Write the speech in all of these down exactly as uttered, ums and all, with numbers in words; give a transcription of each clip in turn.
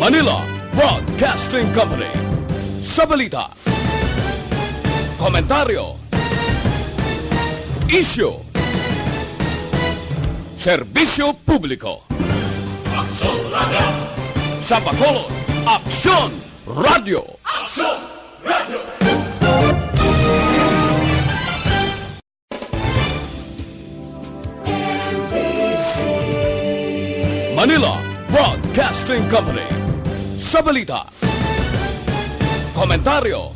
Manila Broadcasting Company. Sa balita, komentaryo, isyu, serbisyo publiko. Aksyon Radio. Sa Bacolod, Aksyon Radio. Aksyon Radio. Manila Broadcasting Company. Sa balita, komentaryo,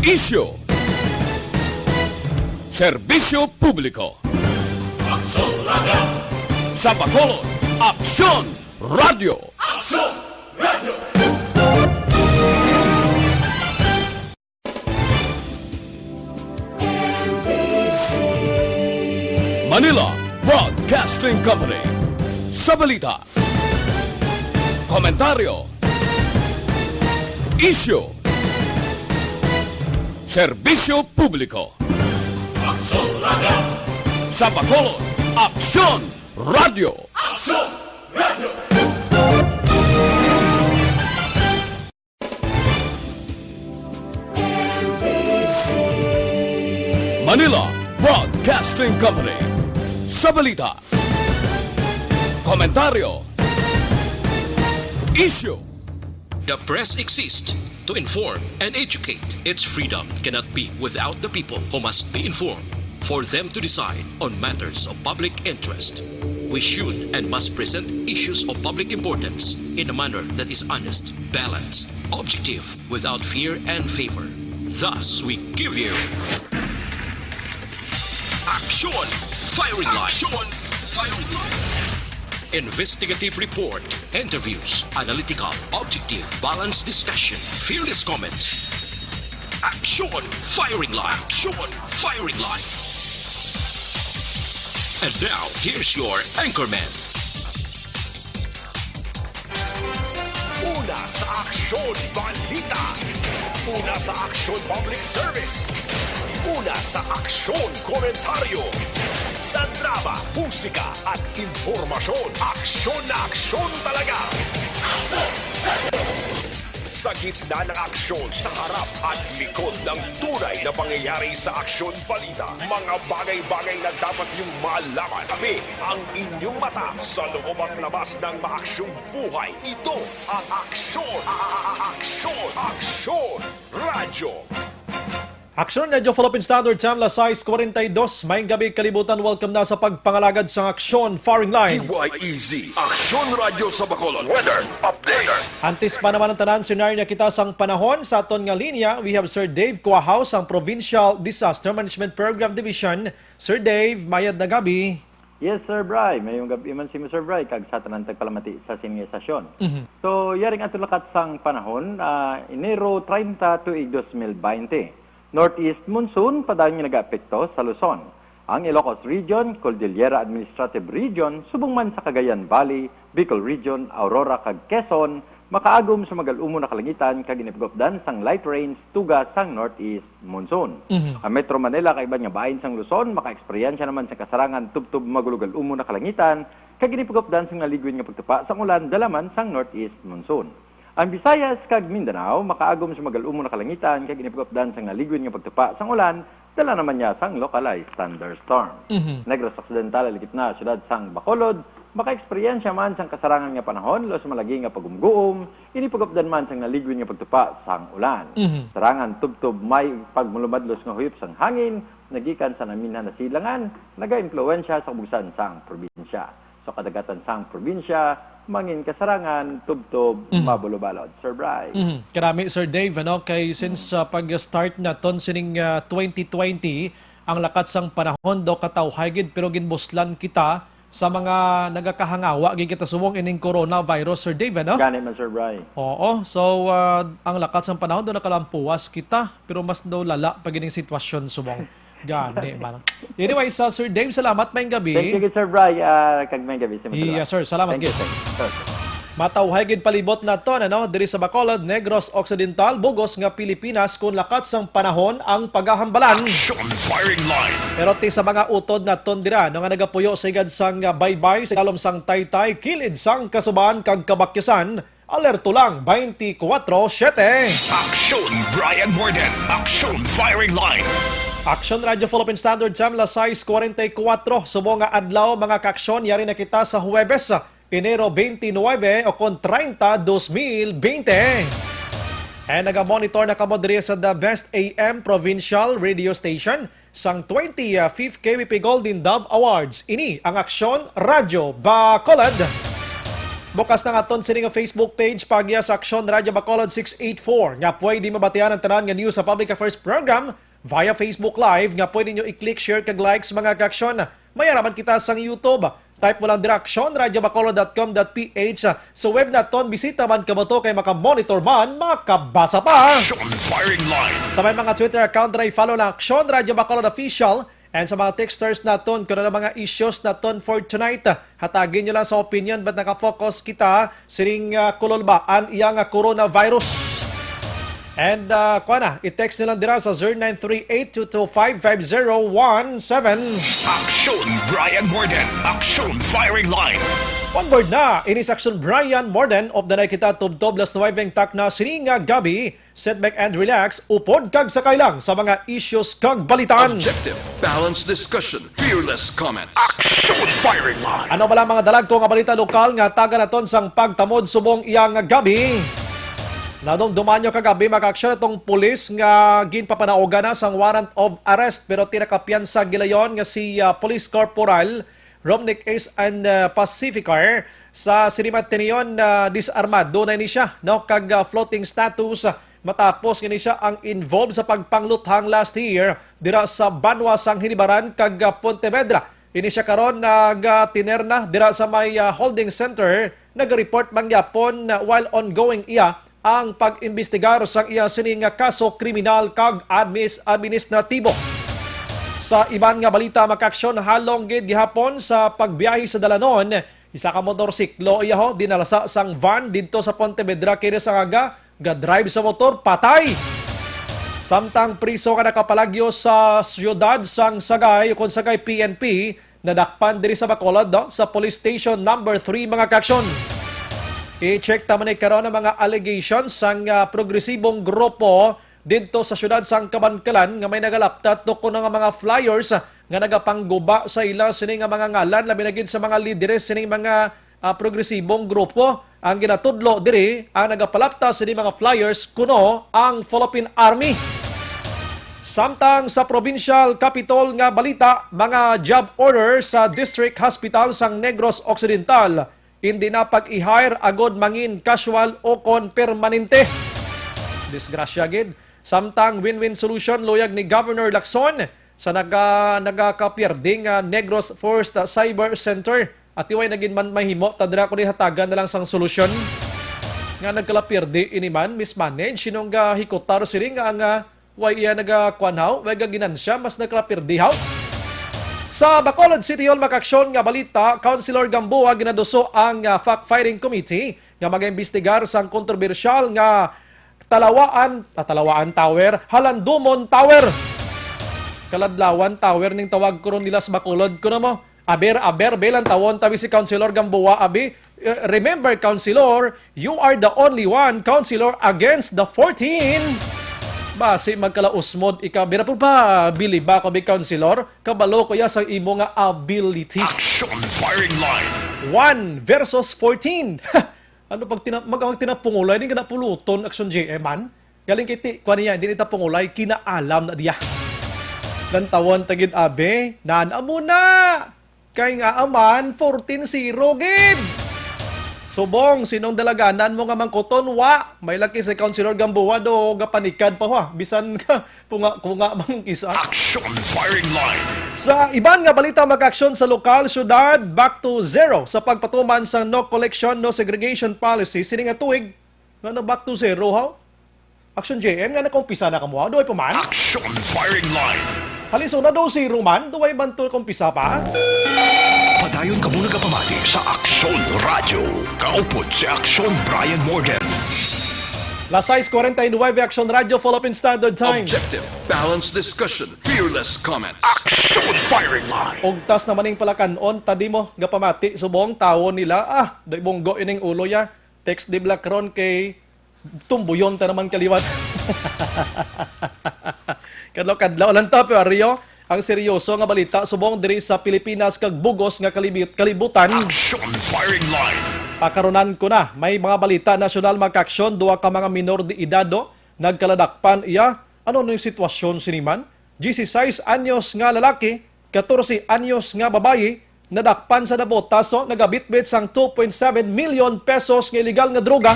isyu, serbisyo publiko. Aksyon Radio. Sa Bacolod, Aksyon Radio. Aksyon Radio. Manila Broadcasting Company. Sa balita, komentaryo, isyu, serbisyo publiko. Aksyon Radio. Sa Bacolod, Aksyon Radio. Aksyon Radio. Manila Broadcasting Company. Sa balita, komentaryo, isyu. The press exists to inform and educate. Its freedom cannot be without the people, who must be informed for them to decide on matters of public interest. We should and must present issues of public importance in a manner that is honest, balanced, objective, without fear and favor. Thus, we give you Aksyon Firing Line. Aksyon Firing Line. Investigative report, interviews, analytical, objective, balanced discussion, fearless comments. Aksyon Firing Line. Aksyon Firing Line. And now, here's your anchorman. Una sa aksyon, balita. Una sa aksyon, public service. Una sa aksyon, komentaryo. Sa drama, musika, at impormasyon, aksyon na aksyon talaga. Sa gitna ng aksyon, sa harap at likod ng tunay na pangyayari sa aksyon balita, mga bagay-bagay na dapat niyong malaman. Kami ang inyong mata sa loob at labas ng maaksyong buhay. Ito ang Aksyon, Aksyon, Aksyon Radyo. Aksyon Radyo Philippine Standard Time, las sais cuarenta y dos. Maayong gabi, kalibutan. Welcome na sa pagpangalagad sa Aksyon Firing Line. D Y E Z, Aksyon Radyo sa Bacolod. Weather update. Antes pa naman ang tanan, senaryo na kita sang panahon sa aton nga linya. We have Sir Dave Cuahaw sang Provincial Disaster Management Program Division. Sir Dave, mayad na gabi. Yes, Sir Bry. Mayong gabi man sa imo, Sir Bry, kag sa tanan tagpalamati sa sini nga estasyon. Mhm. So, yari ang aton lakat sang panahon, ah, Enero treinta, tuig dos mil baynte. Northeast monsoon padayon nga nagaapekto sa Luzon, ang Ilocos Region, Cordillera Administrative Region, subong man sa Cagayan Valley, Bicol Region, Aurora, kag Quezon, makaagom sa magal-umon na kalangitan kag ginipag-updan sang light rains tuga sang northeast monsoon. Mhm. Ang Metro Manila kag iban nga bahin sang Luzon makaeksperyensya naman sa kasarangan tubtob magulogal-umon na kalangitan kag ginipag-updan sang naliquid nga pagtupa sang ulan dala man sang northeast monsoon. Ang Visayas kag Mindanao makaagom sa magal-umon na kalangitan kag ginipag-updan sang naliquid nga pagtupa sang ulan dala naman niya sang localized thunderstorm. Mhm. Negros Occidental, ang gitna siyudad sang Bacolod, makaeksperyensya man sang kasarangan nga panahon, luwas malagi nga pagumguom, ginipag-updan man sang naliquid nga pagtupa sang ulan. Mhm. Sarangan tubtob may pagmalumadlos nga huyop sang hangin nagikan sa naminhan na silangan, nagaimpluwensya sa kabugsan sang probinsya. Sa kadagatan sang probinsya, mangin kasarangan tubtob Mhm. mabalubalod. Sir Bry. Mhm. Karami, Sir Dave, ano, kay since, Mhm. ah, pag-start naton sining, ah, twenty twenty, ang lakat sang panahon daw katawhay gid, pero ginbuslan kita sa mga nagakahangawa gid kita subong ining coronavirus, Sir Dave, ano? Gani man, Sir Bry. Oo, so, ah, ang lakat sang panahon daw nakalampuwas kita, pero mas daw lala pa gid ang sitwasyon subong. Gani man. Anyway, sa Sir Dave, salamat, maayong gabi. Thank you, Sir Bry. Ah, kag maayong gabi sa mga Yes, sir. Salamat, Thank you, gid. Sir. Sir. Matawhay gid palibot naton, ano, diri sa Bacolod, Negros Occidental, bugos nga Pilipinas, kun lakat sang panahon ang pagahambalan. Action firing line. Pero ti sa mga utod naton dira, no, nga nagapuyo sa higad sang, ah, baybay, sa ilalom sang taytay, kilid sang kasubahan kag kabakyasan, alerto lang twenty-four seven. Action Brian Morden. Action firing line. Action Radio Philippine Standard Time, las sais kuwarenta y kuwatro. Subong nga adlaw, mga kaaksyon, yari na kita sa Huwebes, Enero twenty-nine o kon treinta, dos mil bente. And naga-monitor na kamo diri sa The Best A M Provincial Radio Station sang twenty-fifth K B P Golden Dove Awards. Ini ang Aksyon Radyo Bacolod. Bukas na nga aton sini nga Facebook page, pagya sa Aksyon Radyo Bacolod six eight four, nga pwede mabatian ang tanan nga news sa Public Affairs Program via Facebook Live, nga pwede nyo i-click, share, kag like sa mga kaaksyon. May araman kita sang YouTube. Type mo lang dira, action radio bacolod dot com dot P H. Sa web naton, bisita man kamo to kay makamonitor man, makabasa pa. Action firing line. Sa may mga Twitter account, dira i-follow lang Action Radio Bacolod Official. And sa mga texters naton, kung ano mga issues naton for tonight, hatagin nyo lang sa opinion, but naka-focus kita sining, ah, kulol ba ang iya nga coronavirus. And, ah, kuha na, i-text nyo lang dira sa zero nine three eight two two five five zero one seven. Action Brian Morden. Action firing line. Onboard na, ini sa Action Brian Morden. Upod na kita tubtob las nuwebe ang takna sining, ah, gabi. Sit back and relax, upod kag sakay lang sa mga issues kag balitaan. Objective, balanced discussion, fearless comments. Action firing line. Ano bala mga dalagko nga balita lokal nga tagan naton sang pagtamod subong iya nga gabi? Nadumduman nyo kagabi, mga kaaksyon, itong pulis nga ginpapanaugan na sang warrant of arrest, pero ti nakapiyansa gilayon nga si, ah, Police Corporal Romnick Ace and, uh, Pacificar sa sini man tiniyon na disarmado na ini siya, no, kag, uh, floating status, uh, matapos nga ini siya ang involved sa pagpangluthang last year dira sa banwa sang Hinibaran kag, uh, Pontevedra. Ini siya karon nagatinerna dira sa may, uh, holding center, naga-report man gyapon, uh, while ongoing iya ang pag-imbestigar sang iya sini nga kaso kriminal kag admis-, administratibo. Sa iban nga balita, mga kaaksyon, halong gid gihapon sa pagbiyahe sa dalanon, isa ka motorsiklo iya ho dinalasa sang van didto sa Pontevedra, kini sang aga ga-drive sa motor, patay. Samtang priso nga nakapalagyo sa siyudad sang Sagay, ukon Sagay P N P, nadakpan diri sa Bacolod, no? Sa Police Station Number Three, mga kaaksyon. I-check ta man ni karon ang mga allegations sang, ah, progresibong grupo didto sa siyudad sang Kabankalan nga may nagalaptat to kuno nga mga flyers, ah, nga nagapangguba sa ila sini nga mga ngalan, labi na gid sa mga lideres sining mga, ah, progresibong grupo. Ang ginatudlo diri, ang nagapalapta sini mga flyers kuno ang Philippine Army. Samtang sa provincial capital nga balita, mga job order sa District Hospital sang Negros Occidental, hindi na pag-i-hire agod mangin casual o kon permanente. Disgrasya gid. Samtang win-win solution, luyag ni Governor Lacson sa naga-, nagakapierde nga Negros First Cyber Center. At iway na gid man mahimo, ta dira ko ni hatagan na lang sang solusyon. Nga nagkalapierde ini man, mismanage, sinong gahikutar siring nga ang, ah, Way iya nagakuan haw, way gaginansya, mas nagkalapierde haw. Sa Bacolod City Hall, mga kaaksyon, nga balita, Councilor Gamboa ginaduso ang, ah, fact-finding committee nga magaimbestigar sang kontrobersyal nga Talawaan, ah, Talawaan Tower, Halandumon Tower. Kaladlawan Tower ning tawag ko ron nila sa Bacolod, kuno mo. Aber, aber, be, lantawon ta bi si Councilor Gamboa, abi. Eh, remember, Councilor, you are the only one, Councilor, against the fourteen. Basi magkalausmod ikaw, bira po ba, bili ba ko, bi, Councilor? Kabalo ko ya sa imo nga ability. Action firing line. One versus fourteen. Ano pag tina-, mag-, magtinapungulay, di ka napuluton, Action J M, man? Galing kay ti, kuha niya, di nita pungulay, kinaalam na diya. Lantawon ta gid, abi, nan amo na. Kay nga aman, fourteen zero gid. Subong, sinong dalaganan mo nga mangkuton? Wa. May laki si Councilor Gamboa do, gapanikad pa, ha. Bisan ka, kunga, kunga mang isa. Action firing line. Sa iban nga balita, mga aksyon sa lokal, syudad, back to zero sa pagpatuman sa no collection, no segregation policy. Sini nga tuig, nga na back to zero, ha? Action J M, nga nakaumpisa na kamo, ha? Duway pa man? Action firing line. Halin, so na daw si Roman, duway man to kaumpisa pa? Padayon Ayon kamo nagapamati sa Aksyon Radyo. Kaupod si Aksyon Brian Warden. Las sais cuarenta y nueve, Aksyon Radyo, Philippine Standard Time. Objective, balanced discussion, fearless comment. Aksyon Firing Line. Ugtas naman ning palakan-on, tadi mo, gapamati, subong tawo nila, ah, day bunggo ining ulo ya. Text di Blackron kay tumbuyon ta naman kaliwat. Kadlaw-kadlaw lang ta, pero Rio, ang seryoso nga balita subong diri sa Pilipinas kag bugos nga kalibut-, kalibutan. Action Firing Line. Pakarunan ko na, may mga balita nasyonal, mga kaaksyon, duha ka mga minor de edad, do, nagkaladakpan iya. Ano ni sitwasyon sini man? Dieciséis anyos nga lalaki, catorce anyos nga babayi, nadakpan sa nabotas, so nagabitbit sang two point seven million pesos nga illegal nga droga.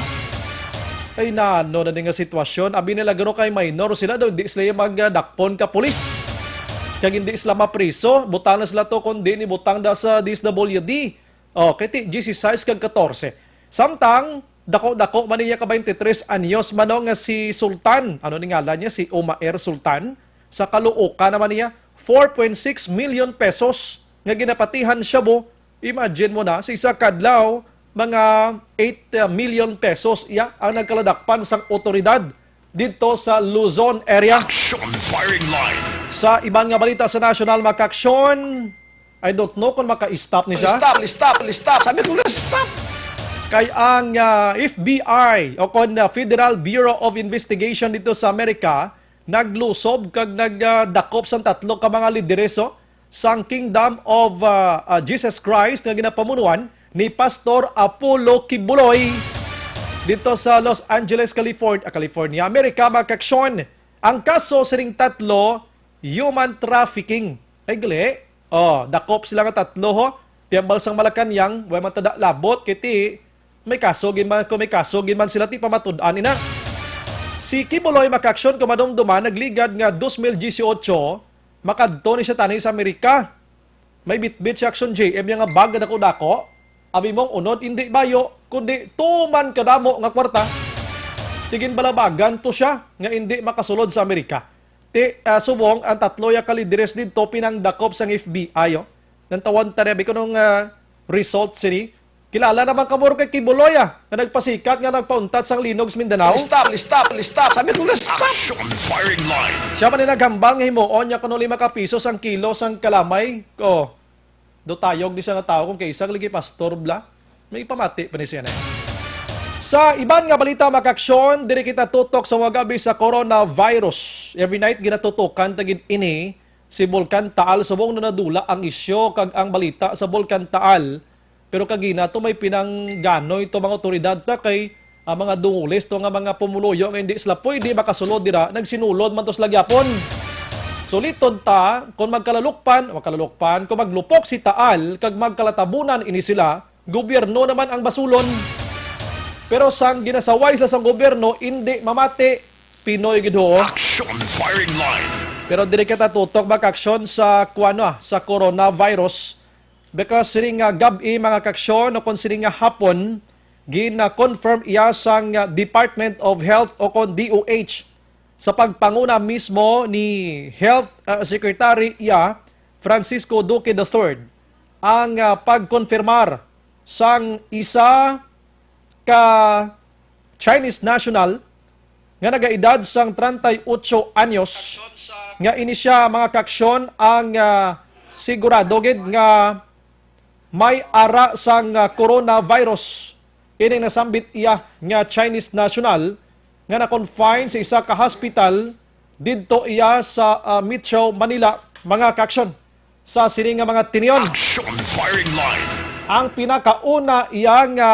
Ay, nano na ni nga sitwasyon? Abi nila guro kay minor sila, daw hindi sila magdakpon ka pulis. Kag hindi sila mapriso, butang na sila to, kundi ni butang da sa D S W D. Oh, kay ti dieciséis kag catorce. Samtang, dako-dako man niya ka twenty-three anyos man, no, nga si Sultan, ano ni ngalan niya, si Umair Sultan, sa Caloocan naman niya, four point six million pesos nga ginapatihan shabu. Imagine mo na, sa isa ka adlaw, mga eight million pesos iya ang nagkaladakpan sang otoridad didto sa Luzon area. Action Firing Line. Sa iban nga balita sa national, mga kaaksyon, I don't know kung maka-stop ni siya. Stop, stop, stop. Sabi ko na, stop. Kay ang, ah, F B I o kon, ah, Federal Bureau of Investigation dito sa Amerika naglusob kag nagdakop sang tatlo ka mga lidereso sang Kingdom of, ah, ah, Jesus Christ nga ginapamunuan ni Pastor Apollo Quiboloy dito sa Los Angeles, California, California, Amerika, mga kaaksyon. Ang kaso sining tatlo, human trafficking. Ay, gali. Oh, dakop sila nga tatlo, ho. Tiambal sang Malacañang, way man tada labot, kay ti, may kaso gid man, kung may kaso gid man sila, ti pamatud-an ina. Si Quiboloy, mga kaaksyon, kung madumduman, nagligad nga dos mil dieciocho, makadto ni siya tani sa Amerika. May bitbit si Action J M niya nga bag nga dako-dako. Abi mong unod, indi bayo, kundi tuman kadamo nga kwarta. Ti ginbalabagan to siya nga indi makasulod sa Amerika. Ti, ah, subong ang tatlo ya ka lideres didto pinangdakop sang F B I, oh. Nantawon ta, abi, kung anong, ah, result sini. Kilala naman kamo ron kay Quiboloy, ah, nga nagpasikat nga nagpauntat sang linog sa Mindanao. Stop, stop, stop. Sabi ko na, stop. Action Firing Line. Siya man ang naghambal nga himuon niya kuno lima ka piso sang kilo sang kalamay. Oh, dutayog di siya nga tawo kung kay isa lagi pastor bala. May pamati pa ni siya na. Sa iban nga balita, mga kaaksyon, diri kita tutok sa wagabi sa coronavirus. Every night, ginatutukan ta gid ini si Bulkan Taal. Subong na nadula ang isyu kag ang balita sa Bulkan Taal. Pero kagina to may pinangganoy to mga otoridad ta kay ang mga dungulis to nga mga pumuluyo nga hindi sila pwede makasulod dira, nagsinulod man to sila gyapon. Suliton ta, kung magkalalukpan, magkalalukpan, kung maglupok si Taal kag magkalatabunan ini sila, gobyerno naman ang basulon. Pero sang ginasaway sila sang gobyerno, indi mamati, Pinoy gid ho. Action Firing Line. Pero diri kita tutok, mga kaaksyon, sa kuwan, ah, sa coronavirus. Because sining nga gab-i, mga kaaksyon, o kon sining nga hapon, gina-confirm iya sang, ah, Department of Health o kon D O H sa pagpanguna mismo ni Health, ah, Secretary iya, Francisco Duque the third, ang, ah, pagkonfirmar sang isa ka Chinese national nga nagaedad sang treinta y ocho anyos, nga ini siya, mga kaaksyon, ang, ah, sigurado gid nga may ara sang, ah, coronavirus. Ining nasambit iya nga Chinese national nga na-confine sa isa ka hospital didto iya sa, ah, Metro Manila, mga kaaksyon, sa sini nga mga tinion. Action Firing Line. Ang pinakauna iya nga,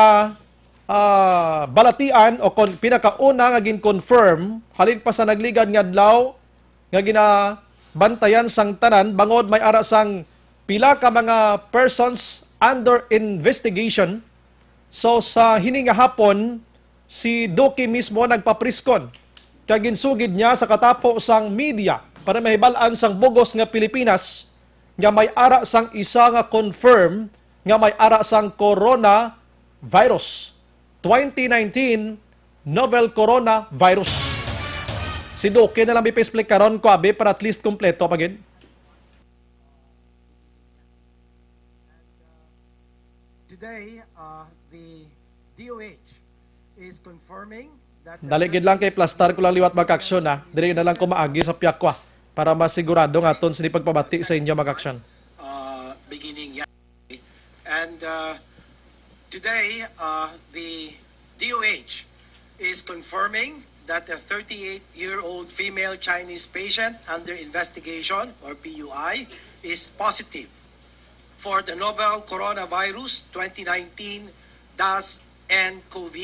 ah, balatian o kon-, pinakauna nga gin-confirm halin pa sa nagligad nga adlaw nga ginabantayan sang tanan, bangod may ara sang pila ka mga persons under investigation. So, sa hini nga hapon, si Duque mismo nagpapriskon kag ginsugid niya sa katapo sang media para mahibal-an sang bugos nga Pilipinas nga may ara sang isa nga confirm nga may ara sang coronavirus, twenty nineteen novel coronavirus. Si Duque na lang ipa-explain karon, kuwabi, para at least kompleto pa gid. Today, uh, the D O H is confirming that the Dali gid lang kay plastar ko lang liwat, mga kaaksyon, ha. Diri na lang ko maagi sa piyakwa para masigurado nga aton sini pagpabati sa inyo, mga kaaksyon. uh, beginning yesterday. And uh, today, uh, the D O H is confirming that a thirty-eight-year-old female Chinese patient under investigation, or P U I, is positive for the novel coronavirus twenty nineteen dash N cov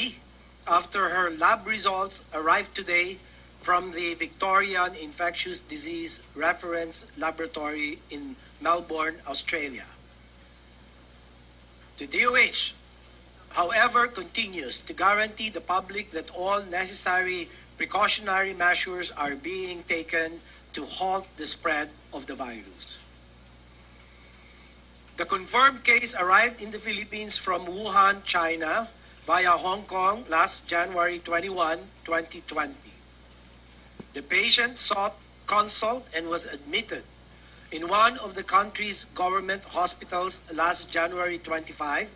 after her lab results arrived today from the Victorian Infectious Disease Reference Laboratory in Melbourne, Australia. The D O H, however, continues to guarantee the public that all necessary precautionary measures are being taken to halt the spread of the virus. The confirmed case arrived in the Philippines from Wuhan, China, via Hong Kong last January twenty-one, twenty twenty. The patient sought consult and was admitted in one of the country's government hospitals last January twenty-five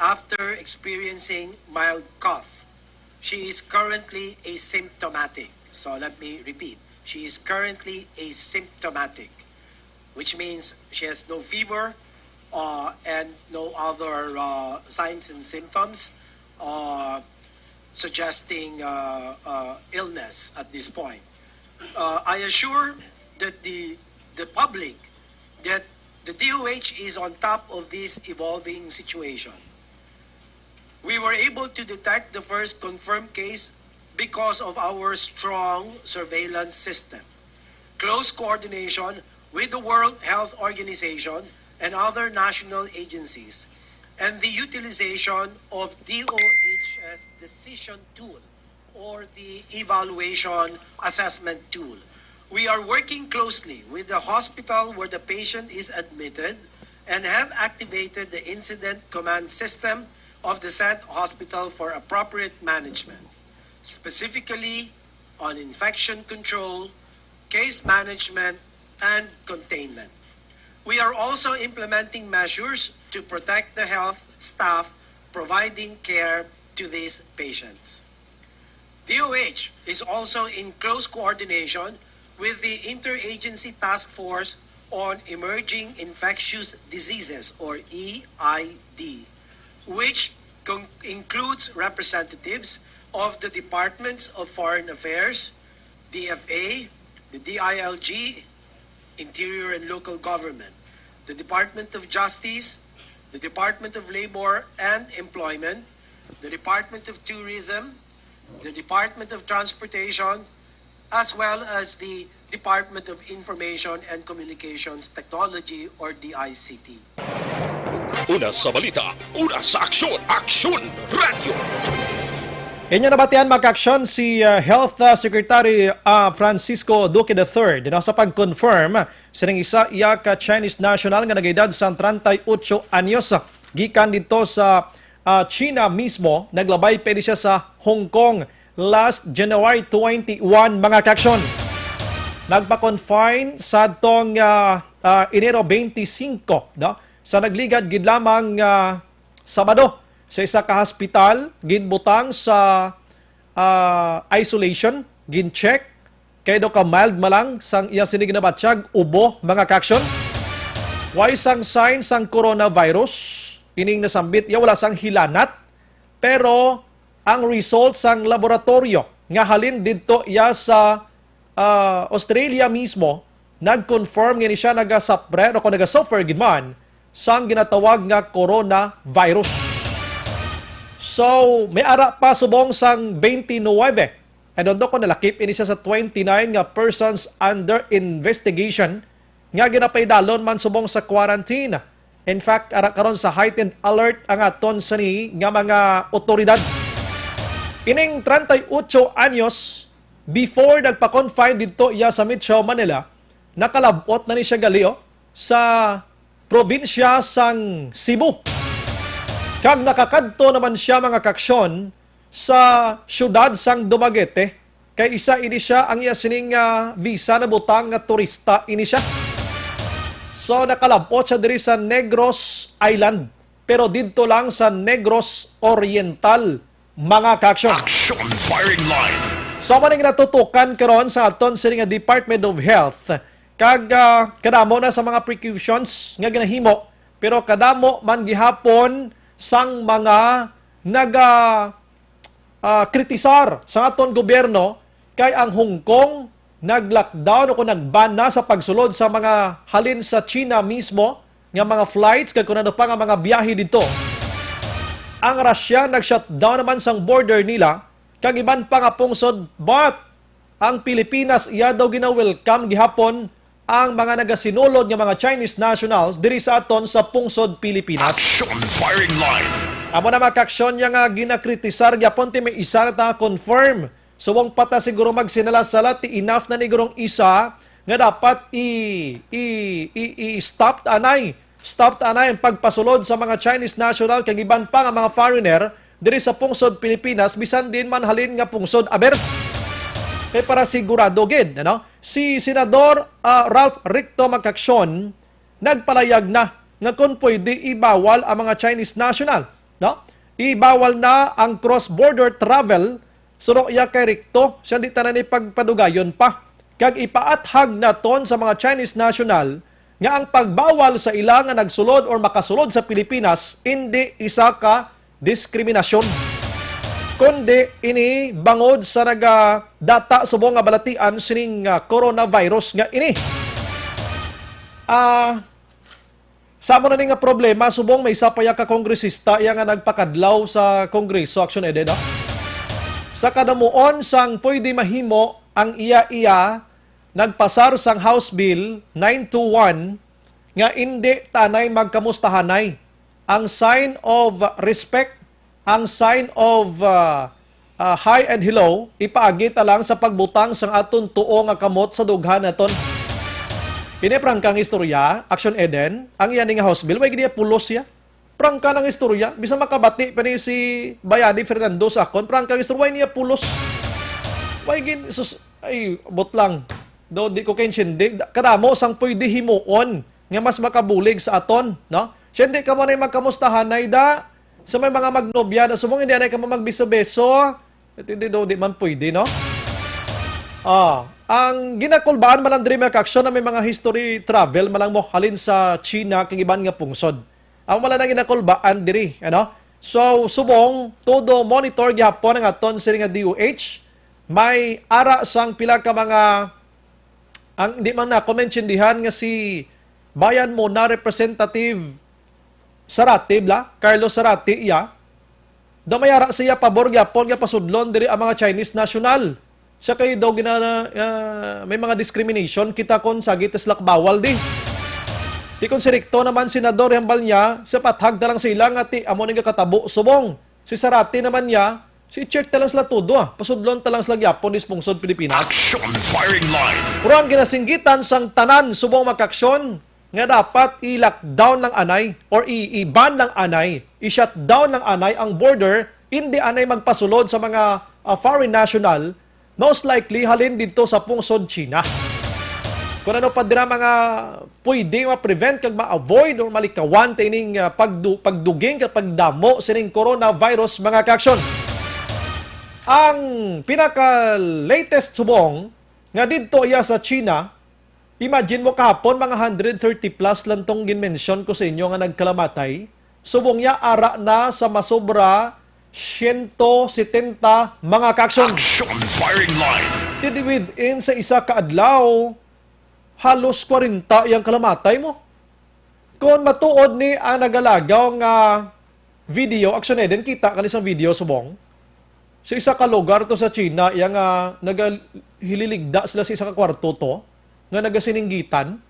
after experiencing mild cough. She is currently asymptomatic. So let me repeat. She is currently asymptomatic, which means she has no fever uh, and no other uh, signs and symptoms uh, suggesting uh, uh, illness at this point. Uh, I assure that the, the public that the D O H is on top of this evolving situation. We were able to detect the first confirmed case because of our strong surveillance system, close coordination with the World Health Organization and other national agencies, and the utilization of D O H's decision tool or the evaluation assessment tool. We are working closely with the hospital where the patient is admitted and have activated the incident command system of the said hospital for appropriate management, specifically on infection control, case management, and containment. We are also implementing measures to protect the health staff providing care to these patients. D O H is also in close coordination with the Interagency Task Force on Emerging Infectious Diseases, or E I D, which con- includes representatives of the Departments of Foreign Affairs, D F A, the D I L G, Interior and Local Government, the Department of Justice, the Department of Labor and Employment, the Department of Tourism, the Department of Transportation, as well as the Department of Information and Communications Technology, or D I C T. Una sa balita, una sa aksyon, Aksyon Radyo. Inyo nabatian, mga kaaksyon, si uh, Health uh, Secretary uh, Francisco Duque the third, no, sa pag-confirm sining isa iya ka Chinese national nga nag-edad sang treinta y ocho anyos, gikan didto sa uh, China mismo, naglabay pa ini siya sa Hong Kong last January twenty-one, mga kaaksyon. Nagpa-confine sa tong uh, uh, Enero twenty-five, no? Sa nagligad gid lamang uh, Sabado, sa isa ka hospital, ginbutang sa ah, isolation, gin-check, kay daw ka mild man lang sang iya sini ginabatyag, ubo, mga kaaksyon. Way sang sign sang coronavirus, ining nasambit iya wala sang hilanat, pero ang result sang laboratoryo nga halin didto iya sa ah, Australia mismo, nag-confirm nga ni siya nagasapre o kung nagasuffer gid man sang ginatawag nga coronavirus. So, may ara pa subong sang twenty-nine, and doon ko nalakip ini siya sa twenty-nine nga persons under investigation nga ginapaidalon man subong sa quarantine. In fact, ara karon sa heightened alert ang aton sini nga mga otoridad. Ining treinta y ocho anyos, before nagpa-confine didto iya sa Metro Manila, nakalab-ot na ni siya gali, oh, sa probinsya sang Cebu. Kag nakakadto naman siya, mga kaaksyon, sa siyudad sang Dumaguete, kay isa ini siya ang iya sining ah, visa nabutang nga turista ini siya. So nakalab-ot siya diri sa Negros Island. pero didto lang sa Negros Oriental, mga ka-aksyon. Action firing line. Sa man ang natutukan karon sa aton sini nga Department of Health, kag ah, kadamo na sa mga precautions nga ginahimo, pero kadamo man gihapon sang mga naga ah, kritisar sa aton gobyerno kay ang Hong Kong nag-lockdown o kung nag-ban na sa pagsulod sa mga halin sa China mismo nga mga flights kag kung ano pa nga mga biyahe didto. Ang Russia nag-shutdown naman sang border nila kag iban pa nga pungsod, but ang Pilipinas iya daw gina-welcome gihapon ang mga nagasinulod nga mga Chinese nationals diri sa aton sa pungsod Pilipinas. Action firing line. Amo na, mga ka-aksyon, ya nga ginakritisar gyapon ti may isa na ta confirm. Subong pa ta siguro magsinala-sala, ti enough na ni gurong isa nga dapat i, i, i, i-stop ta anay. Stop ta anay ang pagpasulod sa mga Chinese national kag iban pa nga mga foreigner diri sa pungsod Pilipinas, bisan din man halin nga pungsod. Aber, kay para sigurado gid, ano? Si Senador ah, Ralph Ricto, mga ka-aksyon, nagpalayag na nga kon pwede ibawal ang mga Chinese national, no? Ibawal na ang cross-border travel, suno iya kay Ricto, siya di tanan ni pagpadugayon pa. Kag ipaathag naton sa mga Chinese national nga ang pagbawal sa ila nga nagsulod or makasulod sa Pilipinas indi isa ka diskriminasyon, kundi ini bangod sa nagadata subong nga balatian sining ah, coronavirus nga ini. Ah, sa amo na ni nga problema, subong may isa pa ya ka kongresista iya nga nagpakadlaw sa Kongreso, Action Eden, ah. Sa kadamuon sang pwede mahimo ang iya-iya nagpasar sang House Bill nine two one nga indi tanay magkamustahanay, ang sign of respect, ang sign of ah, ah, hi and hello, ipaagi ta lang sa pagbutang sang aton tuo nga kamot sa dughan naton. Ini prangka nga istorya, Action Eden, ang iya ni nga House Bill, way gid niya pulos siya. Prangka nga istorya, bisan makabati pa ni si Bayani Fernando sa akon, prangka nga istorya, way niya pulos. Way gid, sus, ay, bot lang. Do, di ko kaintindi. Kadamo sang pwede himuon nga mas makabulig sa aton, no? Siya, hindi ka mo na magkamustahan, nay, da. Sa may mga magnobya, na subong hindi anay ka mo magbiso-beso. At hindi do, di man pwede, no? Ah, ang ginakulbaan man lang diri, mga ka-aksyon, na may mga history travel man lang mo halin sa China kag iban nga pungsod. Ang wala na ginakulbaan diri, ano? So, subong, todo monitor gihapon ang aton sini nga D O H. May ara sang pila ka mga, ang di man nako maintindihan nga si Bayan Muna Representative Zarate, bla, Carlos Zarate, iya. Daw may ara siya pabor gyapon nga pasudlon diri ang mga Chinese national. Siya kay daw gina-, ah, may mga discrimination kita kon sa gitis lak bawal di. Di kon si Ricto naman, senador, hambal niya, siya pathag na lang sila nga ti amo ning katabo subong. Si Zarate naman niya, si check na lang sila todo, ah. Pasudlon ta lang sila gyapon dis pungsod Pilipinas. Action firing line. Pero ang ginasinggitan sang tanan subong, mga ka-aksyon, nga dapat i-lockdown lang anay or i-, i-ban lang anay, i-shutdown lang anay ang border, hindi anay magpasulod sa mga ah, foreign national, most likely halin didto sa pungsod China. Kung ano pa dira mga pwede ma-prevent kag ma-avoid or malikawan ta ining ah, pagdu-, pagduging kag pagdamo sining coronavirus, mga ka-aksyon. Ang pinaka-latest subong nga didto iya sa China, imagine mo, kahapon mga hundred thirty plus lang tong ginmention ko sa inyo nga nagkalamatay. Subong niya, ara na sa masobra siyento setenta, mga ka-aksyon. Action firing line. Did within sa isa ka adlaw, halos kwarenta yang kalamatay mo. Kung matuod ni ang nagalagaw nga video, Action Eden, kita ka ni sang video subong. Sa isa ka lugar to sa China, iya nga nagahililigda sila sa isa ka kwarto to, nga nagasininggitan,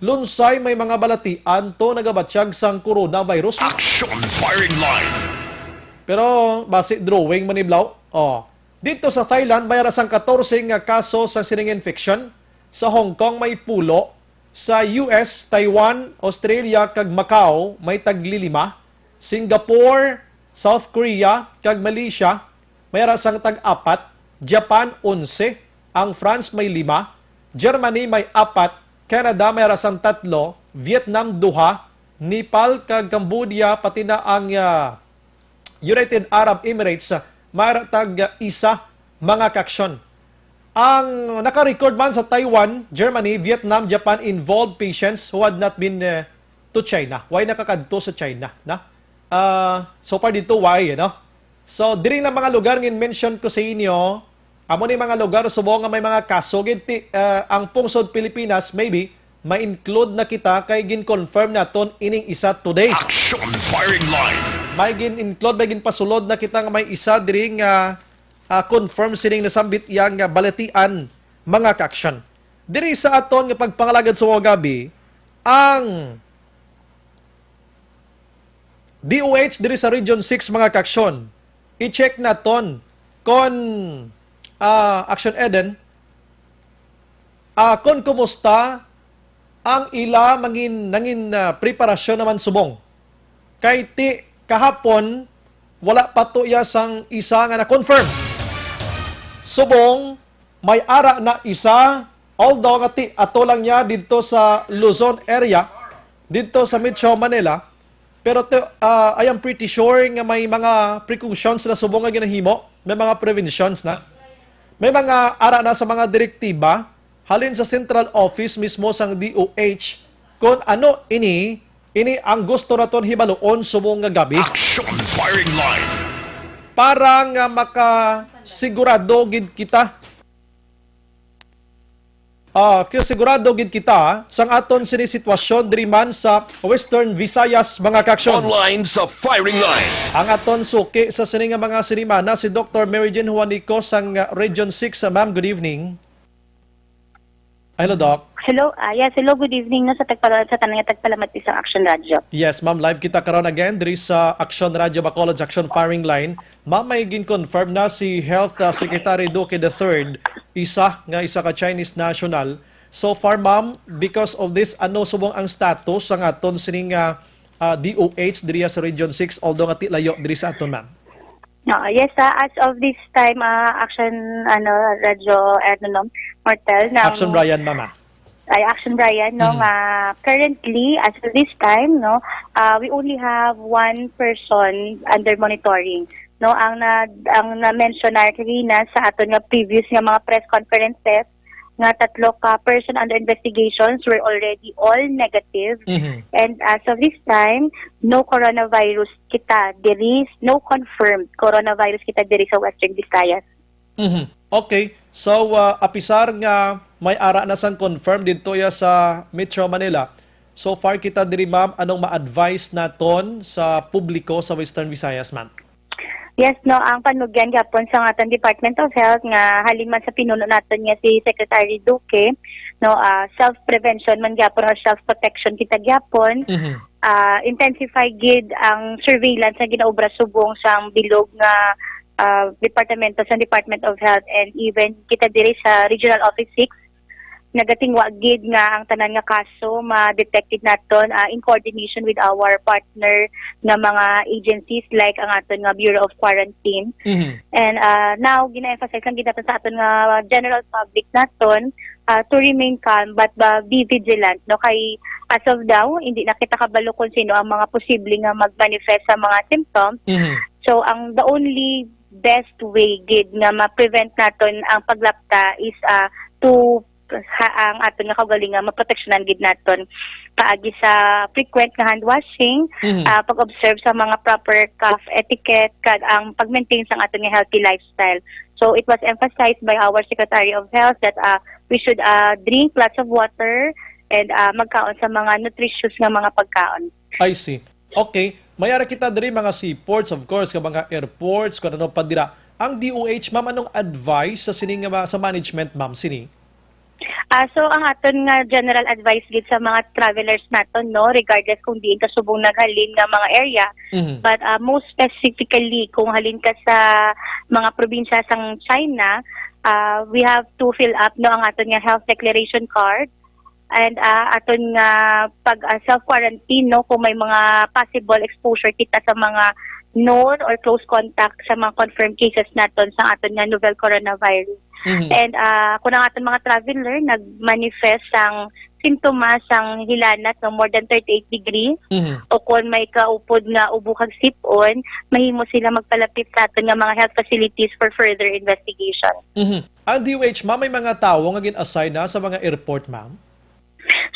lunsay may mga balatian to nagabatyag sang coronavirus. Action firing line. Pero basi drawing man ni Blau. Oh. Dito sa Thailand, may ara sang katorse nga kaso sa sining infection. Sa Hong Kong, may pulo. Sa U S, Taiwan, Australia, kag Macau, may taglilima. Singapore, South Korea, kag Malaysia, may ara sang tag-apat. Japan, onse. Ang France may lima. Germany may apat. Canada may ara sang tatlo. Vietnam, duha. Nepal kag Cambodia, pati na ang, ah, United Arab Emirates, ah, may ara tag, ah, isa, mga kaaksyon. Ang naka-record man sa Taiwan, Germany, Vietnam, Japan involved patients who had not been, eh, to China. Why nakakadto sa China, na? Ah, so far dito, why, you know? So, diri na mga lugar nga mention ko sa inyo, amo ni mga lugar subong nga may mga kaso gid ti, ah, ang pungsod Pilipinas, maybe ma-include na kita kay gin-confirm naton ining isa today. Action firing line. May gin-include, may ginpasulod na kita nga may isa diri nga, ah, confirm sining nasambit iya nga balatian, mga kaaksyon. Diri sa aton nga pagpangalagad sa mga gabi, ang D O H diri sa Region six, mga kaaksyon. I-check naton kon, ah, Action Eden, ah, kon kumusta ang ila mangin-, nangin, ah, preparasyon naman subong. Kay ti kahapon, wala pa to iya sang isa nga na-confirm. Subong, may ara na isa, although nga ti ato lang niya didto sa Luzon area, didto sa Metro Manila, pero ti-, ah, I am pretty sure nga may mga precautions na subong nga ginahimo, may mga preventions na. May mga ara na sa mga direktiba halin sa central office mismo sang D O H kon ano ini, ini ang gusto naton hibaluon subong nga gabi. Action firing line. Para nga makasigurado gid kita. Ah, kaya sigurado gid kita sang aton sini sitwasyon diri man sa Western Visayas, mga kaaksyon. Online sa firing line. Ang aton suki sa sini nga mga sinimana si Doctor Mary Jane Juanico sang, ah, Region six. Ah, ma'am, good evening. Hello, Doc. Hello, ah, yes, hello, good evening, no, sa tagpala-, sa tanan nga tagpalamati sa Action Radio. Yes, ma'am, live kita karon again diri sa Action Radio Bacolod, Action Firing Line. Ma'am, may gin-confirm na si Health, ah, Secretary Duque the third, isa nga isa ka Chinese national. So far, ma'am, because of this, ano subong ang status sang aton sining, ah, ah, D O H diri sa Region six, although nga ti layo diri sa aton, ma'am? No, yes, ah, as of this time, ah, Action, ano, Radyo, ano, no, Mortel, ng Action Brian, mama. Ay, Action Brian, no, Mhm. nga currently, as of this time, no, ah, we only have one person under monitoring, no, ang na, ang na-mention na kanina sa aton nga previous nga mga press conferences, nga tatlo ka person under investigations were already all negative. Mhm. And as of this time, no coronavirus kita diri, no confirmed coronavirus kita diri sa Western Visayas. Mhm. Okay. So, ah, apisar nga may ara na sang confirmed didto ya sa Metro Manila, so far kita diri, ma'am, anong ma-advise naton sa publiko sa Western Visayas, ma'am? Yes, no, ang panugyan gyapon sa aton Department of Health nga halin man sa pinuno naton nga si Secretary Duque, no, ah, self-prevention man gyapon or self-protection kita gyapon. Mhm. Ah, intensify gid ang surveillance nga ginaobra subong sang bilog nga, ah, departamento sa Department of Health, and even kita diri sa Regional Office six, nagatingwa gid nga ang tanan nga kaso ma-detected naton, ah, in coordination with our partner nga mga agencies like ang aton nga Bureau of Quarantine. Mhm. And, ah, now, gina-emphasize lang gid naton sa aton nga general public naton, ah, to remain calm but ba, be vigilant, no? Kay as of now, hindi na kita kabalo kung sino ang mga posible nga mag-manifest sa mga symptoms. Mhm. So, ang the only best way gid nga ma-prevent naton ang paglapta is, ah, to ha, ang aton nga kaugalingon maproteksyonan gid naton paagi sa frequent nga hand washing, Mhm. ah, pag-observe sa mga proper cough etiquette, kag ang pag-maintain sang aton nga healthy lifestyle. So, it was emphasized by our Secretary of Health that, ah, we should, ah, drink lots of water and, ah, magkaon sa mga nutritious nga mga pagkaon. I see. Okay. May ara kita diri mga seaports, of course, nga mga airports, kung ano pa dira. Ang D O H, ma'am, anong advice sa sini nga ma-, sa management, ma'am, sini? Ah, so ang aton nga general advice gid sa mga travelers naton, no, regardless kung diin ka subong naghalin nga mga area, Mhm. but, ah, most specifically kung halin ka sa mga probinsya sang China, ah, we have to fill up, no, ang aton nga health declaration card and, ah, aton nga pag, ah, self quarantine, no, kung may mga possible exposure kita sa mga known or close contact sa mga confirmed cases naton sa aton nga novel coronavirus. Mhm. And, ah, kung ang aton mga traveler nag-manifest sang sintomas sang hilanat nga more than thirty-eight degree, Mhm. o kon may kaupod nga ubo kag sip-on, mahimo sila magpalapit sa aton nga mga health facilities for further investigation. Mhm. Ang D O H, ma'am, may mga tawo nga gin-assign na sa mga airport, ma'am?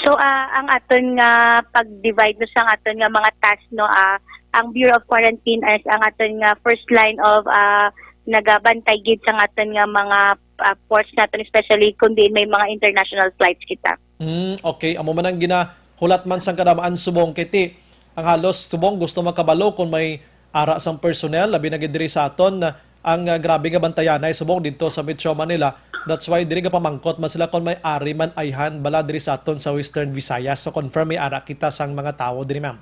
So, ah, ang aton nga pag-divide no sa aton nga mga task, no, ah, ang Bureau of Quarantine is ang aton nga first line of, ah, nagabantay gid sa aton nga mga, ah, ports naton, especially kung diin may mga international flights kita. Mm, okay. Amo man ang ginahulat man sang kadamaan subong kay ti ang halos subong gusto makabalo kung may ara sang personnel, labi na gid diri sa aton, ang, ah, grabe nga bantayanay subong didto sa Metro Manila. That's why diri gapamangkot man sila kung may ari man ayhan bala diri sa aton sa Western Visayas. So, confirm may ara kita sang mga tawo diri, ma'am.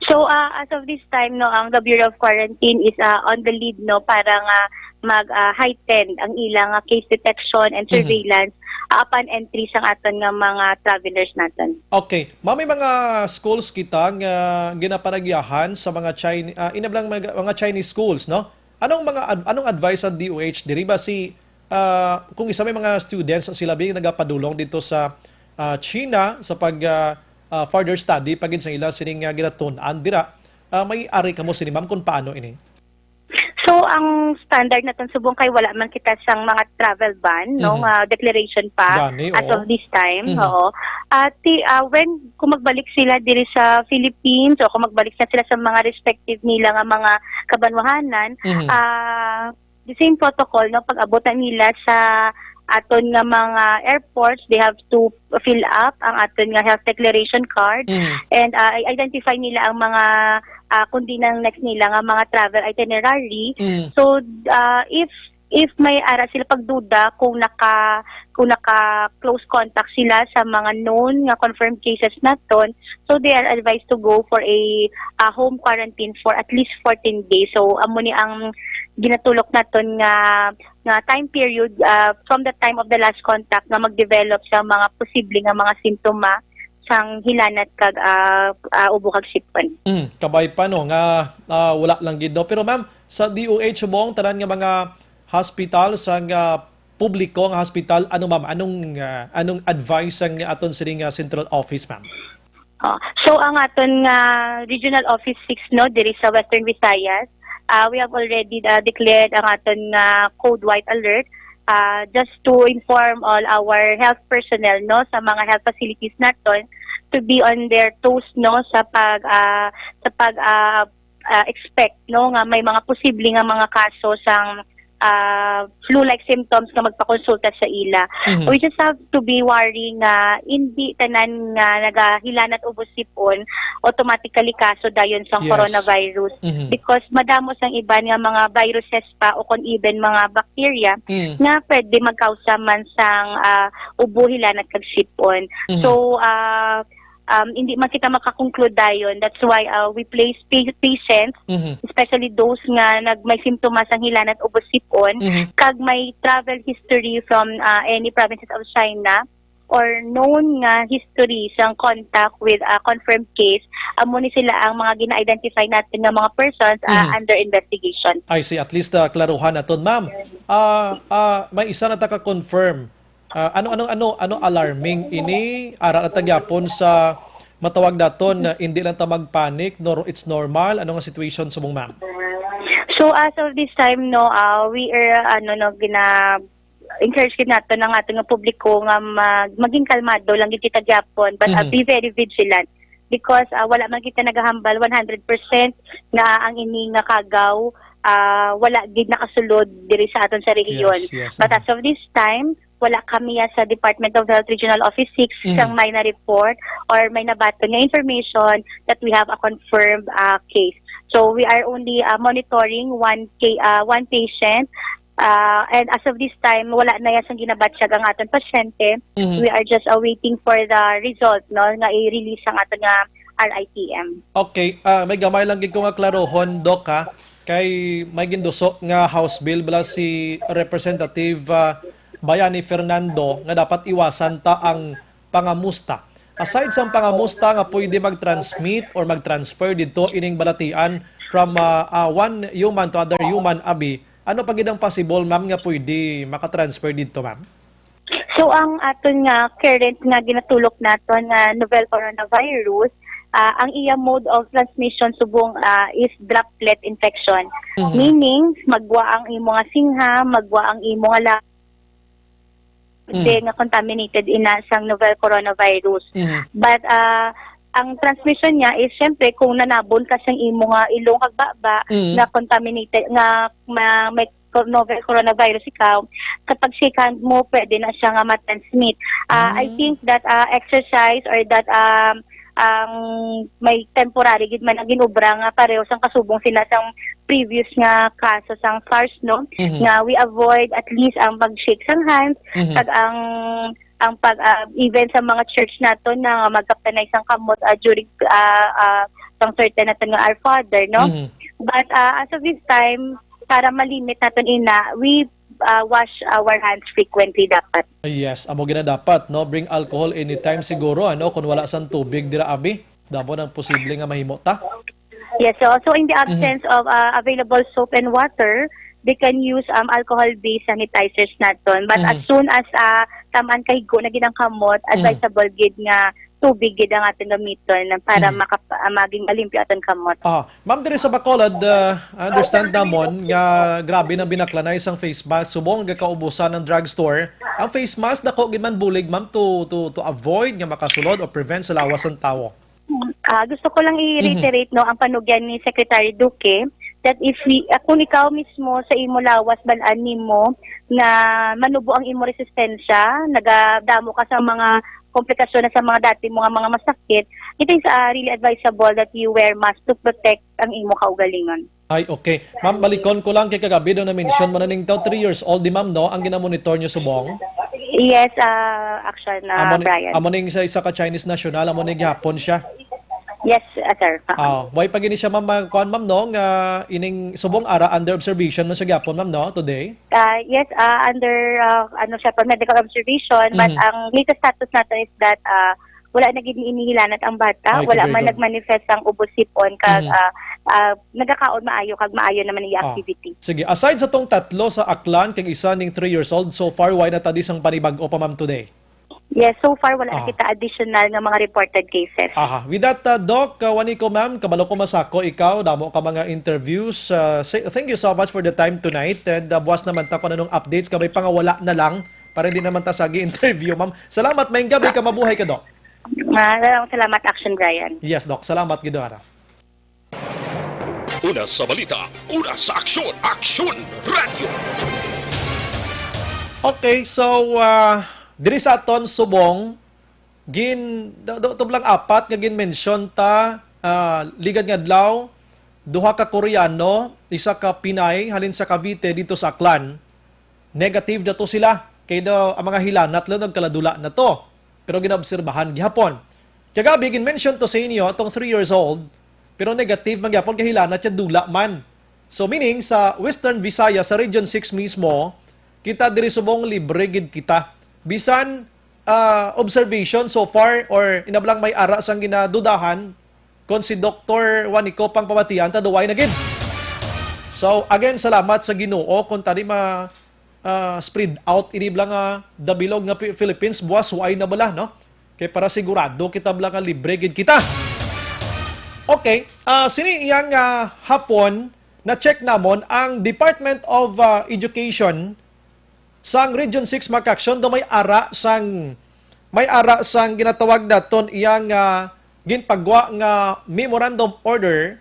So, ah, as of this time, no, ang the Bureau of Quarantine is, ah, on the lead, no, para nga mag, ah, heighten ang ilang, ah, case detection and Mhm. surveillance, ah, upon entry sang aton nga mga travelers naton. Okay. Ma'am, may mga schools kita nga ginapanagyahan sa mga Chin-, ah, inablang mga, mga Chinese schools, no? Anong mga ad-, anong advice sa D O H diri ba si, ah, kung isa may mga students sila bi nagapadulong dito sa, ah, China sa pag, ah, ah, further study pa gid sa ila sining, ah, ginatun-an dira? Ah, may ari kamo sini, ma'am, kung paano ini? So, ang standard naton subong kay wala man kita sang mga travel ban, no, Mhm. nga declaration pa Gani, as oo. of this time. Mhm. Oo. At ti-, ah, when, kung magbalik sila diri sa Philippines o kung magbalik na sila sa mga respective nila nga mga kabanwahanan, Mhm. ah, the same protocol, no, pag abot na nila sa aton nga mga airports, they have to fill up ang aton nga health declaration card Mhm. and, ah, i-identify nila ang mga, ah, kundi nang next nila nga mga travel itinerary. Mhm. So, ah, if, if may ara sila pagduda kung naka, kung naka close contact sila sa mga known nga confirmed cases naton, so they are advised to go for a, ah, home quarantine for at least fourteen days. So, amo ni ang ginatulok naton nga, nga time period, ah, from the time of the last contact nga magdevelop sa mga posible nga mga simptoma sang hilanat kag, ah, ah, ubo kag sipon. Mm, kabay pa, no, nga, ah, wala lang gid, no? Pero, ma'am, sa D O H, subong tanan nga mga hospital, sa nga publiko nga hospital, ano, ma'am, anong, ah, anong advice ang aton sini nga central office, ma'am? Oh, so, ang aton nga Regional Office six, no, diri sa Western Visayas, ah, we have already, ah, declared ang aton nga code white alert, ah, just to inform all our health personnel, no, sa mga health facilities naton to be on their toes, no, sa pag, ah, sa pag, ah, ah, expect, no, nga may mga posible nga mga kaso sang, ah, flu-like symptoms nga magpakonsulta sa ila. Mhm. We just have to be wary nga hindi tanan nga nagahilanat ubo sipon automatically kaso dayon sang Yes. coronavirus. Mhm. Because madamo sang iban nga mga viruses pa o kon even mga bacteria Mm. nga pwede magkausa man sang, ah, ubo, hilanat kag sipon. Mhm. So, ah, um, hindi man kita makakonklude dayon. That's why, uh, we place pa-, patients, Mhm. especially those nga nag-, may simptomas sang hilanat ubo sipon, Mhm. kag may travel history from, uh, any provinces of China or known nga history sang contact with a confirmed case, amo ni sila ang mga gina-identify natin nga mga persons, uh, Mhm. under investigation. I see. At least, uh, klaruhan naton, ma'am. Ah, ah, may isa na ta ka-confirm. Ah, ano, ano, ano, ano alarming ini? Ara na ta gyapon sa matawag naton na hindi lang ta magpanic, nor it's normal. Ano nga situation subong, ma'am? So, as of this time, no, ah, we are, ano, no, gina-encourage gid naton ang aton nga publiko nga mag-, maging kalmado lang gid kita gyapon, but, ah, Mhm. be very vigilant because, ah, wala man kita nagahambal one hundred percent nga ang ini nga kagaw, ah, wala gid nakasulod diri sa aton sa rehiyon. Yes, yes. But Mhm. as of this time, wala kami, ah, sa Department of Health Regional Office six Mhm. sang may na-report or may nabaton nga information that we have a confirmed, ah, case. So, we are only, ah, monitoring one ca-, ah, one patient. Ah, and as of this time, wala na ya sang ginabatyag ang aton pasyente. Mhm. We are just awaiting for the result, no, nga i-release ang aton nga R I T M. Okay, ah, may gamay lang gid ko nga klarohon, Doc, ha? Kay may ginduso nga House Bill bala si Representative, ah, Bayani Fernando nga dapat iwasan ta ang pangamusta. Aside sang pangamusta nga pwede mag-transmit or mag-transfer didto ining balatian from, ah, ah, one human to other human, abi, ano pa gid ang possible, ma'am, nga pwede maka-transfer didto, ma'am? So, ang aton nga current nga ginatulok naton nga novel coronavirus, ah, ang iya mode of transmission subong, ah, is droplet infection. Mhm. Meaning, magwa ang imo nga singha, magwa ang imo nga la-, Mm. di nga contaminated ina sang novel coronavirus. Mhm. But, ah, ang transmission niya is, syempre, kung nanabon ka sang imo nga ilong kag baba Mm. nga contaminated, nga ma-, may cor-, novel coronavirus ikaw, sa pag-shake hand mo, pwede na siya nga ma-transmit. Ah, I Mm. think that, ah, exercise or that, um, ang may temporary gid man ang ginobra nga pareho sang kasubong sina sang previous nga kaso sang SARS, no? Mhm. Nga we avoid at least ang pag-shake sang hands, Mhm. kag ang, ang pag, ah, even sa mga church nato na magkaptanay sang kamot, ah, during, ah, ah, sang certain naton nga Our Father, no? Mhm. But, ah, as of this time, para ma-limit naton ina, we, ah, wash our hands frequently dapat. Yes, amo gina dapat, no? Bring alcohol anytime siguro, ano, kung wala sang tubig dira, abi. Damo nang posible nga mahimo ta. Yes, so, so in the Mhm. absence of, ah, available soap and water, they can use, um, alcohol-based sanitizers naton. But as Mhm. soon as, ah, tam-an kahigko na gid ang kamot, Mhm. advisable gid nga tubig gid ang aton gamiton para Mhm. makap-, ah, maging malimpyo aton kamot. Ah, ma'am, diri sa Bacolod, ah, I understand namon nga grabe na binaklanay sang face mask. Subong nga kaubusan ang drugstore. Ang face mask, dako gid man bulig, ma'am, to, to, to avoid nga makasulod o prevent sa lawas sang tawo. Ah, gusto ko lang i-reiterate, Mm-hmm. no, ang panugyan ni Secretary Duque that if we, ah, kung ikaw mismo sa imo lawas, bal-an nimo nga manubo ang imo resistensya, nagadamo ka sa mga komplikasyon na sa mga dati mo nga mga masakit, it is, ah, really advisable that you wear mask to protect ang imo kaugalingon. Ay, okay. Ma'am, balikon ko lang kay kagabi daw na-mention mo na ning daw three years old di ma'am, no? Ang ginamonitor niyo subong? Yes, ah, action, ah, Amo ni, Brian. Amo ning sa isa ka Chinese national, amo ni gihapon siya. Yes, ah, sir. Ah. Ah, why pa gini siya, ma'am, ma-, kuan, ma'am, no? Nga ining subong ara under observation man siya gihapon, ma'am, no? Today? Ah, yes, ah, under, ah, ano siya, pa medical observation, but Mhm. ang latest status nato is that, ah, wala na gid inihilanat ang bata, Ay, wala man kagay. nagmanifest ang ubos sipon, kag, Mhm. ah, ah, nagakaon maayo, kag maayo naman iya Ah. activity. Sige, aside sa tong tatlo sa Aklan, kag isa ning three years old, so far, wala na ta di sang panibag-o pa, ma'am, today? Yes, so far, wala na Ah. kita additional nga mga reported cases. Aha. With that, uh, Doc, uh, Juanico, ma'am, kabalo ko masako ikaw, damo ka mga interviews. Uh, say, thank you so much for the time tonight. And, uh, buwas naman ta kung anong updates, kabay pa nga wala na lang, para hindi naman ta sagi interview, ma'am. Salamat, maayong gabi ka, mabuhay ka, Doc. Ah, salamat, Action Brian. Yes, Doc. Salamat, gid, ano. Una sa balita, una sa aksyon, Aksyon Radyo. Okay, so, ah, diri sa aton subong, gin-, do-, do-, tublang apat nga gin-mention ta, ah, ligad nga adlaw, duha ka Koreano, isa ka Pinay, halin sa Cavite, dito sa Aklan. Negative na to sila. Kay daw, ang mga hilanat lang nagkaladula na to. Pero ginaobserbahan gihapon. Kagabi, gin-mention to sa inyo, itong three years old, pero negative man gihapon, kay hilanat siya, dula man. So, meaning, sa Western Visayas, sa Region six mismo, kita diri subong libre gid kita. Bisan, ah, observation so far, or inablang may ara sang ginadudahan, kung si Doktor Juanico pang pamatian, ta duway na gid. So, again, salamat sa Ginoo kung tani ma-, ah, spread out ini bala nga dabilog nga Pi-, Philippines, buwas way na bala, no? Kay para sigurado kita bala nga libre gid kita. Okay, ah, sini iyang, ah, hapon, na-check namon ang Department of, ah, Education sang Region six, Mark Action, daw may ara sang, may ara sang ginatawag naton iyang, ah, ginpagwa nga memorandum order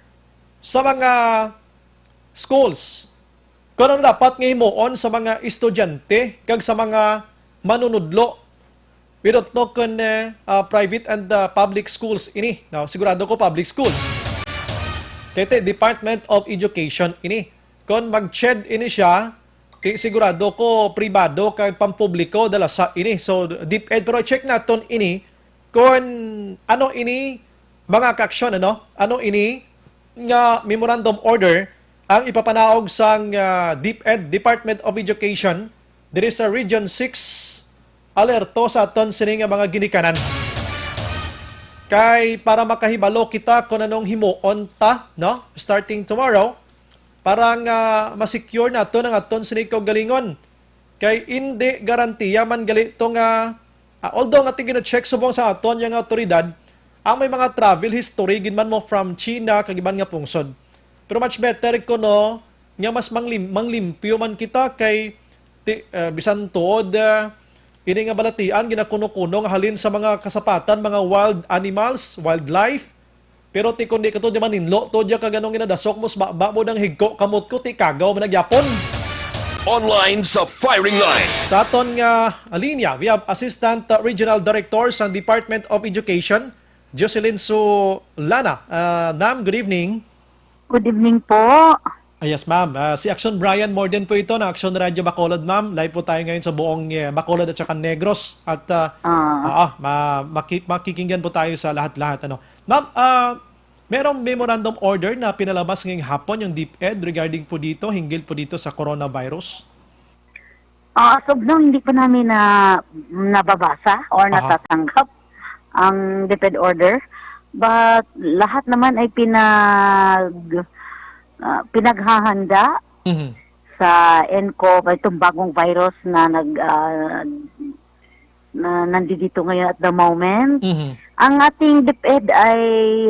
sa mga schools. Kung ano dapat nga himuon sa mga estudyante kag sa mga manunudlo. We don't know kung, eh, ah, private and, ah, public schools ini, no? Sigurado ko public schools. Kay ti Department of Education ini. Kung mag-CHED ini siya, ti sigurado ko pribado kag pampubliko dala sa ini. So, DepEd, pero check naton ini kung ano ini mga kaaksyon, ano? Ano ini nga memorandum order ang ipapanaog sang, ah, DepEd, Department of Education, diri sa Region six, alerto sa aton sini nga mga ginikanan. Kay para makahibalo kita kung anong himuon ta, no? Starting tomorrow, para nga ma-secure naton ang aton sini kaugalingon. Kay indi garantiya man gali to nga, ah, although nga ti gina-check subong sa aton nga awtoridad, ang may mga travel history gid man mo from China kag iban nga pungsod. Pero much better kuno nga mas manglim-, manglimpyo man kita kay ti-, ah, bisan tuod, ah, ini nga balatian ginakuno-kuno nga halin sa mga kasapatan, mga wild animals, wildlife, pero ti kundi kato di maninlo to diya kag anong ginadasok mo sa baba mo nang higko kamot ko ti kagaw man nagyapon. Online sa firing line. Sa aton nga linya, we have Assistant Regional Director sa Department of Education, Jocelyn Solana. Ah, ma'am, good evening. Good evening po. Ah, yes, ma'am. Ah, si Action Brian Morden po ito ng Action Radio Bacolod, ma'am. Live po tayo ngayon sa buong, eh, Bacolod at saka Negros. At, ah, Ah. ah, ah, ma-, maki-, makikinggan po tayo sa lahat-lahat, ano. Ma'am, ah, merong memorandum order na pinalabas ngayong hapon yung DepEd regarding po dito, hinggil po dito sa coronavirus? Ah, as of now, hindi pa namin na, nababasa or Aha. natatanggap ang DepEd order. But lahat naman ay pinag-, ah, pinaghahanda Mhm. sa nCoV, itong bagong virus na nag-, ah, na nandito ngayon at the moment. Mhm. Ang ating DepEd ay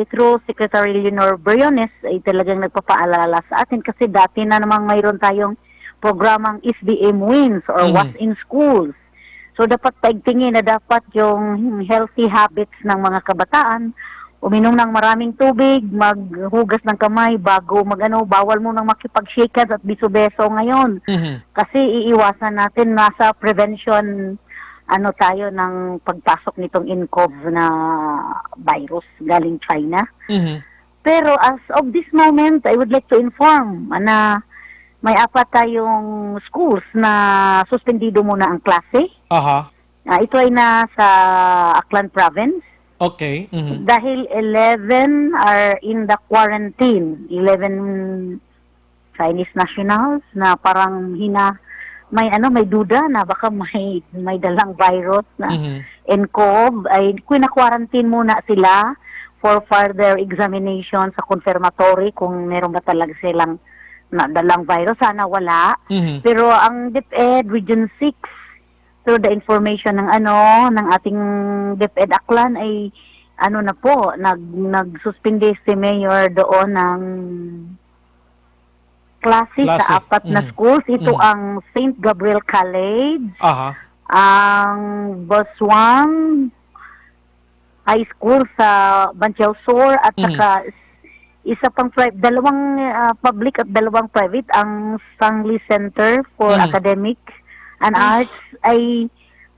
through Secretary Leonor Briones ay talagang nagpapaalala sa atin kasi dati na namang mayroon tayong programang S D M Wins or Mhm. What's in Schools. So dapat paigtingin na dapat yung healthy habits ng mga kabataan, uminom ng maraming tubig, maghugas ng kamay bago mag-ano, bawal mo nang makipag-shake hands at biso-beso ngayon. Mhm. Kasi iiwasan natin, nasa prevention ano tayo ng pagpasok nitong nCoV na virus galing China. Mhm. Pero as of this moment, I would like to inform na may apat tayong schools na suspendido muna ang klase. Aha. Ah, ito ay nasa Aklan Province. Okay. Mhm. Dahil eleven are in the quarantine. Eleven Chinese nationals na parang hina-, may ano, may duda na baka may, may dalang virus na Mhm. nCoV, ay kina-quarantine muna sila for further examination sa confirmatory kung meron ba talaga silang nadalang virus. Sana wala. Mhm. Pero ang DepEd Region six, through the information ng ano, ng ating DepEd Aklan ay ano na po, nag-, nagsuspindi si Mayor doon ng klase Klase. sa apat na Mm. schools. Ito Mm. ang Saint Gabriel College, Aha. ang Boswang High School sa Banciao Sur, at Mm. saka isa pang pri-, dalawang, ah, public at dalawang private, ang Sangli Center for Mm. Academic and Mm. Arts ay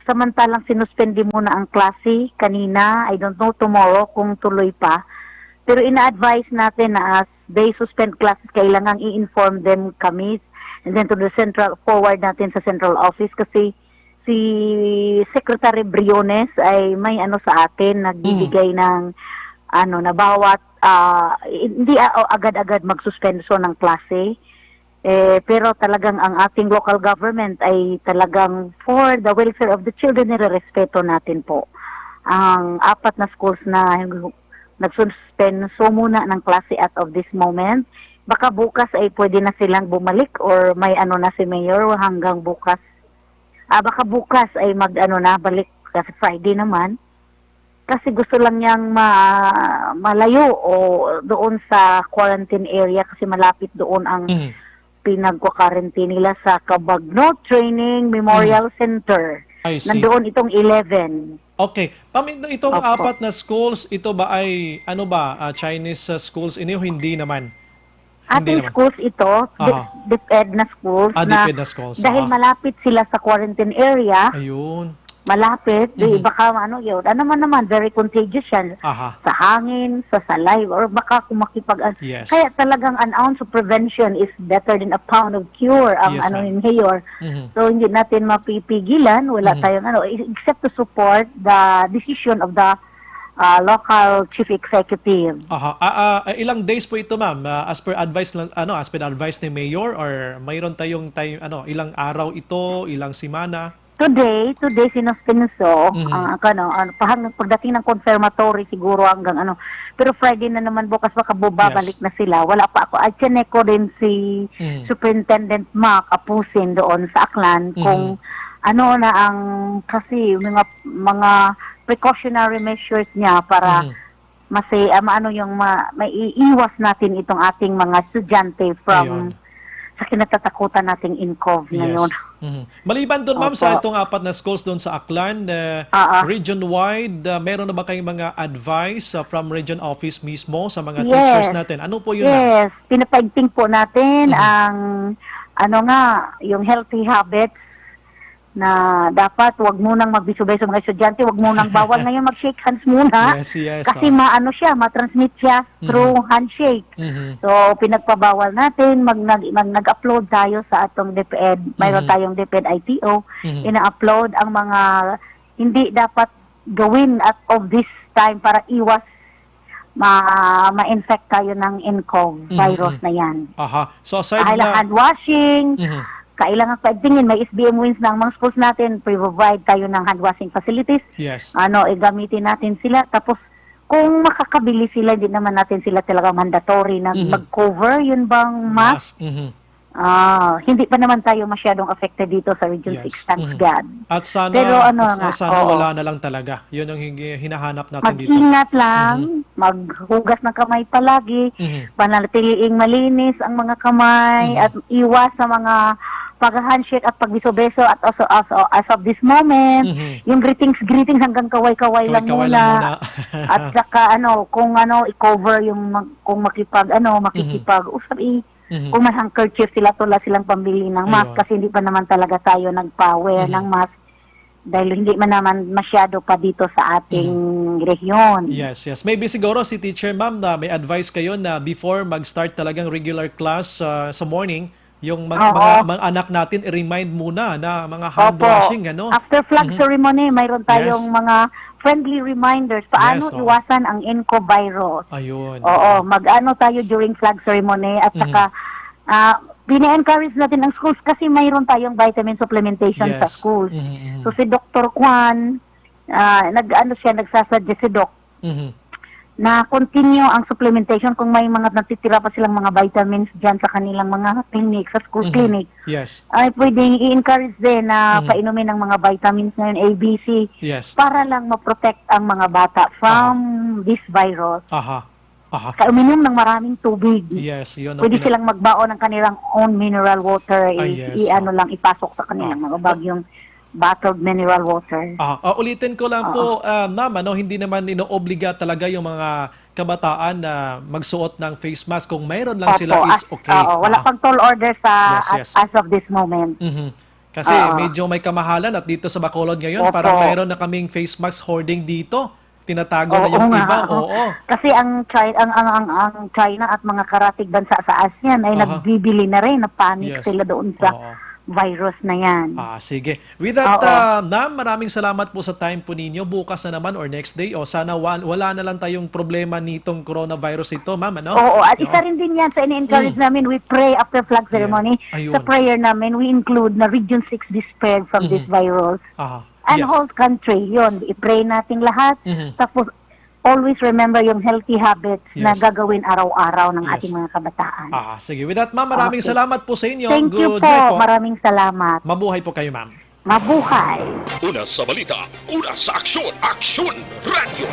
samantalang sinuspende muna ang klase kanina. I don't know tomorrow kung tuloy pa. Pero ina-advise natin na as they suspend classes, kailangan i-inform them kami and then to the central, forward natin sa central office kasi si Secretary Briones ay may ano sa atin, nagbibigay Mm. ng ano na bawat, ah, hindi, ah, agad-agad magsuspenso ng klase. Eh, pero talagang ang ating local government ay talagang for the welfare of the children, nirerespeto natin po ang apat na schools na nagsuspenso muna ng klase as of this moment. Baka bukas ay pwede na silang bumalik or may ano na si Mayor hanggang bukas. Ah, baka bukas ay mag-ano na, balik kasi Friday naman. Kasi gusto lang niyang ma-, malayo o doon sa quarantine area kasi malapit doon ang Mhm. pinagkwa-quarantine nila sa Cabagno Training Memorial Mhm. Center. I see. Nandoon itong eleven. Okay. Ma'am, ito, itong Opo. apat na schools, ito ba ay, ano ba, ah, Chinese, ah, schools ini o hindi naman? Hindi Ating naman. schools ito, Aha. DepEd na schools Ah, na DepEd na schools, dahil aha. malapit sila sa quarantine area, Ayun. malapit, di Mhm. baka ano yun, ano man naman, very contagious yan. Aha. Sa hangin, sa saliva, or baka kung makipag-, Yes. kaya talagang an ounce of prevention is better than a pound of cure, ang Yes, ano ma'am. ni Mayor. Mhm. So, hindi natin mapipigilan, wala Mhm. tayong ano, except to support the decision of the, ah, local chief executive. Aha. Ah, ah, ah, ilang days po ito, ma'am? Ah, as per advice lang, ano, as per advice ni Mayor, or mayroon tayong time, ano, ilang araw ito, ilang semana? Today, today, sinuspenso, Mhm. ang, ano, ano, pahang-, pagdating ng confirmatory siguro hanggang, ano, Pero Friday na naman bukas, makababalik Yes. na sila. Wala pa ako. Ay, chinek ko rin si Mhm. Superintendent Mac Apusin doon sa Aklan Mhm. kung ano na ang, kasi mga, mga precautionary measures niya para Mhm. masi-, ah, maano yung ma-, maiiwas natin itong ating mga estudyante from Ayun. sa kinatatakutan nating N C O V Yes. ngayon. Mhm. Maliban doon, ma'am, sa Opo. itong apat na schools doon sa Aklan, eh, Ah, ah. region-wide, ah, meron na ba kayong mga advice, ah, from region office mismo sa mga Yes. teachers natin? Ano po yun, ma'am? Yes. Pinapaigting po natin Mhm. ang, ano nga, yung healthy habits na dapat wag munang magbiso-biso mga estudyante, wag munang bawal ngayon mag-shake hands muna. Yes, yes, Kasi oo. maano siya, ma-transmit siya Mhm. through handshake. Mhm. So, pinagpabawal natin, mag, nag, mag, nag-upload tayo sa atong DepEd. Mayroon Mhm. tayong DepEd I T O, Mhm. ina-upload ang mga hindi dapat gawin at of this time para iwas ma, ma-infect tayo ng N C O V Mhm, virus mhm. na yan. Aha. So, aside Dahil na hand washing, Mhm. kailangan pa tingin, may S B M wins na ang mga schools natin, provide tayo ng hand washing facilities. Yes. Ano, eh, gamitin natin sila. Tapos, kung makakabili sila, hindi naman natin sila talaga mandatory na Mhm. mag-cover. Yun bang mask? Mask, mhm. Ah, hindi pa naman tayo masyadong affected dito sa Region Yes. six, thanks Mhm. God. At sana, Pero ano at nga, sana oo. wala na lang talaga. Yun ang higi-, hinahanap natin dito. Mag-ingat lang, Mhm. maghugas ng kamay palagi, Mhm. panatiliing malinis ang mga kamay, Mhm. at iwas sa mga pag-handshake at pagbiso-beso at as, as, as of this moment, Mhm. yung greetings, greetings hanggang kaway-kaway lang Kaway-kaway lang muna. muna. At saka ano, kung ano, i-cover yung mag-, kung makipag, ano, Mhm. makikipag-usap, i-, Mhm. kung may handkerchief sila, tula silang pambili ng mask Ayun. kasi hindi pa naman talaga tayo nagpa-wear Mhm. ng mask dahil hindi man naman masyado pa dito sa ating Mhm. rehiyon. Yes, yes. Maybe siguro si teacher, ma'am, na may advice kayo na before mag-start talagang regular class, ah, sa morning, yung mga, Oo. mga, mga anak natin, i-remind muna na mga hand Opo. washing, ano? After flag Mhm. ceremony, mayroon Yes. tayong mga friendly reminders. Paano Yes, oo. iwasan ang N C O V virus? Ayun, Oo, oo. mag-ano tayo during flag ceremony at Mhm. saka, ah, pina-encourage natin ang schools kasi mayroon tayong vitamin supplementation sa Yes. schools. Mhm, mhm. So, si Doktor Kwan, ah, nag-ano siya, nagsasuggest si Doc Mhm. na continue ang supplementation kung may mga natitira pa silang mga vitamins dyan sa kanilang mga clinic, sa school Mhm. clinic. Yes. Ay, pwedeng i-encourage din na Mhm. painumin ang mga vitamins ngayon, A B C, Yes. para lang ma-protect ang mga bata from Aha. this virus. Aha. Aha. Kaya uminom ng maraming tubig. Yes, yun ang Pwede pina- silang magbaon ng kanilang own mineral water, Ay, i-, yes, i-, ano oh. lang, ipasok sa kanilang Oh. mga bag yung bottled mineral water. Ah, ah, ulitin ko lang Oo. po, ah, ma'am, ano, hindi naman inoobliga talaga yung mga kabataan na magsuot ng face mask. Kung mayroon lang sila, Opo, it's as, okay. oo, wala Ah. pang tall order sa Yes, as, yes. as of this moment. Mhm. Kasi Oo. medyo may kamahalan at dito sa Bacolod ngayon, Opo. parang mayroon na kaming face mask hoarding dito. Tinatago na Oo yung nga, iba, oo. oo. Kasi ang Chi-, ang, ang, ang, ang China at mga karatig bansa sa ASEAN ay Aha. nagbibili na rin, na-panic Yes. sila doon sa Oo. virus na yan. Ah, sige. With that, Oo. ah, ma'am, maraming salamat po sa time po ninyo. Bukas na naman or next day, o sana wa-, wala na lang tayong problema nitong coronavirus ito, ma'am, ano? Oo, at Yo. isa rin din yan sa ini-encourage Mm. namin, we pray after flag Yeah. ceremony. Ayun. Sa prayer namin, we include na Region six be spared from this Mhm. virus. Aha. And Yes. whole country, yun. I-pray nating lahat. Mhm. Tapos, always remember yung healthy habits na Yes. gagawin araw-araw ng Yes. ating mga kabataan. Ah, sige. With that, ma'am, maraming Okay. salamat po sa inyo. Thank you Good po. night po. Maraming salamat. Mabuhay po kayo, ma'am. Mabuhay. Una sa balita, una sa aksyon, Aksyon Radyo.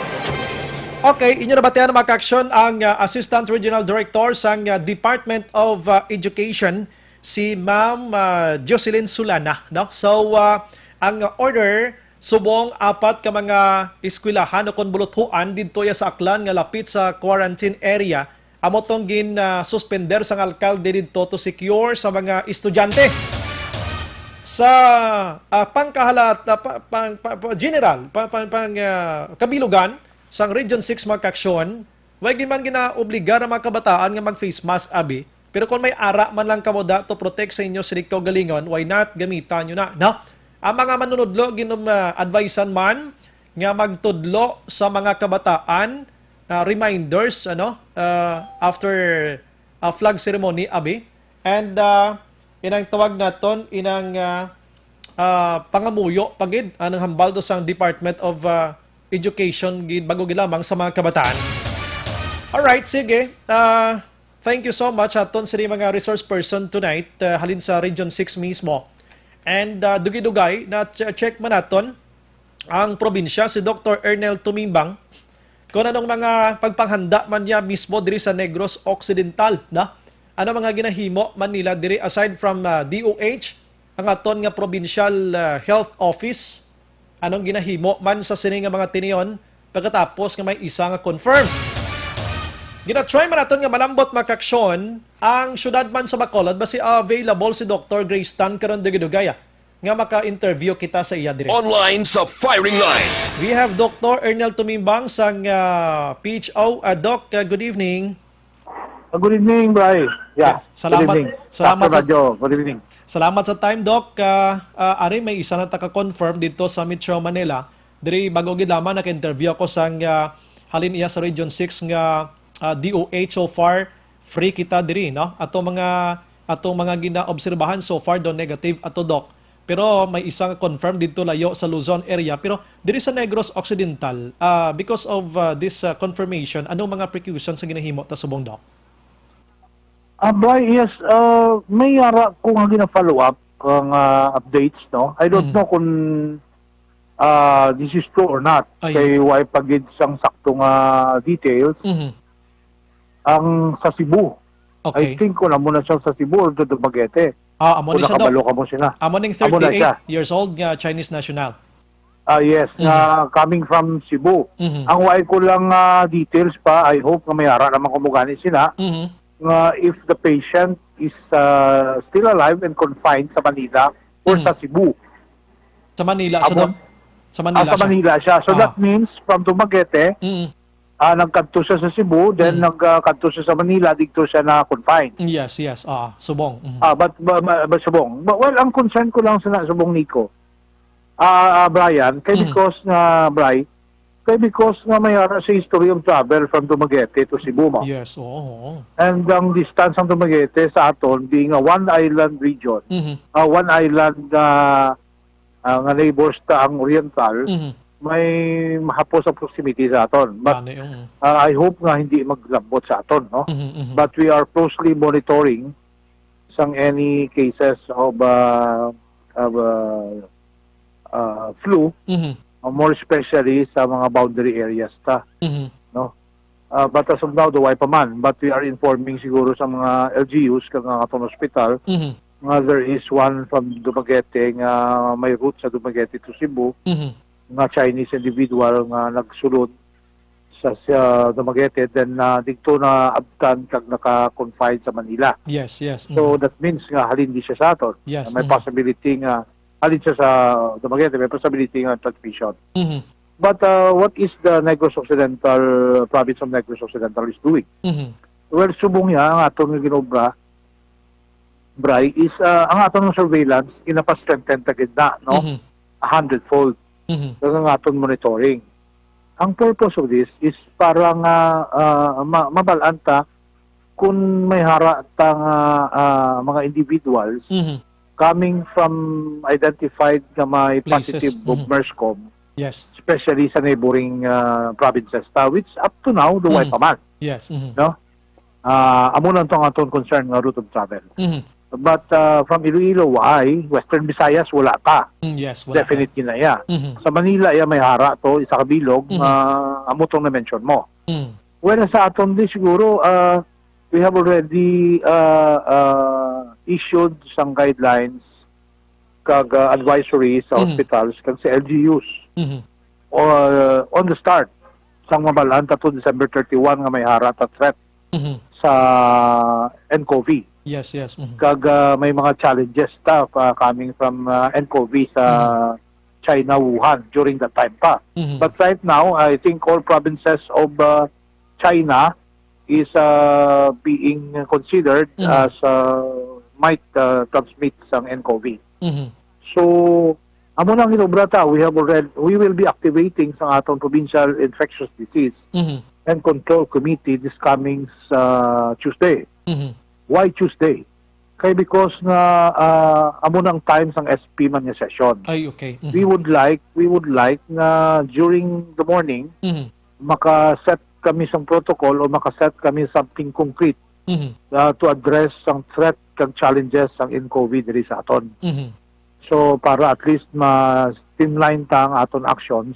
Okay, inyo nabatian, mga ka-aksyon, ang, ah, Assistant Regional Director sang, ah, Department of, ah, Education, si Ma'am, ah, Jocelyn Sulana, no? So, ah, ang order subong apat ka mga eskwelahan o kon buluthuan didto ya sa Aklan nga lapit sa quarantine area, amo tong gin, ah, suspender sang alkalde didto to secure sa mga estudyante. Sa, ah, pangkahalat-, ah, pa-, pang-, pa-, pa-, general, pa-, pang-, pang-, ah, kabilugan sang Region six, mga ka-aksyon, way gid man ginaobligar ang mga kabataan nga mag-face mask, abi. Pero kung may ara man lang kamo da to protect sa inyo sini kaugalingon, why not? Gamitan nyo na, no? Ang mga manunudlo, ginum-, ah, advisean man nga magtudlo sa mga kabataan, ah, reminders, ano, ah, after, ah, flag ceremony, abi. And, ah, inang tawag naton, inang, ah, ah, pangamuyo pa gid, anang hambal to sang Department of, ah, Education gid, bago gid lamang sa mga kabataan. Alright, sige. Ah, thank you so much aton sini mga resource person tonight, ah, halin sa Region six mismo. And, ah, dugay-dugay na ch- check man naton ang probinsya, si Doctor Ernel Tumimbang, kung anong mga pagpanghanda man niya mismo diri sa Negros Occidental, na? Ano mga ginahimo man nila diri aside from, ah, D O H, ang aton nga provincial, ah, health office? Anong ginahimo man sa sini nga mga tinion pagkatapos nga may isa nga confirm? Gina-try man naton nga malambot, mga kaaksyon, ang syudad man sa Bacolod, basi available si Doctor Grace Tan karon dugay-dugay, ah, nga maka-interview kita sa iya diri. Online sa firing line. We have Doctor Ernel Tumimbang sang, ah, P H O. Ah, Doc, ah, good evening. Uh, good evening, Bri. Yeah. Yes, salamat. Good evening. Salamat Doctor sa- Radyo, good evening. Salamat sa time, Doc. Ah, ah, ari may isa na taka-confirm dito sa Metro Manila. Diri, bago gid lamang naka-interview ako sang, ah, halin iya sa Region six nga, ah, D O H. So far, free kita diri, no? Ato mga, ato mga ginaobserbahan so far do negative ato, Doc. Pero may isang confirm dito layo sa Luzon area. Pero diri sa Negros Occidental, ah, because of, ah, this, ah, confirmation, anong mga precautions ang ginahimo ta subong, Doc? Ah, Bri, yes, uh, may ara ko nga gina-follow up ang ah, updates, no? I don't Mhm. know kung ah, this is true or not. Ay. Kay wala pa gid sang sakto nga details. Mhm. Ang sa Cebu. Okay. I think kung amo na siya sa Cebu or to Dumaguete. Ah, amo Kung ni siya, Doc. Nakabalo ka mo sila. Amo ning Amo na thirty-eight siya. years old nga Chinese national. Ah, yes, Mhm. nga coming from Cebu. Mhm. Ang wala ko lang ah, details pa, I hope nga may ara naman kumugani sila, Mhm. nga if the patient is ah, still alive and confined sa Manila or Mhm. sa Cebu. Sa Manila siya, Amo- Doc? Sa Manila Ah, sa siya. Manila siya. So Ah. that means from Dumaguete, Mhm. ah, nagkadto siya sa Cebu, then Mhm. nagkadto siya sa Manila, dito siya na-confine. Yes, yes. Ah, subong. Mhm. Ah, but, but, but, but subong. But, well, ang concern ko lang sa subong, Nico, ah, ah, Brian, kay Mhm. because nga, Bri, kay because nga may ara sa history of travel from Dumaguete to Cebu, mo. Yes, oo, oo. And ang distance ng Dumaguete sa aton, being a one island region, Mhm. ah, one island ah, ah, nga neighbors ta ang Oriental, Mhm. may mahapos ang proximity sa aton. But Gani, oo. ah, I hope nga hindi maglambot sa aton, no? Mhm, mhm. But we are closely monitoring sang any cases of ah, of ah, ah, flu, Mhm. uh, more especially sa mga boundary areas ta, Mhm. no? Uh, but as of now, duway pa man. But we are informing siguro sa mga L G Us kag ang atong hospital Mhm. nga there is one from Dumaguete nga may route sa Dumaguete to Cebu, Mhm. nga Chinese individual nga nagsulod sa, sa Dumaguete, then na dito na abtan kag naka-confine sa Manila. Yes, yes. So Mhm. that means nga halin di siya sa aton. Yes, May mhm. possibility nga halin siya sa Dumaguete, may possibility nga transmission. Mhm. But uh, what is the Negros Occidental, province of Negros Occidental is doing? Mhm. Well, subong niya, ang aton nga ginobra, Bri, is uh, ang aton nga surveillance, ginapastrengthen ta gid na, no? Mhm. A hundredfold. Mhm. Kag ang aton monitoring. Ang purpose of this is para nga uh, ma- mabalaan ta kung may hara ta nga uh, mga individuals Mhm. coming from identified nga may Places. positive of Mhm. MERS-CoV, Yes. especially sa neighboring uh, provinces ta, which up to now, duway Mhm. pa man. Yes. Mhm. No? Ah, amo lang tong aton concern nga route of travel. Mhm. But uh, from Iloilo, why? Western Visayas, wala pa. Mm, yes. Wala Definite pa. Gina iya. Mhm. Sa Manila, iya may hara to, isa ka bilog, Mhm. ah, amo tong na-mention mo. Mm. Well, sa aton di siguro, ah, we have already ah, ah, issued some guidelines kag ah, advisories sa Mhm. hospitals kag sa L G Us Mhm. or on the start sang mabalaan ta to December thirty-one nga may hara ta threat Mhm. sa N C O V. Yes, yes. Mhm. Kag ah, may mga challenges ta pa coming from ah, N C O V sa China, Wuhan during that time pa. Mhm. But right now, I think all provinces of ah, China is ah, being considered Mhm. as ah, might ah, transmit sang N C O V. Mhm. So, amo nang ginobra ta, we have already, we will be activating sa aton provincial infectious disease Mhm. and control committee this coming sa Tuesday. Mhm. Why Tuesday? Kay because nga ah, amo nang time sang S P man nga session. Ay, okay. Mhm. We would like, we would like nga during the morning Mhm. maka-set kami sang protocol o makaset kami something concrete, Mhm. uh, to address sang threat kag challenges sang N COVID diri sa aton. Mhm. So, para at least ma-streamline ta ang aton actions,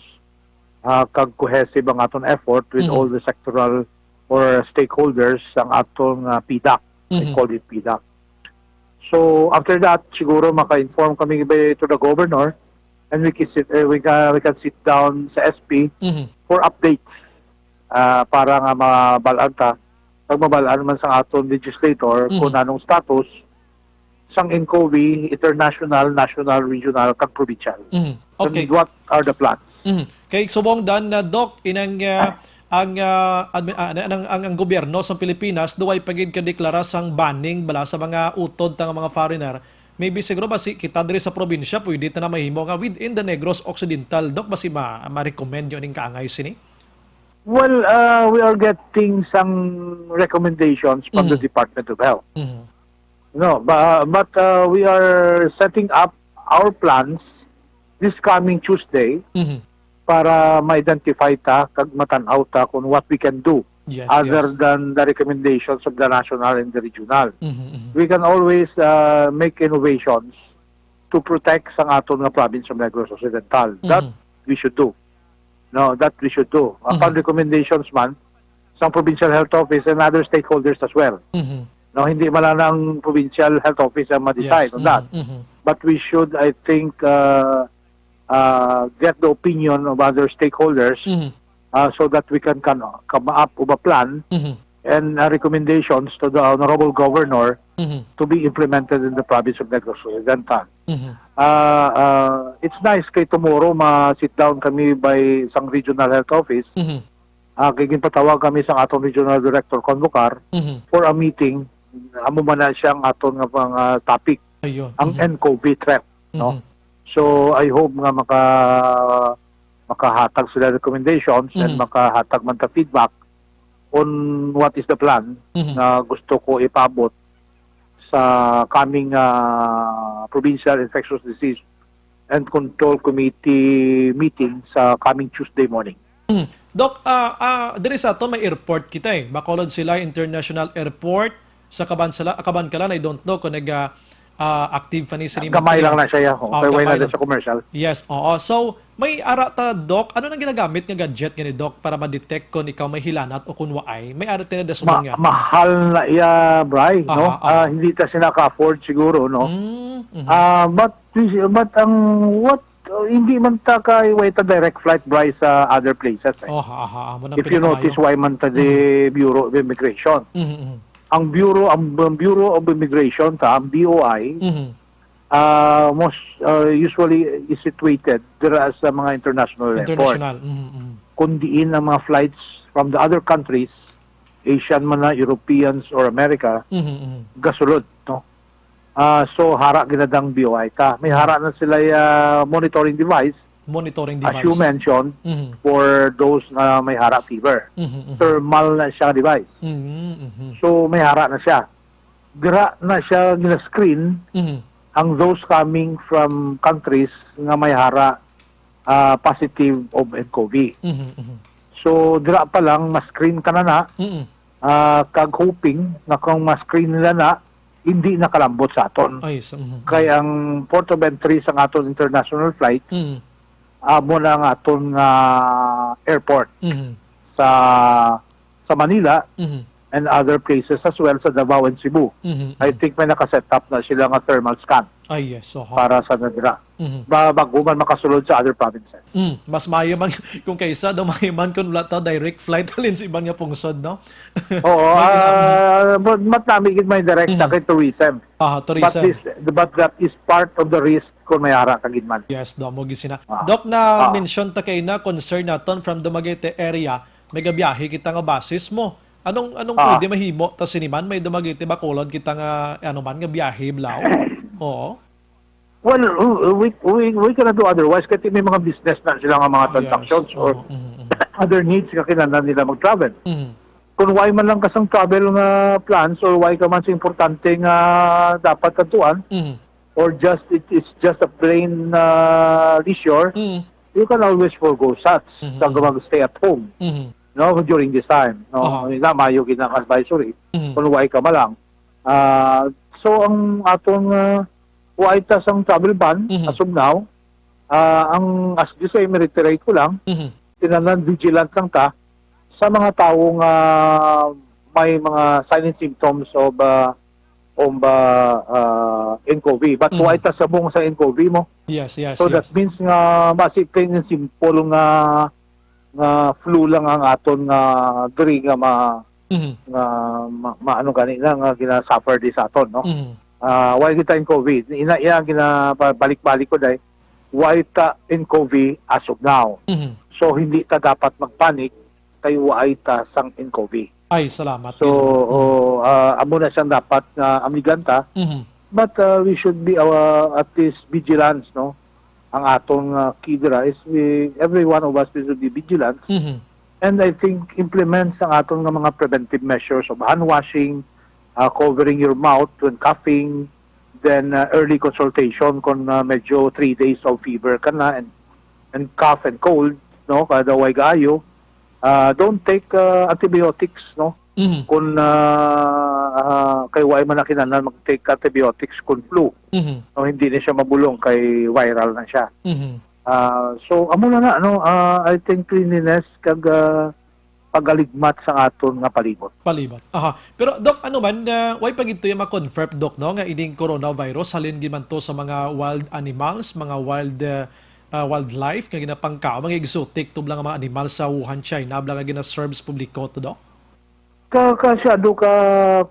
ah, kag cohesive ang aton effort with Mhm. all the sectoral or stakeholders sang aton, ah, PDAC. I Mhm. call it PDAC. So, after that, siguro maka-inform kami by, to the governor, and we can sit, eh, we can, we can sit down sa S P Mhm. for updates, ah, para nga mabal-an ta, kag mabal-an man sa aton legislator Mhm. kung anong status sang N COVID, international, national, regional, kag provincial. Mhm. Okay. And what are the plans? Mhm. Kay subong dan na, Doc, inang, ah, ang, ah, admi-, ah, ang, ang, ang gobyerno sa Pilipinas duway pa gid kadeklara sang banning bala sa mga utod ta nga mga foreigner. Maybe siguro ba si kita diri sa probinsya pwede ta na mahimo nga within the Negros Occidental, Doc, ba si ma-, ma-recommend nyo ning kaangay sini? Well, uh, we are getting some recommendations from the Mhm. Department of Health. Mhm. No, ba-, but, uh, we are setting up our plans this coming Tuesday Mhm. para ma-identify ta kag matan-aw ta kung what we can do Yes, other yes. than the recommendations of the national and the regional. Mhm, mhm. We can always, uh, make innovations to protect sang aton nga province of Negros Occidental. That Mhm. we should do. No, that we should do. Upon Mhm. recommendations man sang provincial health office and other stakeholders as well. Mhm. No, hindi man lang ang provincial health office ang ma-decide Yes. on that. Mhm, mhm. But we should, I think, uh, uh, get the opinion of other stakeholders, Mhm. uh, so that we can, can come up with a plan Mhm. and, uh, recommendations to the Honorable Governor Mhm. to be implemented in the province of Negros Occidental. Mhm. Uh, uh, it's nice kay tomorrow ma-sit down kami by sang regional health office. Mhm. Uh, kay ginpatawag kami sang aton regional director, Convocar, Mhm. for a meeting. Amo man na siya ang aton nga pang, uh, topic, Ayun. ang Mhm. N COVID threat, no? Mhm. So, I hope nga maka-, makahatag sila recommendations and Mhm. makahatag man ta feedback on what is the plan Mhm. nga gusto ko ipaabot sa coming, ah, Provincial Infectious Disease and Control Committee meeting sa coming Tuesday morning. Mhm. Doc, ah, ah, diri sa aton may airport kita eh. Bacolod Silay International Airport. Sa Kabansalan, ah, Kabankalan, I don't know kung nag, ah, ah, active pa ni sini Gamay lang na siya, oh. Ah, kay way gamay na lang sa commercial. Yes, oo. So, may ara ta, Doc. Ano nang ginagamit nga gadget gani, Doc, para ma-detect kung ikaw may hilanat o kung waay? May ara ta na Ma-, dasungan nga. Mahal na iya, Bri, no? Aha, aha. Ah, hindi ta sina ka-afford siguro, no? Mm, mhm. Ah, but, but ang, what, uh, hindi man ta kay way ta direct flight, Bri, sa other places, eh. Oh, aha, aha. Amo nang If you notice, pinakamaayo. Why man ta di Mhm. Bureau of Immigration? Mhm, mhm. Ang Bureau, ang, ang Bureau of Immigration ta, ang B O I, Mhm. ah, most, ah, usually is situated dira sa mga international airport. International. Mhm, mhm. Kung diin ang mga flights from the other countries, Asian man na, Europeans or America, Mhm, mhm. gasulod, no? Ah, so, hara ginadang B O I ta. May Mhm. hara na sila, ah, monitoring device, Monitoring as you device. mentioned, Mhm. for those na may hara fever. Mhm, mhm. Thermal na siya device. Mhm, mhm. So, may hara na siya. Dira na siya gina-screen Mhm. ang those coming from countries nga may hara, ah, positive of N C O V. Mhm, mhm. So, dira pa lang, ma-screen ka na na, Mhm. ah, kag hoping nga kung ma-screen nila na, hindi nakalambot sa aton. Ay, so, mhm, Kay mhm. ang port of entry sa aton international flight, Mhm. amo na ang aton nga airport Mhm. sa, sa Manila Mhm. and other places as well sa Davao and Cebu. Mhm, I mhm. think may naka-set up na sila nga thermal scan Ah, yes, oho. para sa nadira. Mhm. Ba-, bago man makasulod sa other provinces. Mm, mas maayo man kung kaysa daw maayo man kung wala ta direct flight halin sa iban nga pungsod, no? Oo, May gina-, ah, but, but nami gid may direct sa Mhm. kay tourism. Ah, But tourism. this, but that is part of the risk kung may ara ka gid man. Yes, do mo gisina. Ah. Doc, na Ah. mention ta kay na concern naton from Dumaguete area, may gabiyahe kita nga basis mo. Anong, anong Ah. pwede mahimo ta sini man? May Dumaguete, Bacolod kita nga, ano man, nga biyahe, blaw? Oo. Well, we, we, we cannot do otherwise kasi may mga business na sila nga mga Yes. transactions or Oo, mhm, mhm. other needs nga kinahanglan nila mag-travel. Mhm. Kung why man lang kasang travel nga plans or why ka man sa importante nga dapat katuan, Mhm. or just, it is just a plain, uh, leisure, Mhm. you can always forego such Mhm, sa mhm. mag-stay at home. Mhm. no, during this time, no? Aha. Ina, maayo gid ang advisory Mhm. kung way ka malang. Ah, so, ang aton, ah, way ta sang travel ban Mhm. as of now, ah, ang, as you say, reiterate ko lang, Mhm. kinahanglan vigilant lang ta sa mga tawo nga may mga sign and symptoms of, ah, of, ah, ah, N C O V. But Mhm. way ta subong sa N C O V mo. Yes, yes, So, yes. that means nga, basi kay simple nga, nga flu lang ang aton nga diri nga ma-, Mhm. nga ma-, maano gani na nga gina-suffer di sa aton, no? Mhm. Ah, way kita N C O V. Ina, iya, ginabalik-balik ko, day. Way ta N C O V as of now. Mhm. So, hindi ta dapat magpanic kay way ta sang N C O V. Ay, salamat So, gid. Mhm. oh, ah, amo na siyang dapat nga amigan ta. Mhm. But, ah, we should be, uh, at least vigilance, no? Ang atong, ah, key dira is we, every one of us, we should be vigilant. Mhm. And I think implement ang aton nga mga preventive measures of hand washing, ah, covering your mouth when coughing, then, ah, early consultation kung, ah, medyo three days of fever ka na and, and cough and cold, no? Kada way kaayo. Ah, don't take, ah, antibiotics, no? Mhm. Kung, ah, ah, kay way man na kinahanglan mag-take antibiotics kung flu. Mhm. No, hindi na siya mabulong kay viral na siya. Mhm. Ah, so, amo na na, no? Ah, I think cleanliness kag, ah, pagaligmat sa aton nga palibot. Palibot. Aha. Pero, Doc, ano man, ah, way pa gid to yung ma-confirm, Doc, no, nga ining coronavirus, halin gid man to sa mga wild animals, mga wild, ah, ah, wildlife, nga ginapangkaon, mga exotic, tublang nga mga animal sa Wuhan, China, bala nga gina-serve sa publiko to, Doc? Ka, ka, siya, do ka,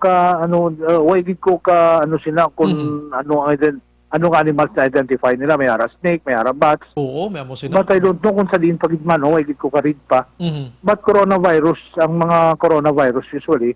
ka, ano, ah, way gid ko ka, ano sila, kung Mhm. ano ang ident-, ano nga animals na identify nila, may ara snake, may ara bats. Oo, may amo sila. But I don't know kung sa diin pa gid man, no? Way gid ko ka-read pa. Mhm. But coronavirus, ang mga coronavirus usually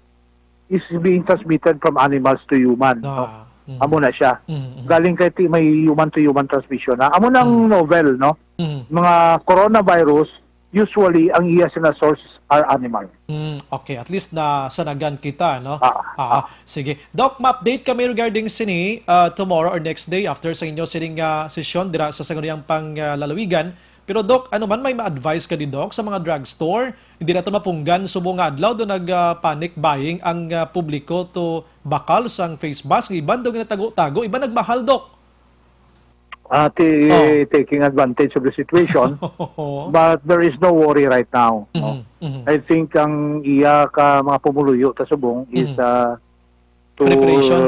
is being transmitted from animals to human, no? Ah, mhm. Amo na siya. Mhm, mhm. Galing kay ti-, may human to human transmission na. Amo nang Mhm. novel, no? Mhm. Mga coronavirus, usually, ang iya sina source are animal. Mm, okay, at least nasanagan kita, no? Ah, Ah, ah. sige. Doc, ma-update kami regarding sini, ah, tomorrow or next day after sa inyo sining, ah, sesyon dira sa sangguniang pang, ah, lalawigan. Pero, Doc, ano man may ma-advise ka di, Doc, sa mga drugstore? Hindi nato mapunggan subong nga adlaw do nag, ah, panic buying ang, ah, publiko to bakal sang face mask. Iban do ginatago-tago, iban nagmahal, Doc. Ah, ti-, Oh. taking advantage of the situation, Oo. but there is no worry right now, no? Mhm, mhm. I think ang iya ka mga pumuluyo ta subong is, Mhm. ah, to, Preparation.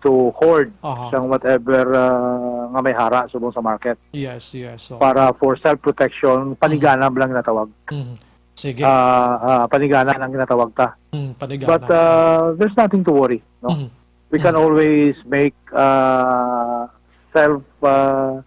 to hoard Aha. sang whatever, ah, nga may hara subong sa market. Yes, yes, oo. Para for self-protection, panigana Mhm. lang ginatawag. Mhm. Sige. Ah, ah, panigana lang ginatawag ta. Mm, panigana. But, ah, there's nothing to worry, no? Mhm. We can Mhm. always make, ah, self, ah,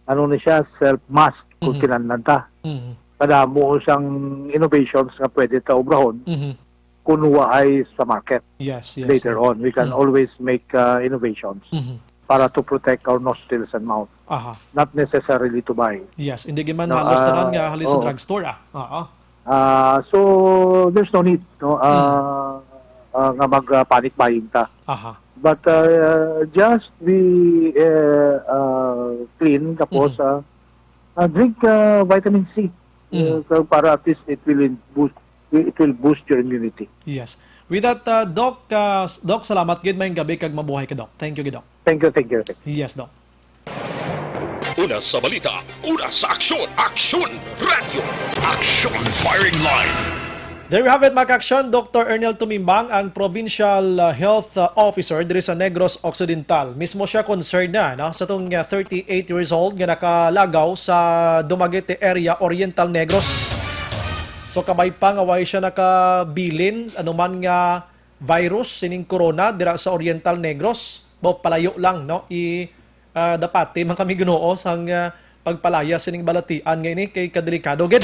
ano ni siya, self mask kung Mhm. kinahanglan ta. Mhm. Kadamo sang innovations nga pwede ta obrahon Mhm. kung waay sa market. Yes, yes. Later on, we can Mhm. always make, ah, innovations Mhm. para to protect our nostrils and mouth. Aha. Not necessarily to buy. Yes, hindi gid man No, halos ah, tanan nga halin sa oo. drugstore, ah. Oo. Ah, so, there's no need, no, Mm. ah, ah, nga mag, ah, panic buying ta. Aha. But, ah, just be, eh, ah, clean, tapos, Mhm. ah, ah, drink, ah, vitamin C. Mhm. Uh, so para at least it will boost, it will boost your immunity. Yes. With that, uh, Doc, uh, s-, Doc, salamat gid, maayong gabi kag mabuhay ka, Doc. Thank you gid, Doc. Thank you, thank you, thank you. Yes, Doc. Una sa balita, una sa aksyon, Aksyon Radio, Aksyon Firing Line. There you have it, mga ka-aksyon. Doctor Ernel Tumimbang, ang Provincial, uh, Health, uh, Officer diri sa Negros Occidental. Mismo siya concerned na, no, sa tong, uh, thirty-eight years old nga nakalagaw sa Dumaguete area, Oriental Negros. So, kabay pa nga way siya nakabilin anuman nga virus sining corona dira sa Oriental Negros. Bo, palayo lang, no? I, ah, dapati man kami, Ginoo, sang, ah, pagpalaya sining balatian nga ini kay kadelikado gid.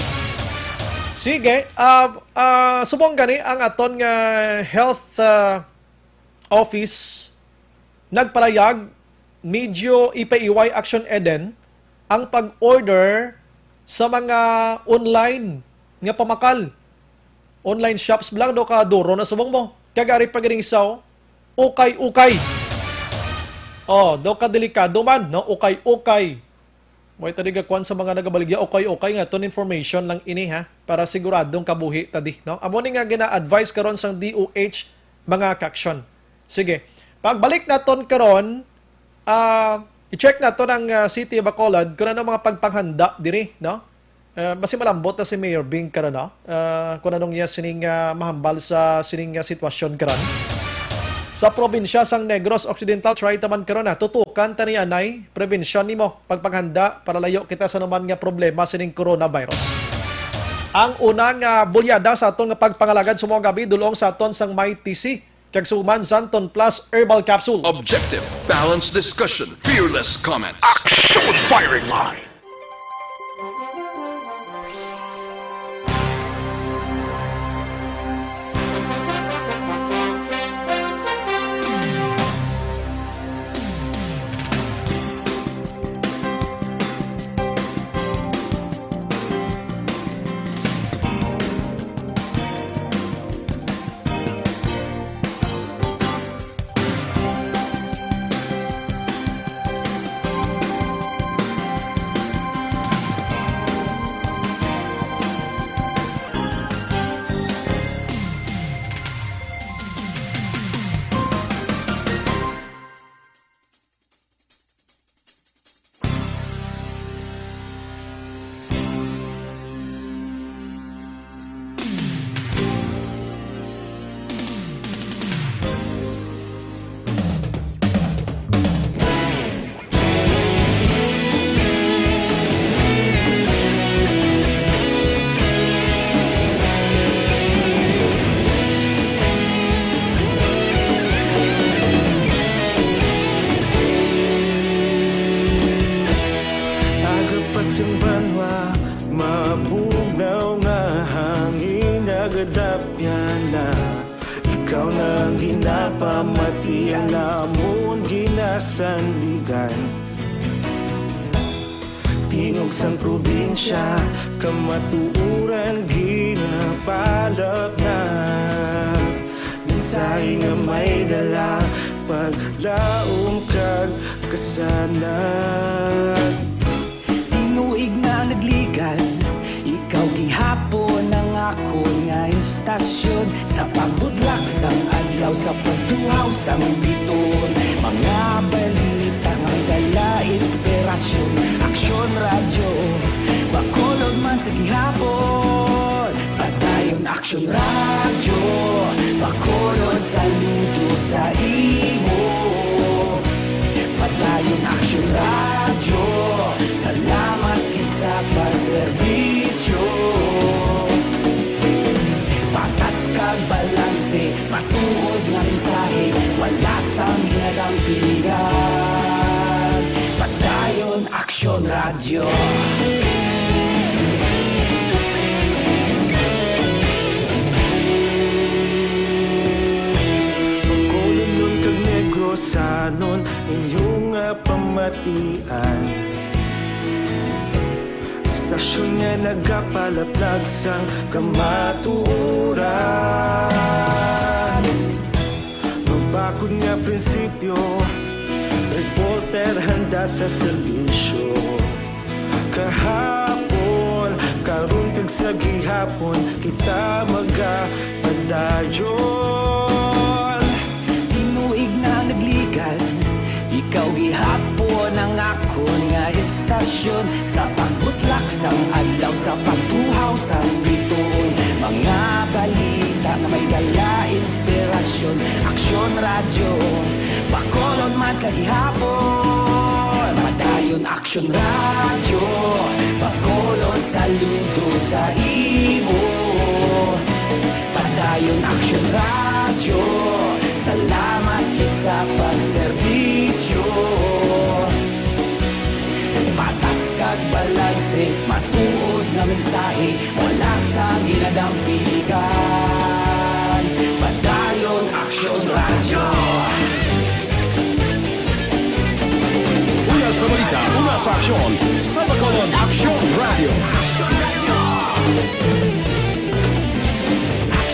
Sige, ah, ah, subong gani ang aton nga health, ah, office nagpalayag, medyo ipaiway Action Eden ang pag-order sa mga online nga pamakal. Online shops lang do ka duro na subong mo. Kag ari pa gid ang isa, oh, ukay-ukay. Oh, do ka delikado man, no? Ukay-ukay. Mo ito di gakuan sa mga nagabaligya, okay, okay nga, ton information lang ini, ha, para siguradong kabuhi ta di, no? Amo ni nga gina-advise karon sang D O H, mga ka-aksyon. Sige. Pagbalik naton karon, ah, i-check naton ang, ah, City of Bacolod kung ano mga pagpanghanda diri, no? Ah, basi malambot na si Mayor Bing karon, no? Ah, kung anong iya sining, ah, mahambal sa sining, ah, sitwasyon karon. Sa probinsya sang Negros Occidental, try ta man karon, ah, tutukan ta ni anay, prebinsyon nimo, pagpanghanda para layo kita sa anuman nga problema sining coronavirus. Ang una nga bulyada sa aton nga pagpangalagad sa mga gabi, dulong sa aton sang Mighty C. Kag suman, Santon Plus Herbal Capsule. Objective, balanced discussion, fearless comment. Action firing line. Aga pa sang banwa, mabugnaw nga hangin, nagadapyan na. Ikaw na ang ginapamati, ang amon ginasandigan. Tingog sang probinsya, kamatuoran ginapalapnag. Mensahe nga may dala, paglaom kag kasanag. Tinuig na nagligad, ikaw gihapon ang akon nga istasyon. Sa pagbutlak sang adlaw, sa pagtuhaw sang biton, mga balita nga may dala inspirasyon. Aksyon Radyo, Bacolod man sa gihapon. Padayon Aksyon Radyo, Bacolod, saludo sa imo. Padayon Aksyon Radyo, salamat gid sa pagserbisyo. Patas kag balanse, matuod nga mensahe, wala sang ginadampingan. Padayon Aksyon Radyo. Bacolodnon kag Negrosanon, inyo nga pamatian. Istasyon nga nagapalaplag sang kamatuoran. Magbakod nga prinsipyo, reporter handa sa serbisyo. Kahapon, karon kag sa gihapon, kita magapadayon. Tinuig na nagligad, ikaw gihapon ang akon nga istasyon. Sa pagbutlak sang adlaw, sa pagtuhaw sang bituon, mga balita nga may dala inspirasyon. Aksyon Radyo, Bacolod man sa gihapon. Padayon Aksyon Radyo, Bacolod, saludo sa imo. Padayon Aksyon Radyo, salamat gid sa pagserbisyo. Patas kag balanse, matuod nga mensahe, wala sang ginadampigan. Padayon Aksyon Radyo. Una sa balita, una sa aksyon, sa Bacolod Aksyon Radyo.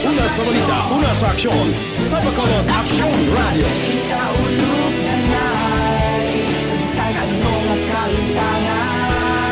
Una sa balita, una sa aksyon, sa Bacolod Aksyon Radyo. Ikaulog na nay, sa bisan ano nga kahitangan.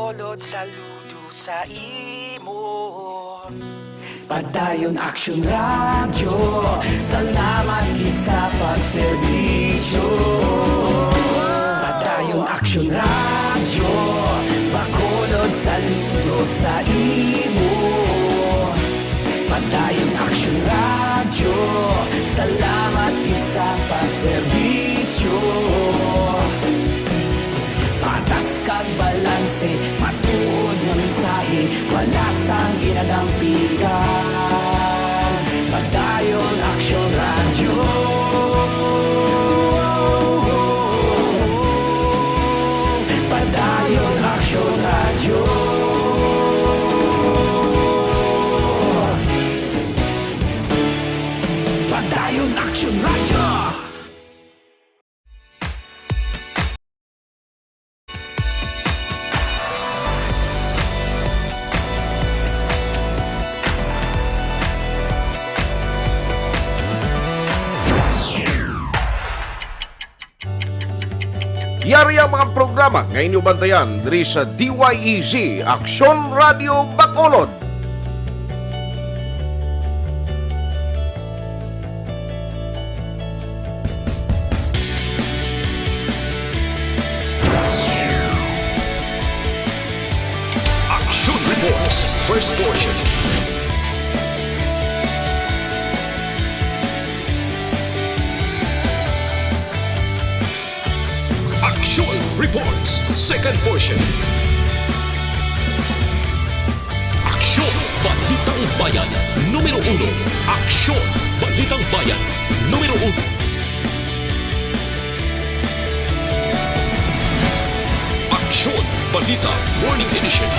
Bacolod, saludo sa imo. Padayon Aksyon Radyo, salamat gid sa pagserbisyo. Padayon Aksyon Radyo, Bacolod, saludo sa imo. Padayon Aksyon Radyo, salamat gid sa pagserbisyo. Patas kag balanse, matuod nga mensahe, wala sang ginadampigan. Padayon Aksyon Radyo. Padayon Aksyon Radyo. Padayon Aksyon Radyo. Yari ang mga programa nga inyo bantayan diri sa D Y E Z, Aksyon Radio Bacolod. Action Reports, first portion. Action Reports, second portion. Aksyon, Balitang Bayan, numero uno. Aksyon, Balitang Bayan, numero uno. Aksyon, Balita, Morning Edition.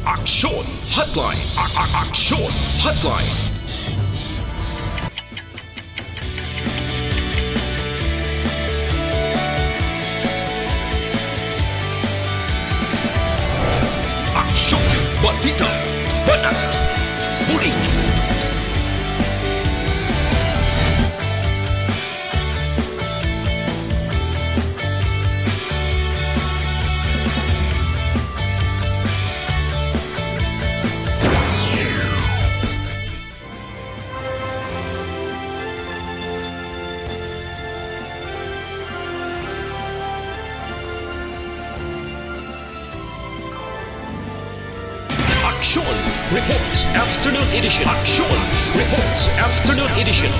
Aksyon Hotline. A- a- Aksyon Hotline. Aksyon, balita, banat, bulig. Aksyon Reports Afternoon Edition. Aksyon Reports Afternoon Edition.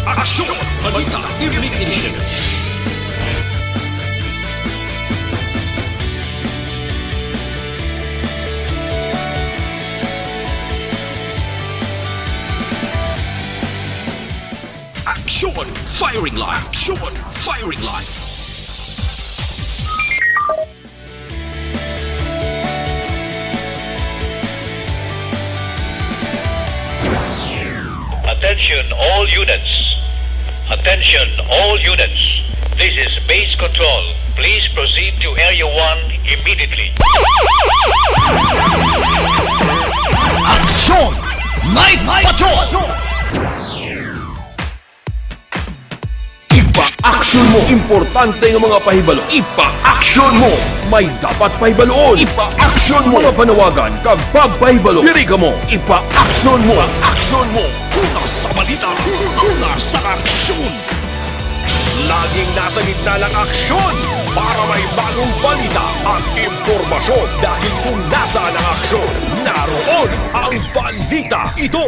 Aksyon Balita Evening Edition. Aksyon Firing Line. Aksyon Firing Line. Attention all units. Attention all units. This is base control. Please proceed to Area one immediately. Aksyon! Night Patrol! Ipa-aksyon mo. Importante nga mga pahibalo. Ipa-aksyon mo. May dapat pahibaluon. Ipa-aksyon mo. Mga panawagan kag pagpahibalo. Diri kamo. Ipa-aksyon mo. Ipa-aksyon mo. Una sa balita. Una sa aksyon. Laging nasa gitna ng aksyon para may bagong balita at impormasyon. Dahil kung nasaan ang aksyon, naroon ang balita. Ito.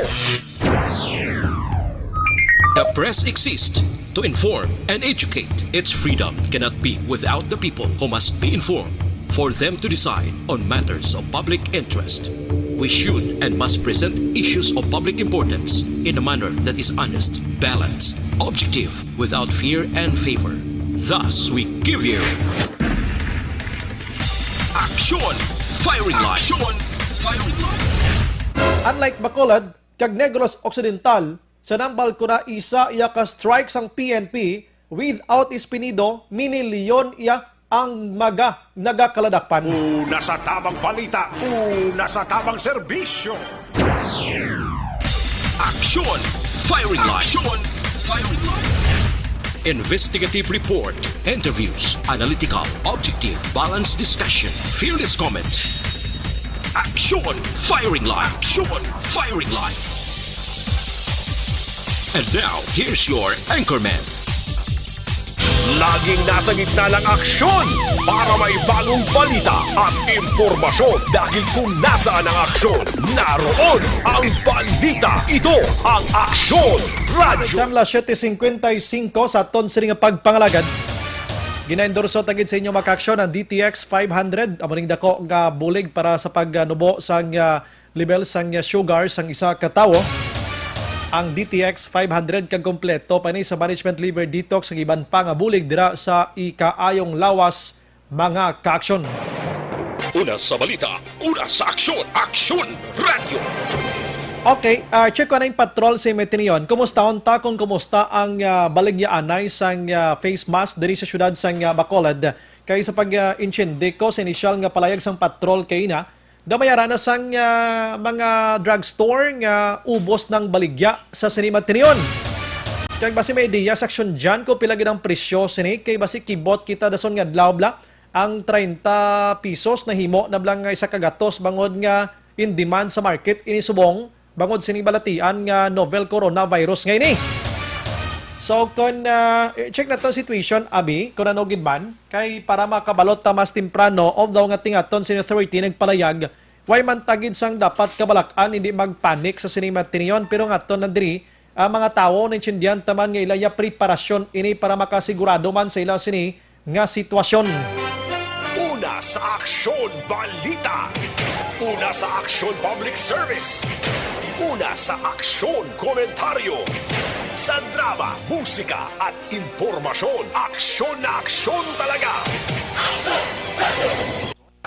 The press exists to inform and educate. Its freedom cannot be without the people, who must be informed for them to decide on matters of public interest. We should and must present issues of public importance in a manner that is honest, balanced, objective, without fear and favor. Thus, we give you Action Firing Line. Action Firing Line. Unlike Bacolod kag Negros Occidental, sa Nambal Kuna isa iya ka strike sang P N P Without Espinido, minilyon iya ang mga nagakaladakpan. Una sa tamang balita, una sa tamang serbisyo. Aksyon! Firing Line! Aksyon! Firing Line! Investigative report, interviews, analytical, objective, balanced discussion, fearless comments. Aksyon! Firing Line! Aksyon! Firing Line! And now, here's your anchorman. Laging nasa gitna ng aksyon para may bagong balita at impormasyon, dahil kung nasaan ang aksyon, naroon ang balita. Ito ang Aksyon Radyo. Time, alas siyete cincuenta y cinco sa aton sini nga pagpangalagad. Ginaendorso ta gid sa inyo, mga kaaksyon, ang D T X five hundred. Amo ning dako nga bulig para sa pagnubo sang, ah, level sang, ah, sugar sang isa ka tawo. Ang D T X five hundred kag kompleto pa ni sa management liver detox kag iban pa nga bulig dira sa ikaayong lawas, mga kaaksyon. Una sa balita, una sa aksyon, Aksyon Radyo. Okay, ah, check ko na yung patrol sa Metinion. Kumusta unta kung kumusta ang, ah, baligyaanay sang, ah, face mask diri sa syudad sang, ah, Bacolod? Kay sa pag, ah, intindi ko sa inisyal nga palayag sang patrol kay na, daw may ara na sang, ah, mga drugstore nga ubos ng baligya sa sini Metinion. Kag basi may ideya sa aksyon dyan kung pila gid ang presyo sini, kay basi kibot kita dason nga adlaw bala, ang treinta pesos nahimo na bala nga isa ka gatos bangod nga in demand sa market ini subong bangod sini balatian nga novel coronavirus nga ini. So, kung, ah, i-check na to ang situation, abi, kung ano gid man, kay para makabalot ta mas temprano, although nga tingaton sini authority nagpalayag, way man ta gid sang dapat kabalak-an, hindi magpanik sa sini Metinion, pero nga to na diri, ang mga tawo, naintindihan ta man nga ila iya preparasyon ini para makasigurado man sa ila sini nga sitwasyon. Una sa Aksyon Balita. Una sa Aksyon Public Service. Una sa Aksyon Komentaryo. Sa drama, musika at impormasyon, aksyon na aksyon talaga.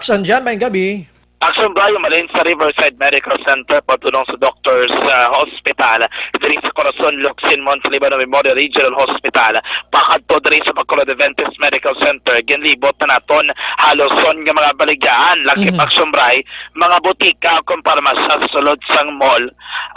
Aksyon dyan, maayong gabi. Aksyon Brian, malin sa Riverside Medical Center, patulong sa Doctors, ah, Hospital, diri sa Corazon, Locsin, Monte Libano Memorial Regional Hospital, pakadto diri sa Bacolod Adventist Medical Center, ginlibot na naton halos son nga mga baligyaan, lakip Mhm. Aksyon Bri, mga butika, kung para mas sa sulod sang mall,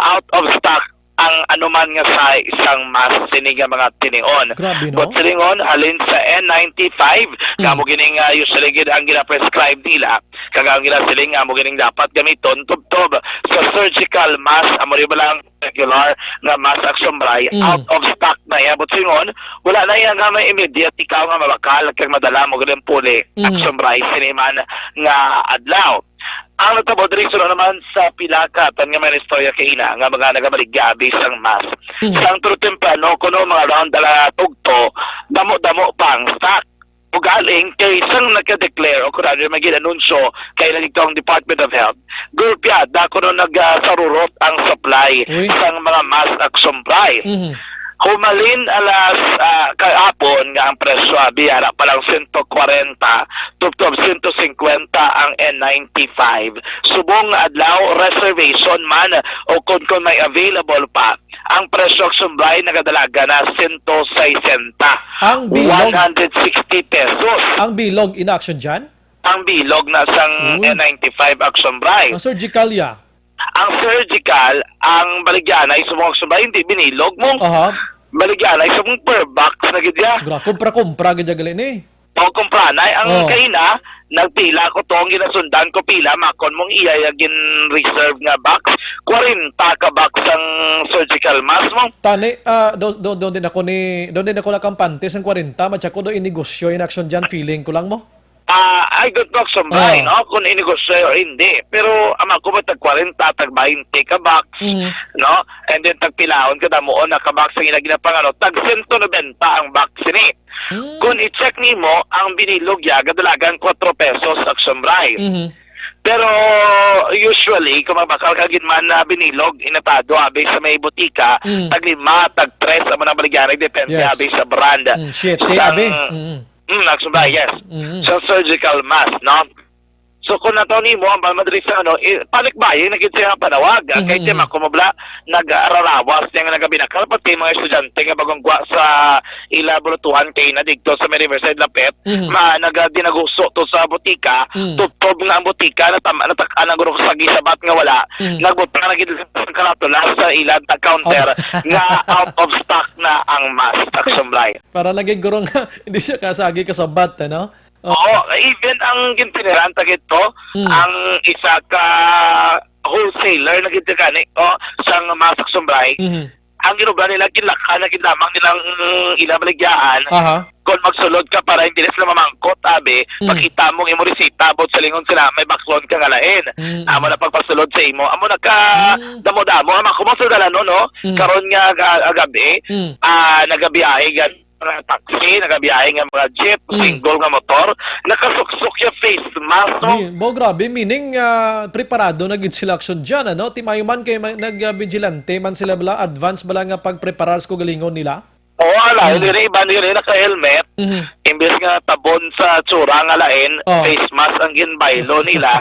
out of stock ang anuman nga size sang mask sini nga mga tinion. Grabe, no? But silingon, halin sa N ninety-five, nga Mm. mo gining, ah, usually gid ang gina-prescribe nila, kag ang ginasiling nga mo gining dapat gamiton, tubtob sa surgical mask, amo rin ba lang regular nga mask Aksyon Bri, Mm. out of stock na iya. But silingon, wala na iya nga may immediate ikaw nga mabakal kag madala mo gining puli Mm. Aksyon Bri sini man nga adlaw. Ang natabo diri, suno naman sa pila ka tan nga may istorya kaina nga mga nagamaligya abi sang mask. Mm. Sang tulo temprano, kuno mga around ala tugto, damo-damo pa ang stock. Ugaling kay sang nagka-declare o kunwari may ginanunsyo kay nagdito ang Department of Health, gulpyada kuno nagasarurot ang supply Uy. sang mga mask Aksyon Bri. Mhm. Humalin alas, ah, kahapon nga ang presyo abi ara pa lang sento kwarenta, tubtob sento singkwenta ang N ninety-five. Subong nga adlaw, reservation man o kon, kon may available pa, ang presyo Aksyon Bri nagadalagan na sento sesenta. Ang bilog. One hundred sixty pesos. Ang bilog ina Aksyon dyan? Ang bilog na sang Uy. N ninety-five Aksyon Bri. Ang surgical ya? Ang surgical, ang baligyanay sa mga Aksyon Bri, hindi binilog mo. Aha. Baligyanay sa mga per box na gid ya. Gra-, kumpra-kumpra gid ya gali ni. O, kumpranay. Ang Oh. kaina, nagpila ko to, ang ginasundan ko pila, makon mong iya ya gin-reserve nga box, kwarenta ka box ang surgical mask mo. Tani, ah, do, do, do din ako ni, do din ako nakampante sang kwarenta, matya ko do inegosyo in action dyan, feeling ko lang mo. Ah, I don't know, Aksyon Bri, Ah. no, kung inegosyo o hindi. Pero ang ako ba, tag kwarenta, tag bainte ka box, Mm. no? And then tagpilaon ka damuon na ka box ang ila ginapangano, tag sento nobenta ang box ini. Mm. Kung i-check nimo, ang binilog ya, gadalagan kwatro pesos, Aksyon Bri. Mhm. Pero usually, kung mabakal ka gid man na binilog, inatado, abi sa may butika, Mm. tag lima, tag tres, amo nang baligyanay, depende, Yes. abi sa brand. Mm, siete, Sang abi. Mm. Mm, Aksyon Bri, yes. Mm. Sa surgical mask, no? So, kung nato nimo, ang Palma diri sa, ano, eh, panic buying na gid siya nga panawag. Ah, kay Mhm, Tim, mhm. ako mabla, nagararawas niya nga nagabinakal, pati mga estudyante nga bagong gwa sa ila bulutuhan kay na dito sa may Riverside Lapet, Mhm. ma-, nagadinaguso to sa botika, Mm. tubtob nga ang botika, natam-, natak-an ang guro sa gisabat nga wala, Mm. nagbutang na gid ang karatula sa ila counter Oh. nga out of stock na ang mask, Action Bri. Para lagi guro nga, hindi siya kasagi kasabat, ano? Oo, even ang gintiniranta gito, Mm. ang isa ka wholesaler na gid gani, oh, sang mask, Action Bri, Mhm. ang ginubra nila, ginlaka na gid lamang nilang ila baligyahan. Aha. Kung magsulod ka para hindi na sila mamangkot, abi, Mm. pakita mo ang imo resita, buot silingon sila, may baklon ka nga lain. Mm. Amo na pagpasulod sa imo. Amo na ka Mm. damo-damo. Amo ako mo sa dalanon, no? Mm. Karon nga ga-, gabi, Mm. ah, nagabiyahe gan-, mga taxi, nagabiyahe nga mga jeep, Mm. single nga motor, nakasuksok yung face mask, no? Ni, bo, grabe, meaning, ah, preparado na gid sila, Action Jan, ano? Timayo man kay ma-, nag-, ah, vigilante man sila bala, advance bala nga pagpreparar sa kagalingon nila? Oo, ala, Mm. hindi na iba nila naka-helmet. Mhm. Imbes nga tabon sa tsura nga lain, Oh. face mask ang ginbaylo nila.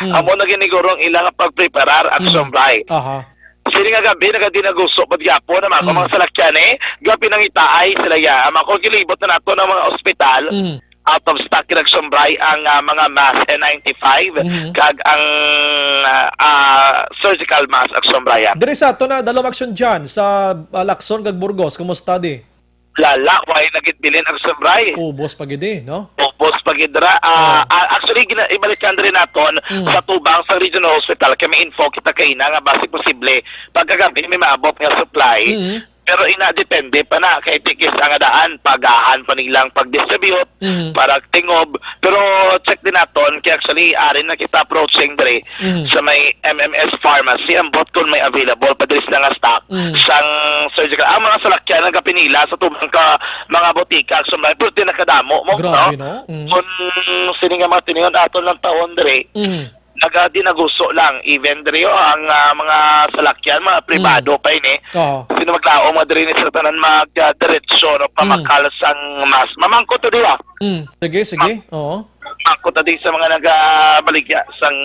Mm. Amo na ginigurong ilang pagpreparar, Action Mm. Bri. Aha. Sini nga gabi, nagadinaguso pa gyapon ang mga, Mm. mga salakyan, eh. Grabe nang itaay sila, ya. Ang mga kilibot na nato ng mga ospital, Mm. out of stock, Action Bri, ang, ah, mga mask N ninety-five, Mhm. kag ang, ah, ah, surgical mask, Action Bri, ya. Diri sa ato na, dalom, Action Jan, sa, ah, Lacson kag Burgos, kumusta di? Lala, way na gid bilin, Action Bri. Ubos pa gid, eh, no? Ubos pa gid ra. Ah, Oh. ah, actually, gina-, ibalik ka rin naton Mm. sa tubang sa Regional Hospital. Kay may info kita kaina nga basig posible pagkagabi may maabot nga supply. Mm. Pero ina, depende pa na kay tikis ang daan, pagahan pa nilang pag-distribute, Mm. para tingob. Pero check din naton, kay actually, ari na kita approaching diri Mm. sa may M M S Pharmacy, ambot kung may available pa diri sila nga stock Mm. sang surgical. Ang mga salakyan nagapinila sa tubang ka mga botika, Action Bri, pero di nakadamo mo, Grabe, no? no? Mm. Kung sini nga mga tiningon aton lang taon diri, Mm. nagadinaguso lang. Even diri, oh, ang, ah, mga salakyan, mga pribado Mm. pa ini. Oo. Sino maglaom nga diri ni sa tanan mag, ah, diretso, no, Mm. pamakal sang mask. Mamangkot to diwa. Mm. Sige, sige. Ma-, Oo. Mamangkot to di sa mga nagabaligya sang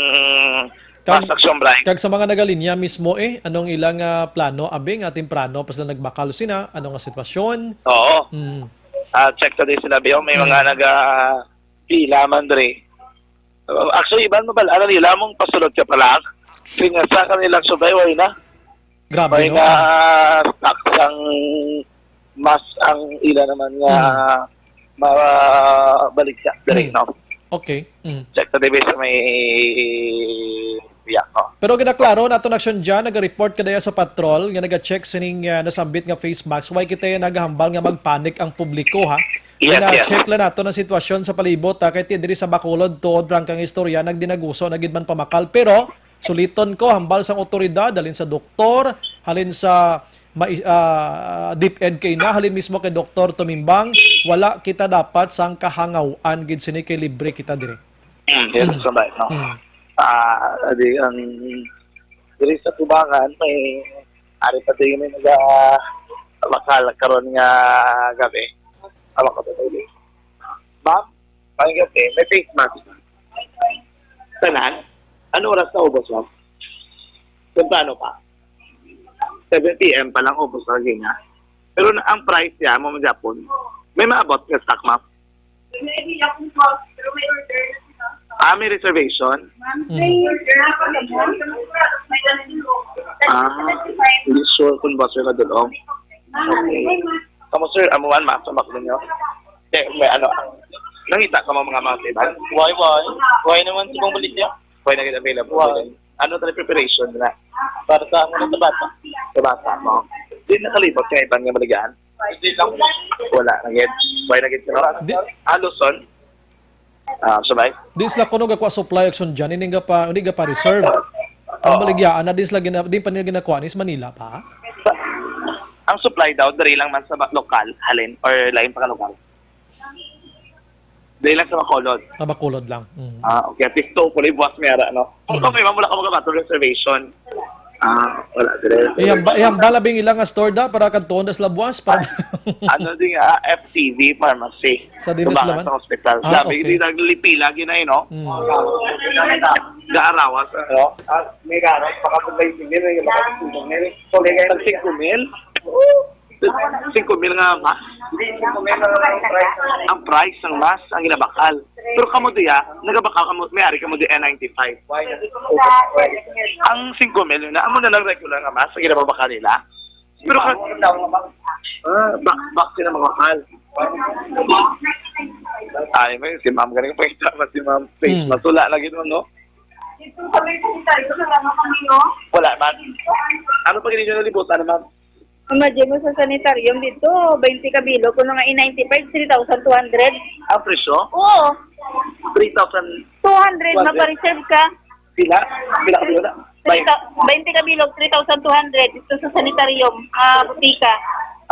Kag, mask, Action Bri. Kag sa mga nagalinya mismo, eh, anong ilang, ah, plano? Abi nga temprano pa sila nagbakal sina, ano nga sitwasyon? Oo. Mm. Ah, check ta di sila, Biyo. May Mm. mga naga-, pila man diri. Uh, actually, iban mo ba? Ano nila, mong pasulod ka pa lang? Kaya sa kanila, Action Bri, way na. Grabe, Way no? na stock sang mask ang ila naman nga Mm. mabaligya diri, Mm. no? Okay. Mm. Check sa division may, yeah, no? Pero ginaklaro nato na, Action Jan, naga-report ka daya sa patrol nga naga-check sining, ah, nasambit nga face mask. Why kita nagahambal nga magpanic ang publiko, ha? Yes, yes. Gina-check lang nato ang sitwasyon sa palibot, ha? Kay ti diri sa Bacolod, tuod, prangkang istorya, nagdinaguso na gid man pamakal. Pero, suliton ko, hambal sang otoridad, halin sa doktor, halin sa mai-, ah, DepEd kay na, halin mismo kay Doktor Tumimbang, wala kita dapat sang kahangaw-an gid sini kay libre kita diri. Mm, yes, Mm. sabay, no? Mm. Ah, di ang diri sa tubangan, may ari pa din may naga-, bakal karon nga gabi. Awa ko pa din. Ma'am, ang gabi, may face mask. Tanan? Ano oras na ubos, ma'am? Temprano pa. Seven P M pa lang ubos lagi niya. Pero na, ang price niya, mo Japon, may maabot nga stock, ma'am? May idea kung po, pero may order na sila. Ah, may reservation? Ma'am, Mm. may order na kami, ma'am. May ganun po. Ah, hindi sure kung boss yung nadulong. Ma'am, Okay. may mas- Kamu, sir, amuan, ma'am, sa maklo nyo? Eh, may ano, nangita ka mo mga mga kaiban? Why, why? Why naman sa pang baligya? Why na kita available? Why? Ano tayo preparation na? Para sa ano na sa bata? Sa bata mo? Di nakalibot ka iban nga maligaan? Hindi lang. Wala na gid. Why na gid sila? Di- Aluson? Ah, sabay? Di sila kuno gakuha supply, Action Jan, hindi ga pa, hindi ga pa reserve. Ang Oo. Baligyaan na di sila gina-, di pa nila ginakuha ni sa Manila pa. Sa, ang supply daw, diri lang man sa ba-, lokal, halin, or lain pa ka lokal? Diri lang sa Bacolod. Ah, Bacolod lang. Mm. Ah, okay. At least, hopefully, buwas may ara, no? Kung Mm. kami, ma'am, wala ka magabato reservation. Ah, wala sila. Iyang ba, iyang balabing ilang nga store da para kadtuon das labuas para Ano din nga, F T V pharmacy. Sa dinas Tubangan laman? Sa hospital. Ah, Sabi, okay. Di naglipila gina, eh, no? Mm. Gaarawas, ano? Ah, may gaarawas, baka kung may singil, may baka kung singil. So, may Tag singko mil? Singko mil nga mask? Hindi, singko mil ang price. Ang price ng mask, ang ginabakal. Pero kamo diya, nagabakal kamo, may ari kamo di N ninety-five. Ang singko mil na, amo na lang regular nga mask, ang ginabakal nila. Pero ka, ah, back, back sila mga mahal. Ay, may si ma'am, galing pa yung tama si ma'am. Face Hmm. mask, wala lagi nun, no? Wala man. Ano pa ganyan yung nalibutan, ma'am? Imagine mo sa sanitarium dito, twenty ka bilog, kung nga in ninety-five, three thousand two hundred. Ang presyo? Oo. Three thousand Two hundred, two hundred. Mapareserve ka. Sila? Sila ka bilog na? Three thou-, twenty ka bilog, three thousand two hundred dito sa sanitarium, ah, butika.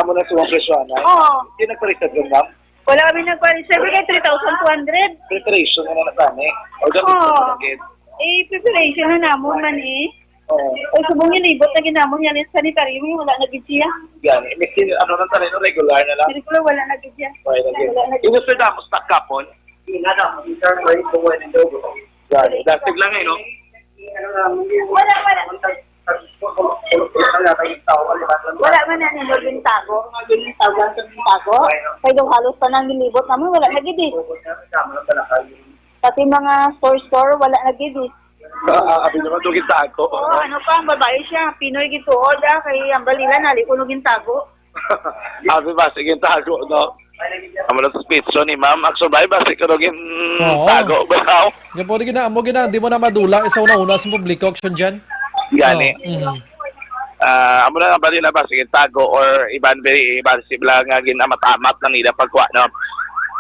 Amo na sa mga presyo, ano? Oo. Hindi nagpareserve yun, ma'am? Wala kami nagpareserve, kay three thousand two hundred. Preparation na na sana, eh. Or dapat Oo. na lang, eh. Eh, preparation na namon man, eh. Oo. O, subong yung libot na ginamon yan, yung sanitary, yung wala na gid siya. Yan, eh, miskin, ano lang tayo, no, regular na lang. Regular, wala na gid siya. Okay, lagi. Wala na gid. Yung Nostradamus, tak kapon? Yan, dasig lang, eh, no? Wala, wala. Wala man na nila gintago. Gintago ang gintago. Kay daw halos pa nang gilibot naman, wala na gid, eh. Pati mga store-store, wala na gid, eh. Ah, abi naman itong gintago. Oo, ano pa, ang babae siya, Pinoy gituod, ah, kay ang balila, nali ko no gintago. Abi ba, sige, tago, no? Amo lang sa speech ni Ma'am, action ba, ba, sige, no, gin Oo. tago, ba, Yan po, di gina, mo gina, di mo na madula sa una-una sa publiko, action dyan. Gani. Oo, mhm. Ah, amo na lang ba nila ba, sige, tago, or iban, very, iban, sibla nga ginamat-amat lang nila pagkuha, no?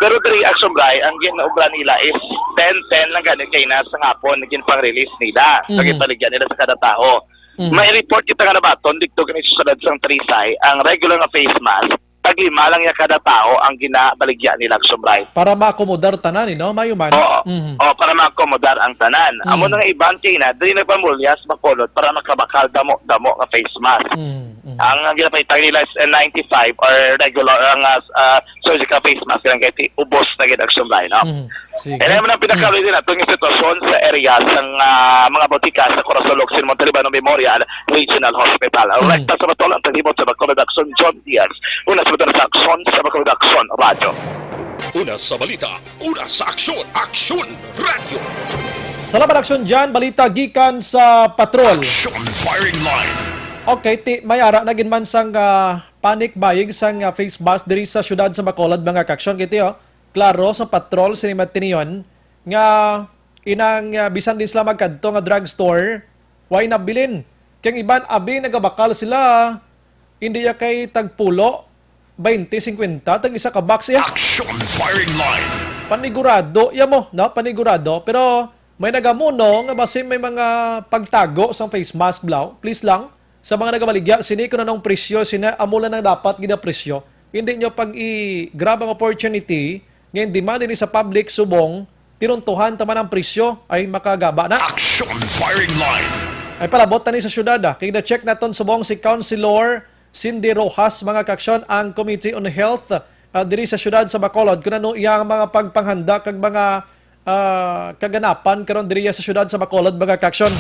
Pero diri, action, Bray, ang gin-obra nila is ten ten lang gani kay na sa hapon, ginpang-release nila. Mhm. Sa ginbaligyan nila sa kada tao. Mm. May report kita nga nabaton dito kini sa syudad sang Talisay, ang regular nga face mask, tag lima lang ya kada tao ang ginabaligya nila, Action Bray. Para maakomodar tanan, eh, no? Mayo man. Oo. Mhm. Oo, para maakomodar ang tanan. Mm. Amo na nga iban kay na, dili nagpamulya sa Bacolod para makabakal damo-damo nga face mask. Mm, mm. Ang, ang ginapahitag nila is N ninety-five or regular nga, ah, surgical face mask lang kay ti-, ubos na gid, Action Bray, no? Mm. Sige. Kaya naman ang pinakabili nato nga sitwasyon sa area sang, ah, mga botika sa Corazon Locsin, Montalibano Memorial Regional Hospital. Mm. Rekta sa Batolan, tagibot sa Bacolod, Action, John Diaz. Una sa Batolan sa Action, sa Bacolod, Action Radyo. Una sa balita, una sa aksyon, Action Radyo. Salamat, Action John. Balita gikan sa patrol. Action Firing Line. Okay, ti, may ara na gid man sang, ah, panic buying sang, ah, face mask diri sa siyudad sa Bacolod, mga ka-action. Kiti, oh. Klaro sa patrol sini matinion nga inang, ah, bisan di sila magkadto nga drugstore, way nabilin. Kay ang iban, abi, nagabakal sila, hindi ya kay tagpulo, baynte, singkwenta, tag isa ka box ya. Action Firing Line. Panigurado ya mo, no? Panigurado. Pero may nagamuno nga basin may mga pagtago sang face mask, blaw. Please lang, sa mga nagabaligya sini, kung anong presyo sina, amo lang ang dapat ginapresyo. Hindi nyo pag-i-grab ang opportunity nga in-demand ini sa public subong tinuntuhan taman ang presyo ay makagaba na. Action Firing Line. Ay palabot na ni sa syudad, ah. Kay na-check naton subong si Councilor Cindy Rojas, mga ka-action, ang Committee on Health, ah, diri sa syudad sa Bacolod, kung ano iyang mga pagpanghanda kag mga ah, kaganapan karon diriya sa siyudad sa Bacolod, mga ka-action.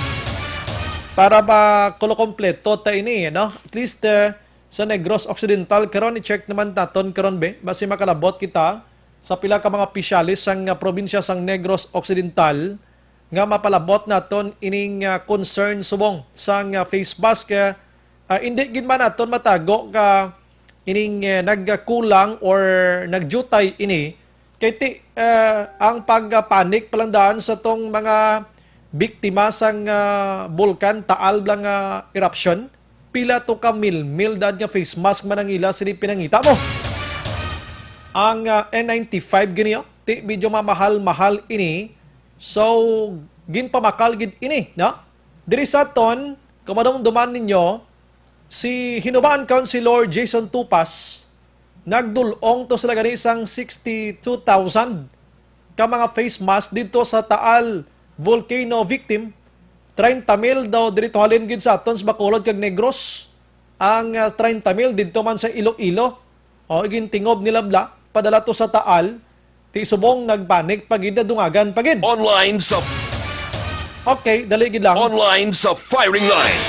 Para makulo kompleto ta ini, no? At least, eh, sa Negros Occidental karon, i-check naman naton karon, be, basi makalabot kita sa pila ka mga opisyales sang, ah, probinsya sang Negros Occidental nga mapalabot naton ining, ah, concern subong sang, ah, face mask, eh, ah, hindi gid man naton matago ka ining, eh, nagkulang or nagdiutay ini. Kay ti, eh, ang pagpanik pa lang daan sa tong mga biktima sang, ah, bulkan Taal bala nga eruption, pila to ka milmil daan nga face mask man ang ila sini pinangita mo. Ang, ah, N ninety-five gini, oh, ti medyo mamahal-mahal ini. So, ginpamakal gid ini, no? Diri sa aton, kung madumduman ninyo, si Hinubaan Councilor Jason Tupas, nagdul-ong to sila gani sang sixty-two thousand ka mga face mask didto sa Taal volcano victim, Treinta mil daw diri to halin gid sa aton sa Bacolod kag Negros. Ang, ah, treinta mil didto man sa Iloilo. O, igintingob nila bla, padala to sa Taal, ti subong nagpanik pa gid, nadungagan pa gid. Online sa Okay, dali gid lang. Online sa firing line.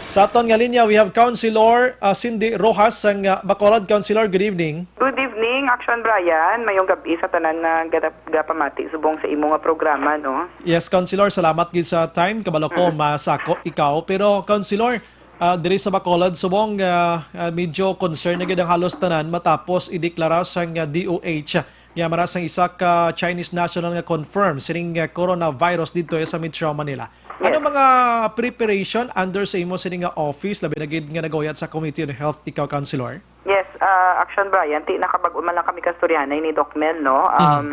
Sa aton nga linya, we have Councilor, ah, Cindy Rojas sang, ah, Bacolod. Councilor, good evening. Good evening, Action Brian. Mayong gabi sa tanan nga gada-, gapamati subong sa imo nga programa, no? Yes, Councilor, salamat gid sa time. Kabalo ko, Mm. masako ikaw. Pero, Councilor, ah, diri sa Bacolod, subong, ah, ah, medyo concern na gid ang halos tanan matapos ideklara sang, ah, D O H nga mara sang isa ka Chinese national nga confirm sining, ah, coronavirus didto sa Metro Manila. Ano Yes. mga preparation under sa imo sini nga office, labi na gid nga naguyat sa Committee on Health, ikaw, Councilor? Yes, ah, Action Brian, ti nakabag-o man lang kami kastoryahanay ni Doc Mel, no? Mhm. Um,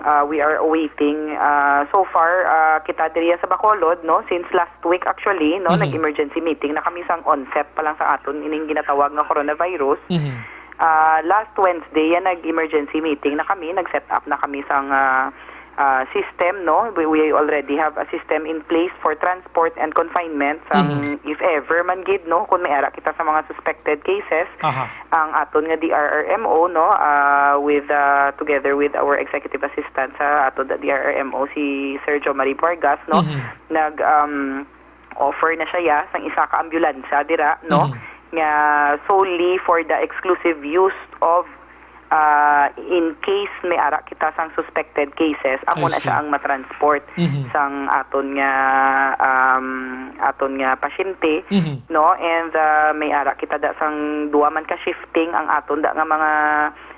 ah, we are awaiting, ah, so far, ah, kita diriya sa Bacolod, no? Since last week, actually, no? Mhm. Nag-emergency meeting na kami sang onset pa lang sa aton ining ginatawag nga coronavirus. Mhm. Ah, last Wednesday, yan, nag-emergency meeting na kami, nag-set up na kami sang, ah, ah, system, no? We, we already have a system in place for transport and confinement. Sang Mhm. if ever man gid, no, kung may ara kita sa mga suspected cases, Aha. ang aton nga D R R M O, no, ah, with, ah, together with our executive assistant sa aton nga D R R M O, si Sir Jo Marie Vargas, no, Mhm. nag, um, offer na siya, ya, sang isa ka ambulansya dira, no, Mhm. nga solely for the exclusive use of, ah, in case may ara kita sang suspected cases, amo I na siya see. ang matransport Mhm. sang aton nga, um, aton nga pasyente, Mhm. no? And, ah, may ara kita da sang duwa man ka shifting ang aton da nga mga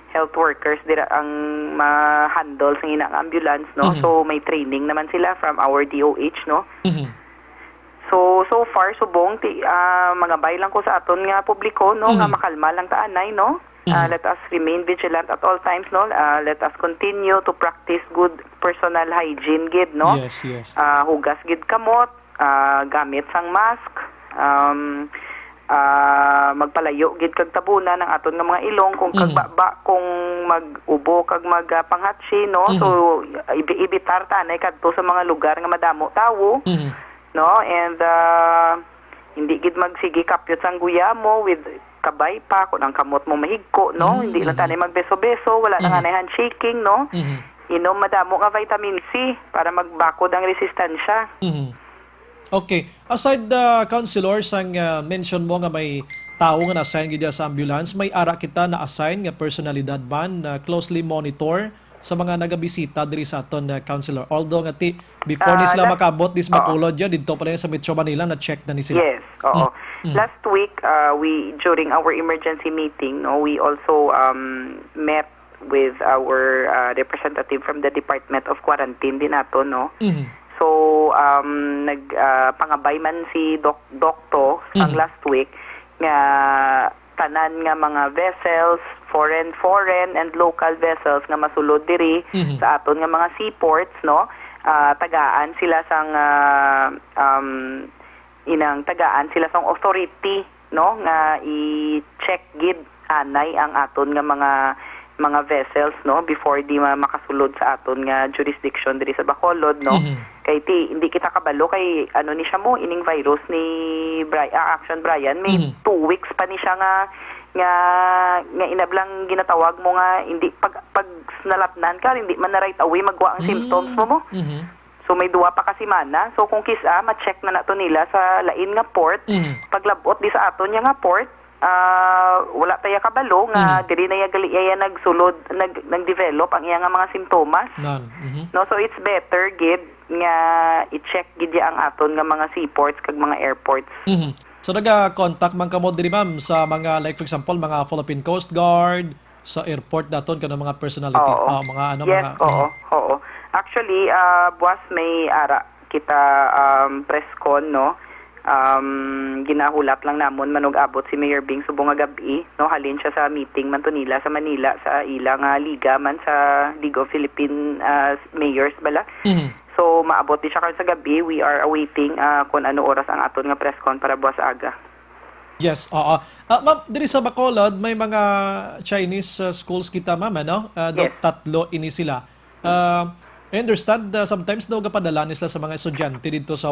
health workers dira ang ma-handle sang ina nga ambulance, no? Mhm. So, may training naman sila from our D O H, no? Mhm. So, so far, subong, ti, ah, mangabay lang ko sa aton nga publiko, no, nga Mhm. makalma lang ta anay, no? Ah, Mhm. let us remain vigilant at all times, no? Ah, let us continue to practice good personal hygiene gid, no? Yes, yes. Ah, hugas gid kamot, ah, gamit sang mask, um, ah, magpalayo gid kag tabunan ang aton nga mga ilong kung kag Mhm. baba, kung mag-ubo kag mag, ah, panghatsi, no? Mhm. So, ibi-, ibitar ta anay kadto sa mga lugar nga madamo tawo. Mhm. No? And, ah, hindi gid magsigi kapyot sang guyamo with kabay pa, kung ang kamot mo mahigko, no? Mm, Hindi lang mm. tanay magbeso-beso, wala lang Mm. anay handshaking, no? Mm. Inom madamo nga vitamin C para magbakod ang resistansya. Mm. Okay. Aside, ah, Councilor, sang, ah, mention mo nga may tawo nga na-assign gid sa ambulance, may ara kita na-assign nga personalidad man na closely monitor sa mga nagabisita diri sa aton, uh, Councilor. Although nga ti, before ni Ah, sila last, makaabot dis oo. Bacolod, ya, didto pa lang sa Metro Manila, na-check na ni sila. Yes, oo. Mm. Mm. Last week, uh, we, during our emergency meeting, no, we also, um, met with our, uh, representative from the Department of Quarantine din nato, no? Mhm. So, um, nag, uh, pangabay man si Doc, Docto sang Mhm. last week nga tanan nga mga vessels, foreign, foreign and local vessels nga masulod diri Mhm. sa aton nga mga seaports, no? Ah, tagaan sila sang, ah, um, inang tagaan sila sang authority, no, nga i-check gid anay ang aton nga mga, mga vessels, no, before di ma-, makasulod sa aton nga jurisdiction diri sa Bacolod, no. Mhm. Kay ti, hindi kita kabalo kay ano ni siya mo, ining virus ni Bri-, ah, Action Brian, may Mhm. two weeks pa ni siya nga, nga, nga inablang ginatawag mo nga hindi pag, pag nalatnan ka, hindi man na right away magwa ang Mm. symptoms mo mo. Mhm. So, may duwa pa ka semana. So, kung kis-a, ma-check na nato nila sa lain nga port. Mhm. Paglabot di sa aton niya nga port, ah, wala ta ya kabalo nga Mhm. diri na ya gali ya nagsulod, nag-, nag-develop ang iya nga mga simptomas. Nan. Mhm. No, so it's better gid nga i-check gid ya ang aton nga mga seaports kag mga airports. Mhm. So, naga-contact man kamo diri, ma'am, sa mga, like, for example, mga Philippine Coast Guard, sa airport daton, kanang mga personality? Oo. Ah, mga ano, Yes, mga, oo, mhm. oo. Actually, ah, buwas may ara kita, um, press con, no? Um, ginahulat lang namon manug-abot si Mayor Bing subong nga gab-i, no? Halin siya sa meeting man to nila sa Manila, sa ila nga liga man sa League of Philippine, ah, Mayors bala. Mhm. So, maabot di siya karon sa gab-i. We are awaiting, ah, kung ano oras ang aton nga press con para buwas aga. Yes, oo. Ah, ma'am, diri sa Bacolod, may mga Chinese, ah, schools kita, ma'am, ano? Ah, do-, Yes. tatlo ini sila. Ah, I understand, ah, sometimes daw gapadala ni sila sa mga estudyante dito sa,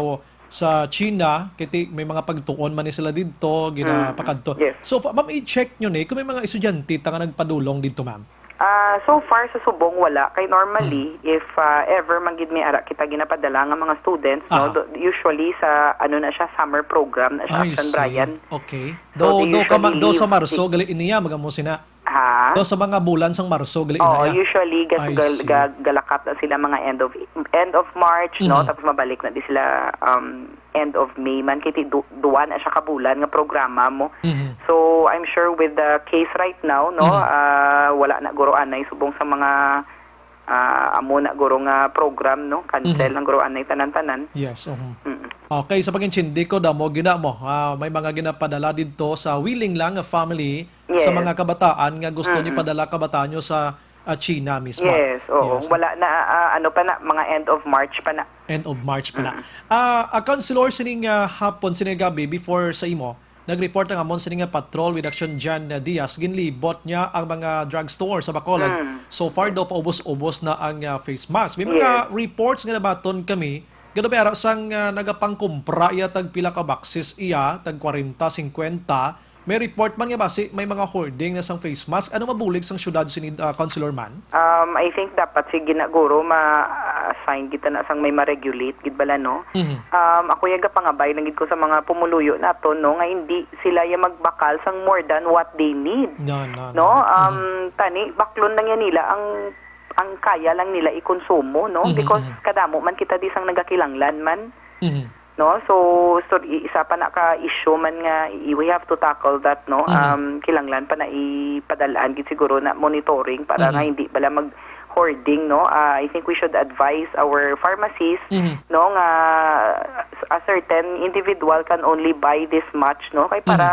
sa China, kay ti-, may mga pagtuon man ni sila didto, ginapakadto. Mm, yes. So, fa-, ma'am, i-check nyo ni kung may mga estudyante ta nga nagpadulong didto, ma'am. Ah, so far sa subong wala, kay normally if ah, ever man gid may ara kita ginapadala nga mga students, no, Aha. do- usually sa ano na siya, summer program na siya, I Action see. Brian. Okay. So, Do, they do, ka ma- usually do sa Marso, gali niya, magamo sina. Ha? Do sa mga bulan sang Marso, gali Oo, na. usually gas, I gal, see. ga- galakat na sila mga end of end of March, no? Mhm. Tapos mabalik na di sila um, end of May man. Kay ti- du- duwa na siya ka bulan nga programa mo. Mhm. So, I'm sure with the case right now, no, Mhm. ah, wala na guro anay subong sa mga ah, amo na guro nga program, no? Cancel Mhm. ang guro anay tanan-tanan. Yes. Mhm. Mm. Okay, sa pag-intindi ko, damo gina mo. Ah, may mga ginapadala didto sa willing lang nga family sa Yes. mga kabataan nga gusto ni Mm-mm. padala kabataan nyo sa ah, China mismo. Yes, oo. Wala na, ah, ano pa na, mga end of March pa na. End of March pa na. Ah, ah, Councilor, sining ah, hapon, sining gabi, before sa imo, nag-report ang amon sining nga patrol with Action Jan ah, Diaz, ginlibot niya ang mga drugstore sa Bacolod. Mm. So far daw, paubos-ubos na ang ah, face mask. May mga Yes. reports nga nabaton kami, gano may ara sang ah, nagapangkumpra iya tag pila ka boxes iya, tag kwarenta, singkwenta. May report man nga basi may mga hoarding na sang face mask. Ano mabulig sang syudad sini, ah, Councilor man? Um, I think dapat si ginaguro ma-assign kita na sang may ma-regulate gid bala, no? Mhm. Um, ako yung gapangabay lang gid ko sa mga pumuluyo nato, no, nga hindi sila yung magbakal sang more than what they need. No, no, No, no. um, tani baklon lang yan nila ang ang kaya lang nila ikonsumo, no? Mhm, Because mhm. kadamo man kita di sang nagakilanglan man. Mhm. No, so, so i- isa pa na ka issue man nga i- we have to tackle that, no. Mhm. Um, kilanglan pa na ipadalaan gid siguro na monitoring para Mhm. nga hindi bala mag hoarding, no. Ah, I think we should advise our pharmacies, Mhm. no, nga a certain individual can only buy this much, no, kay para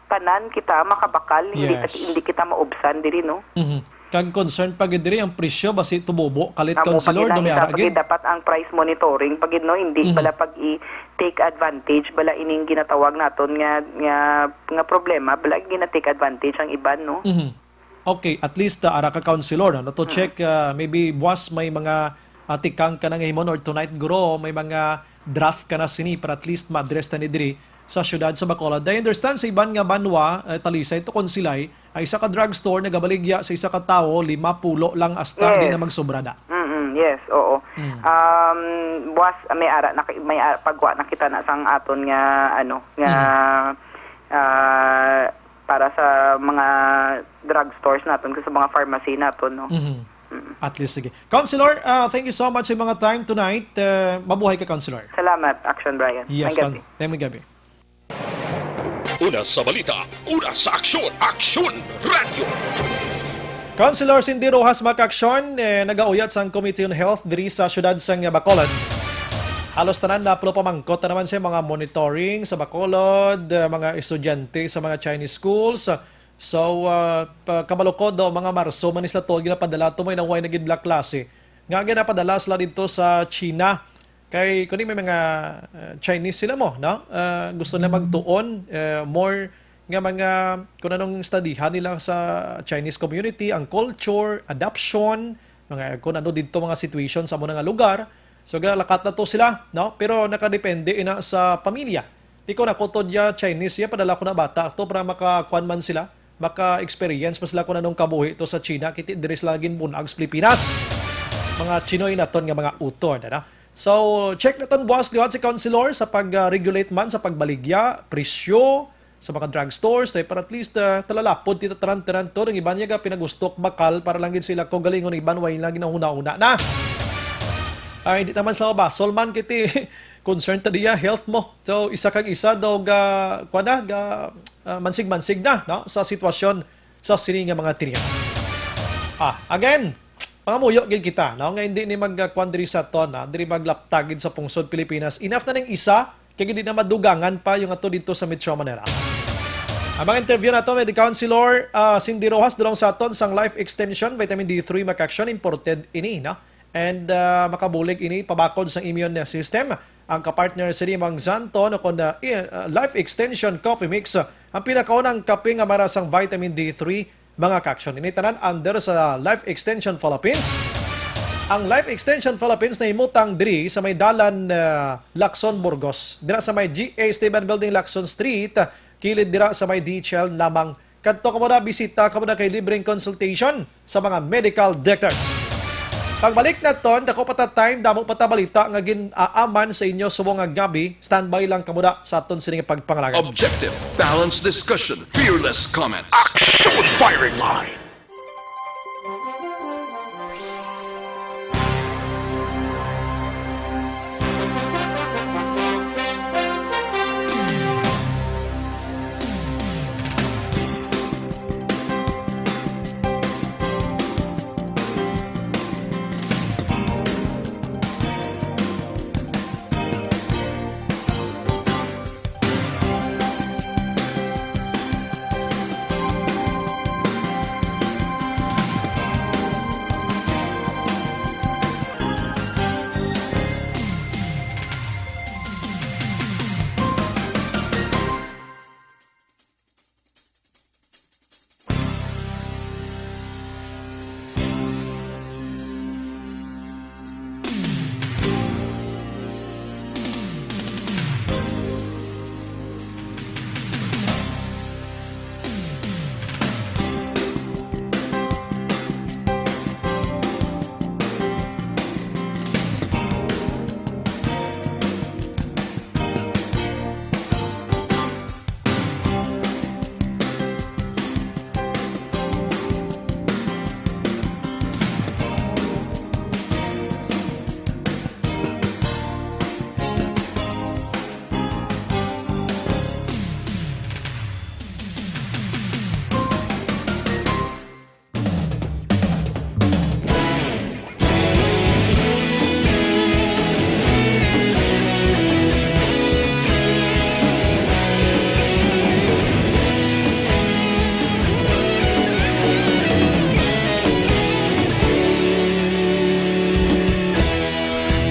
tanan kita makabakal, hindi Yes. ta- hindi kita maubsan diri, no. Mhm. Kag concern pa gid diri ang presyo, basi tumubo kalit, Amo Councilor, pagid ang dumiara isa, pagid gid. Dapat ang price monitoring pagid, no, hindi Mhm. bala pag i take advantage bala ining ginatawag naton nga nga nga problema bala gina take advantage ang iban, no. Mhm. Okay, at least uh, ara ka, Councilor, no? To check, uh, maybe buwas may mga uh, tikang ka na nga himon, or tonight guro may mga draft ka na sini para at least ma-address na ni diri sa siyudad sa Bacolod. I understand sa iban nga banwa, uh, Talisay, tukon silay, ay isa ka drugstore nagabaligya sa isa ka tawo, lima pulo lang hasta Yes. Di na magsobra na. Mm, yes, oo. Mm. Um, buwas may ara na ki- may ara, pagwa na kita na sang aton nga ano nga ah, para sa mga drugstores naton, sa mga pharmacy naton, no. Mhm. At least, sige. Councilor, uh, thank you so much sa mga time tonight. Uh, mabuhay ka, Councilor. Salamat, Action Brian. Yes, May gabi. Councilor. May gabi. Una sa balita, una sa aksyon, Aksyon Radio. Councilor Cindy Rojas, Makaksyon, eh, nagauyat sang Committee on Health diri sa siyudad sang Bacolod. Halos tanan na, pero pamangkot na naman siya mga monitoring sa Bacolod, eh, mga estudyante sa mga Chinese schools. So, ah, pa- kabalukod daw, mga Marso man sila to ginapadala, to may naway naging black klase. Nga ginapadala sila dito sa China. Kay kuni may mga uh, Chinese sila mo, no? Uh, gusto nila magtuon uh, more nga mga kung anong studihan nila sa Chinese community, ang culture, adoption, mga kung ano dito mga situation sa mga lugar. So galakat na to sila, no? Pero nakadepende ina sa pamilya. Ikaw na ko to diya Chinese, ya padala ko na bata to para makakuan man sila, maka-experience pa sila kung anong kabuhi to sa China, kiti diri sila ginbunag sa Pilipinas. Mga Chinoy naton nga mga utod, ano? So, check naton buwas liwat si Councilor sa pag-regulate man sa pagbaligya, presyo sa mga drugstores, eh, para at least uh, talalapod tita taran-taran to, ang iban niya ga pinagustok bakal para lang gid sila ko galingon, iban way lang ginahuna-una na. Ay, di naman sila mabasol man kiti concern ta diya health mo. So, isa kag isa daw ga, kuwan na, ga, ah, mansig-mansig na, no, sa sitwasyon sa sini nga mga tinian. Ah, again, pangamuyo gid kita, no, nga hindi ni magkuan diri sa aton, ha, diri maglaptag gid sa pungsod Pilipinas. Enough na ning isa, kay hindi na madugangan pa yung ato dito sa Metro Manila. Ang mga interview nato may Councilor uh, Cindy Rojas, dulong sa aton sang Life Extension Vitamin D three Mac Action, imported ini, no? And uh, makabulig ini pabakod sa immune system. Ang kapartner sini Mang Zanto no kon uh, i- uh, Life Extension Coffee Mix, uh, ang pinakaunang kape nga mara sang vitamin D three, mga ka-action. Ini tanan under sa Life Extension Philippines. Ang Life Extension Philippines nahimutang diri sa may dalan, ah, Lacson, Burgos. Dira sa may G A Esteban Building, Lacson Street, kilid dira sa may D H L lamang. Kadto kamo na, bisita kamo na kay libreng consultation sa mga medical doctors. Pagbalik naton, dako pa ta time, damo pa ta balita nga gin-aaman sa inyo subong nga gabi. Standby lang kamo na sa aton sini nga pagpangalagad. Objective, balanced discussion, fearless comment. Action Firing Line!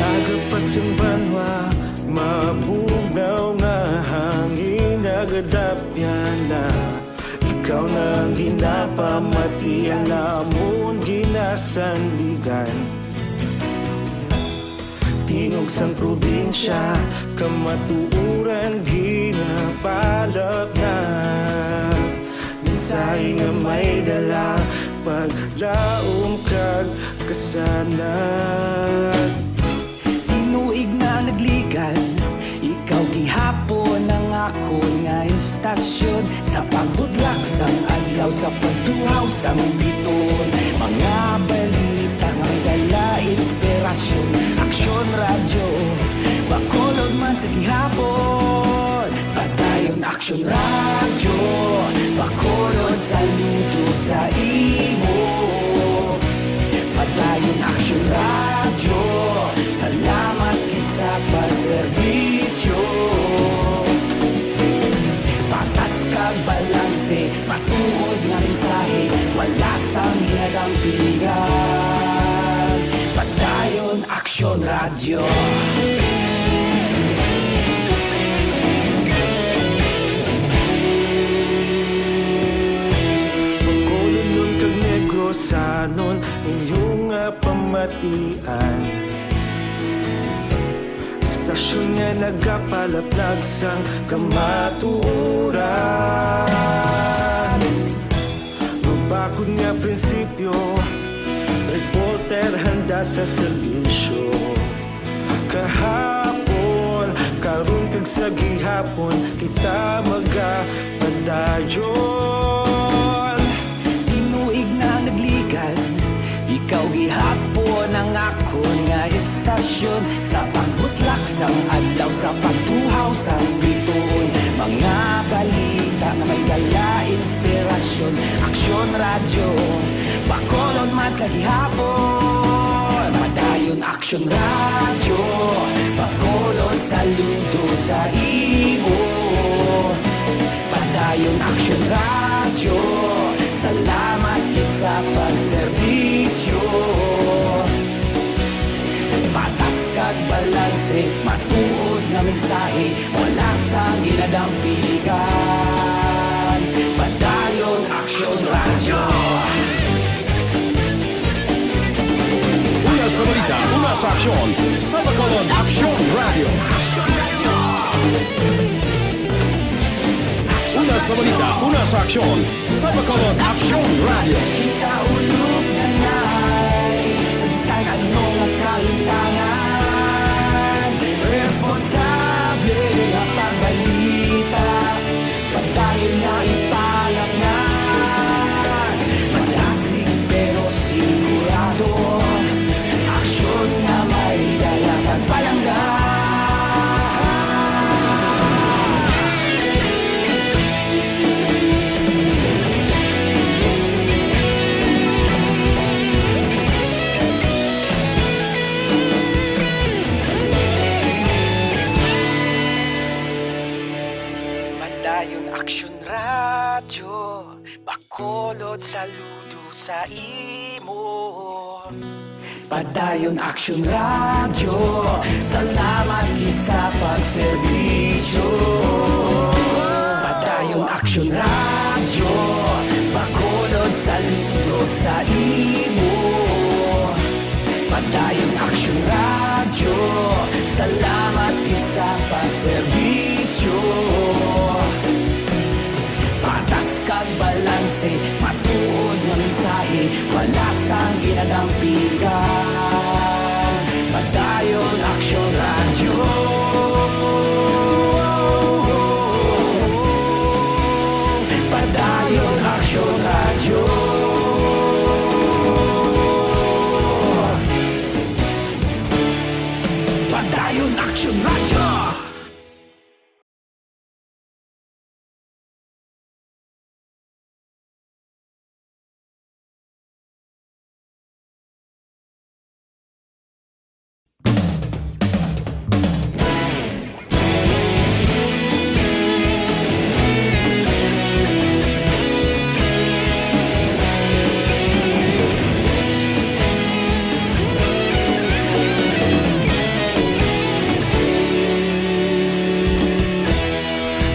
Aga pa sang banwa, mabugnaw nga hangin nagadapyan na. Ikaw na ang ginapamatian namon, ginasandigan. Tingog sang probinsya, kamatuoran ginapalapnag. Mensahe nga may dala, paglaom kag kasanag. Tinuig na nagligad, ikaw gihapon ang akon nga istasyon. Sa pagbutlak sang adlaw, sa pagtuhaw sang biton, mga balita nga may dala inspirasyon. Aksyon Radyo, Bacolod man sa gihapon. Padayon Aksyon Radyo, Bacolod, saludo sa imo. Padayon Aksyon Radyo, salamat gid sa pagserbisyo. Patas kag balanse, matuod nga mensahe, wala sang ginadampingan. Padayon Aksyon Radyo. Bacolodnon kag Negrosanon, inyo nga pamatian. Istasyon nga nagapalaplag sang kamatuoran. Mabakod nga prinsipyo, reporter handa sa serbisyo. Kahapon, karon kag sa gihapon, kita magapadayon. Tinuig na nagligad, ikaw gihapon ang akon nga istasyon. Sa pagbutlak sang adlaw, sa pagtuhaw sang bituon, mga balita nga may dala inspirasyon. Aksyon Radyo, Bacolod man sa gihapon. Padayon Aksyon Radyo, Bacolod, saludo sa imo. Padayon Aksyon Radyo, salamat gid sa pagserbisyo. Patas kag balanse, matuod nga mensahe, wala sang ginadampingan. Padayon Aksyon Radyo. Unya sa Aksyon sa Bacolod Aksyon Radio. Una sa balita, una sa aksyon sa Bacolod Aksyon Radio. Kita ulog na ngay, sa bisan ano nga kalimtangan, responsable nga pagbalita. Padayon nga ipalapnan, madasig pero sigurado, aksyon nga may dala kag palangga. Padayon Aksyon Radyo, Bacolod, saludo sa imo. Padayon Aksyon Radyo, salamat gid sa pagserbisyo. Padayon Aksyon Radyo, Bacolod, saludo sa imo. Padayon Aksyon Radyo, salamat gid sa pagserbisyo. Patas kag balanse, matuod nga mensahe, wala sang ginadampigan. Padayon Aksyon Radyo. Padayon Aksyon Radyo. Padayon Aksyon Radyo.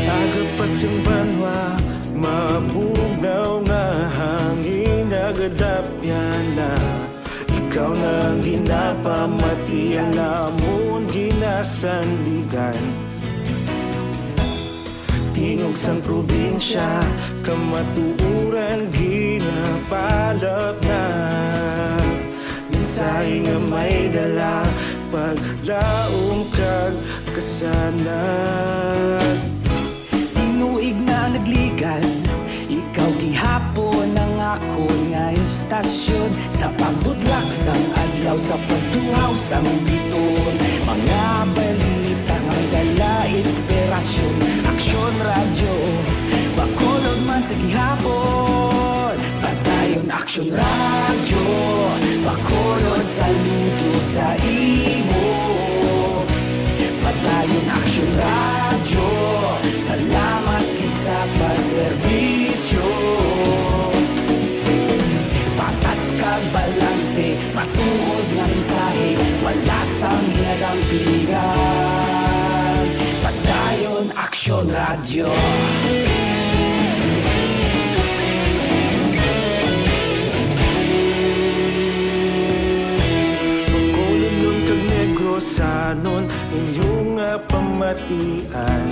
Aga pa sing banwa, mabugnaw nga hangin, nagadapyan na. Ikaw na ang ginapamati, ang amon ginasandigan. Tingog sang probinsya, kamatuoran ginapalapnag. Mensahe nga may dala, paglaom kag kasanag. Tinuig na nagligan, ikaw gihapon ang akon nga istasyon. Sa pagbudlak sang adlaw, sa pagtuhaw sang biton, mga balita nga may dala inspirasyon. Aksyon Radyo, Bacolod man sa gihapon. Padayon Aksyon Radyo, Bacolod, saludo sa imo. Padayon Aksyon Radyo, salamat gid sa pagserbisyo. Patas kag balanse, matuod nga mensahe, wala sang ginadampigan. Padayon Aksyon Radyo. Bacolodnon kag Negrosanon, inyo nga pamatian.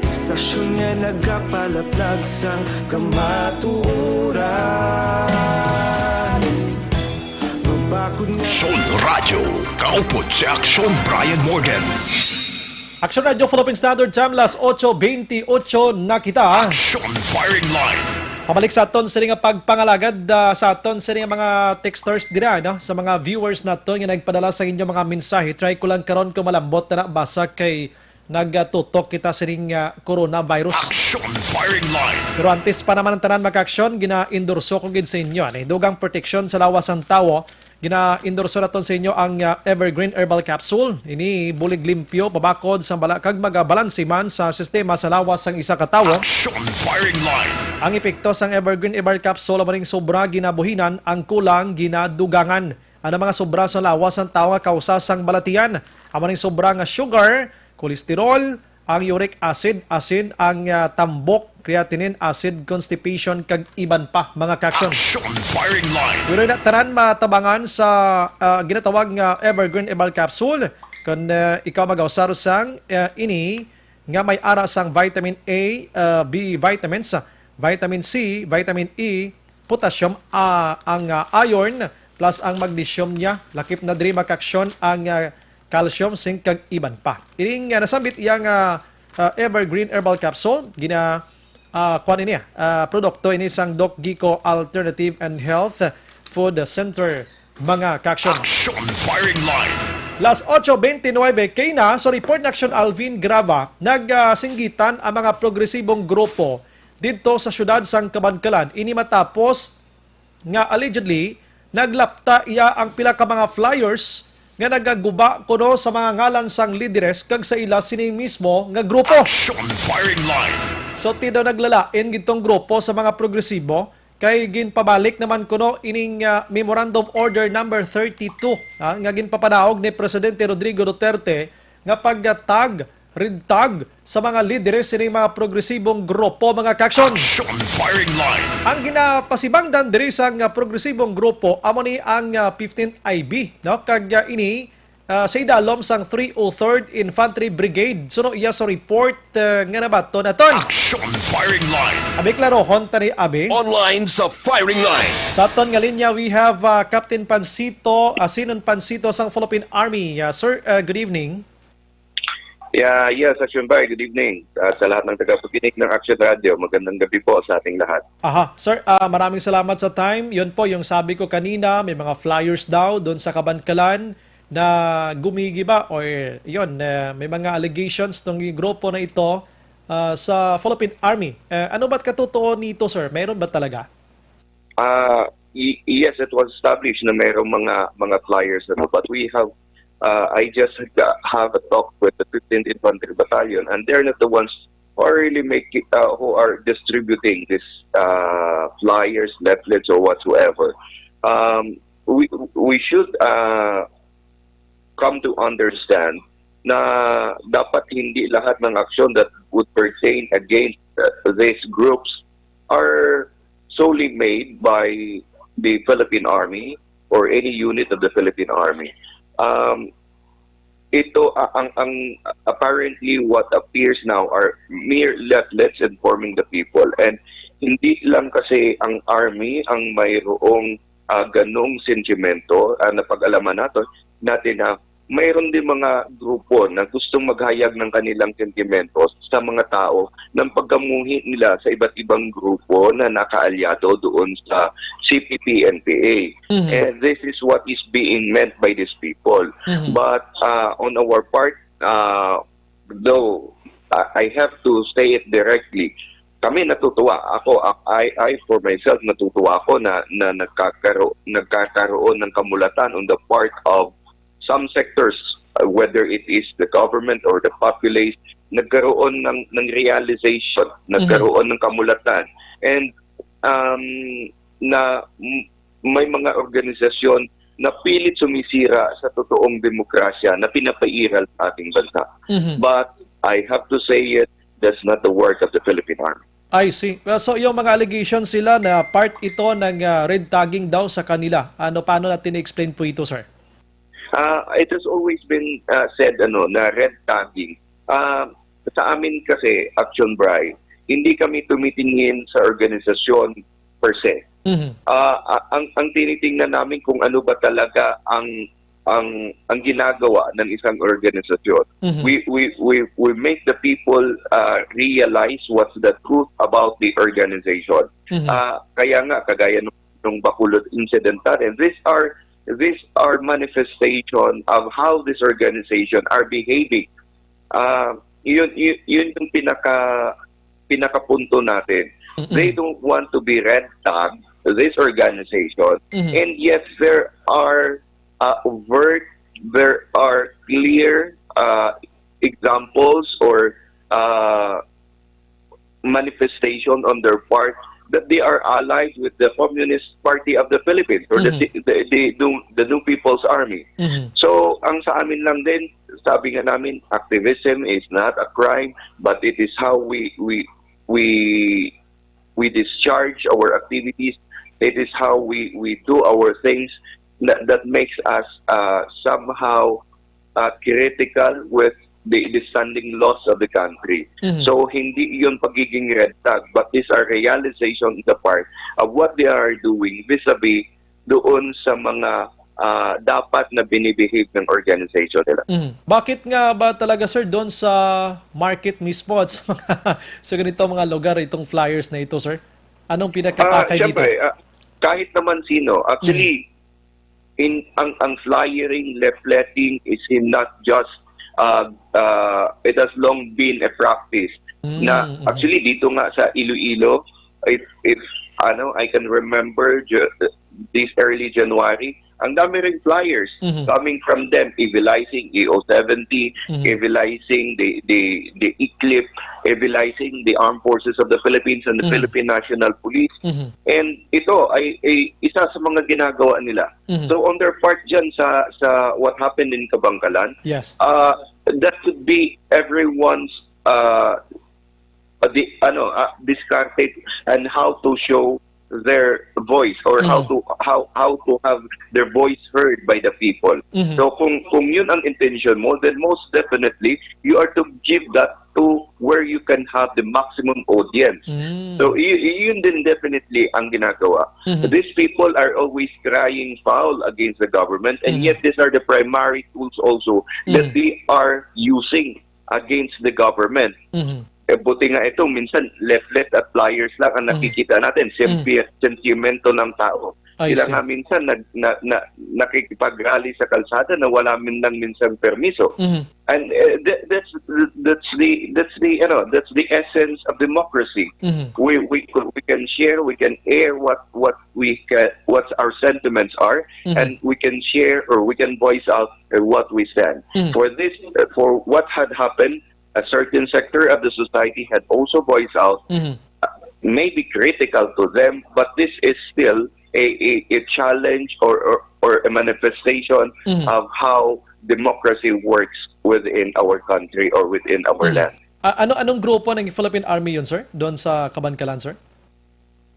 Istasyon nga nagapalaplag sang kamatuoran. Mabakod nga Aksyon Radyo, kaupod si Aksyon Brian Morgan. Aksyon Radyo, Philippine Standard Time, las ocho veintiocho na kita. Aksyon Firing Line. Pabalik sa aton sini nga pagpangalagad, ah, sa aton sini nga mga texters dira, no? Sa mga viewers naton nga nagpadala sa inyo mga mensahe, try ko lang karon kung malambot na basa kay nagatutok kita sining, ah, coronavirus. Aksyon Firing Line. Pero antes pa naman ang tanan, mga aksyon, gina-endorso ko gid sa inyo, ani, dugang proteksyon sa lawas sang tawo. Gina-endorso naton sa inyo ang, ah, Evergreen Herbal Capsule. Ini bulig limpyo, pabakod sa bala kag magabalanse man sa sistema sa lawas sang isa ka tawo. Aksyon Firing Line. Ang epekto sang Evergreen Herbal Capsule amo ning sobra ginabuhinan, ang kulang ginadugangan. Ano mga sobra sa lawas sang tawo nga kausa sang balatian? Amo ning sobra nga sugar, cholesterol, ang uric acid, asin, ang, ah, tambok, creatinine acid, constipation, kag iban pa, mga ka-aksyon. Action Firing Line. Pero na tanan matabangan sa ah, ginatawag nga Evergreen Herbal Capsule. Kung ah, ikaw mag-usar sang ah, ini nga may ara sang vitamin A, ah, B vitamins, vitamin C, vitamin E, potassium, ah, ang ah, iron, plus ang magnesium niya. Lakip na diri, mga ka-aksyon, ang ah, calcium, zinc, kag iban pa. Ining ah, nasambit iya nga ah, Evergreen Herbal Capsule, gina ah, kuan ini, ah, produkto ini sang Doc Gico Alternative and Health Food Center, mga ka-aksyon. Action Firing Line. Las ocho veintinuebe kay na sa report ni Aksyon Alvin Grava, nagsinggitan ang mga progresibong grupo didto sa siyudad sang Kabankalan. Ini matapos nga allegedly naglapta iya ang pila ka mga flyers nga nagaguba kuno sa mga ngalan sang lideres kag sa ila sini mismo nga grupo. Action Firing Line. So, ti daw naglalain gid tong grupo sa mga progresibo, kay ginpabalik naman kuno ining ah, Memorandum Order Number thirty-two, ah, nga ginpapanaog ni Presidente Rodrigo Duterte nga pagtag, red tag sa mga lideres sining mga progresibong grupo, mga ka-aksyon. Action Firing Line. Ang ginapasibangdan diri sa nga progresibong grupo amo ni ang ah, fifteenth I B, no? Kag ah, ini ah, sa idalom sang three oh third Infantry Brigade, suno iya sa report ah, nga nabaton naton. Action Firing Line. Abi, klarohon ta ni, abi. Online sa Firing Line. Sa aton nga linya, we have ah, Captain Pansito, Asinon Pansito sang Philippine Army. Ah, sir, ah, good evening. Yeah, yes, Action Bay, good evening. At sa lahat ng tagapakinig ng Action Radio, magandang gabi po sa ating lahat. Aha, sir, ah, maraming salamat sa time. Yun po, yung sabi ko kanina, may mga flyers daw doon sa Kabankalan na gumigiba, or yun, eh, may mga allegations tong grupo na ito ah, sa Philippine Army. Eh, ano ba't katutuo nito, sir? Mayroon ba talaga? Uh, y- yes, it was established na mayroong mga mga flyers, ano, but we have uh, I just ha- have a talk with the fifteenth Infantry Battalion, and they're not the ones who are really making uh, who are distributing this uh, flyers, leaflets, or whatsoever. Um, we we should uh, come to understand na dapat hindi lahat ng aksyon that would pertain against uh, these groups are solely made by the Philippine Army or any unit of the Philippine Army. Um, ito a- ang ang apparently what appears now are mere leaflets informing the people, and hindi lang kasi ang army ang mayroong uh, ganong sentimento uh, na pag-alaman natin natin na mayroon din mga grupo na gustong maghayag ng kanilang sentimento sa mga tao ng pagkamuhi nila sa iba't ibang grupo na nakaalyado doon sa C P P N P A. Mhm. And this is what is being meant by these people. Mhm. But uh, on our part, uh, though I I have to say it directly, kami natutuwa. Ako, I, I for myself, natutuwa ako na, na nagkakaro, nagkakaroon ng kamulatan on the part of some sectors, uh, whether it is the government or the populace, nagkaroon ng, ng realization, nagkaroon ng kamulatan. And um, na m- may mga organisasyon na pilit sumisira sa totoong demokrasya na pinapairal sa ating bansa. Mhm. But I have to say it, that's not the work of the Philippine Army. I see. Well, so yung mga allegations sila na part ito ng ah, red tagging daw sa kanila. Ano, paano natin i-explain po ito, sir? Uh, it has always been uh, said ano na red tagging. Uh, sa amin kasi, Action Bry, hindi kami tumitingin sa organisasyon per se. Mhm. Ah, a- ang ang tinitingnan namin kung ano ba talaga ang ang ang ginagawa ng isang organisasyon. Mhm. We we we we make the people uh, realize what's the truth about the organization. Mhm. Ah, kaya nga kagaya nung, nung Bacolod incident natin, these are these are manifestation of how this organization are behaving. Ah, yun, yun yun yung pinaka pinakapunto natin. Mm-mm. They don't want to be red tagged, this organization. Mhm. And yet there are uh, overt, there are clear uh, examples or uh, manifestation on their part that they are allied with the Communist Party of the Philippines or the, Mhm. the, the, the, the New People's Army. Mhm. So, ang sa amin lang din, sabi nga namin, activism is not a crime, but it is how we we we we discharge our activities. It is how we we do our things that, that makes us uh, somehow uh, critical with the, the standing laws of the country. Mhm. So hindi yun pagiging red tag, but these are realization on the part of what they are doing vis-a-vis doon sa mga ah, dapat na binibehave ng organization nila. Mhm. Bakit nga ba talaga, sir, doon sa market mismo at sa mga, sa ganito mga lugar itong flyers na ito, sir? Anong Ah, pinakatakay dito? Siyempre, ah, kahit naman sino, actually, in ang ang flyering, leafleting is not just uh, uh, it has long been a practice Mm, na mhm. Actually dito nga sa Iloilo, if if ano, I can remember ju- this early January, ang dami ring flyers Mhm. coming from them, evilizing E O seventy, Mhm. evilizing the the the eclipse, evilizing the armed forces of the Philippines and the Mhm. Philippine National Police. Mhm. And ito ay, ay isa sa mga ginagawa nila. Mhm. So on their part dyan sa sa what happened in Kabankalan, Yes. uh, that could be everyone's uh, uh, the ano uh, diskarte and how to show their voice or how Mhm. to how how to have their voice heard by the people. Mhm. So kung kung yun ang intention mo, then most definitely you are to give that to where you can have the maximum audience. Mm. So y- yun din definitely ang ginagawa. Mhm. These people are always crying foul against the government, and Mhm. yet these are the primary tools also that Mhm. they are using against the government. Mhm. Eh, buti nga ito, minsan leaflet at flyers lang ang Mhm. nakikita natin. Senti- Mhm. Sentimento ng tao. I Sila see. Nga minsan nag, na, na, nakikipag-rally sa kalsada na wala man lang minsan permiso. Mhm. And uh, th- that's that's the that's the ano that's the essence of democracy. Mhm. We we could, we can share, we can air what what we can, what our sentiments are, Mhm. and we can share or we can voice out uh, what we stand Mhm. for this uh, for what had happened. A certain sector of the society had also voiced out, Mhm. Maybe critical to them, but this is still a, a, a challenge or, or, or a manifestation Mhm. of how democracy works within our country or within our Mhm. land. A- ano anong grupo ng Philippine Army yun, sir? Doon sa Kabankalan, sir?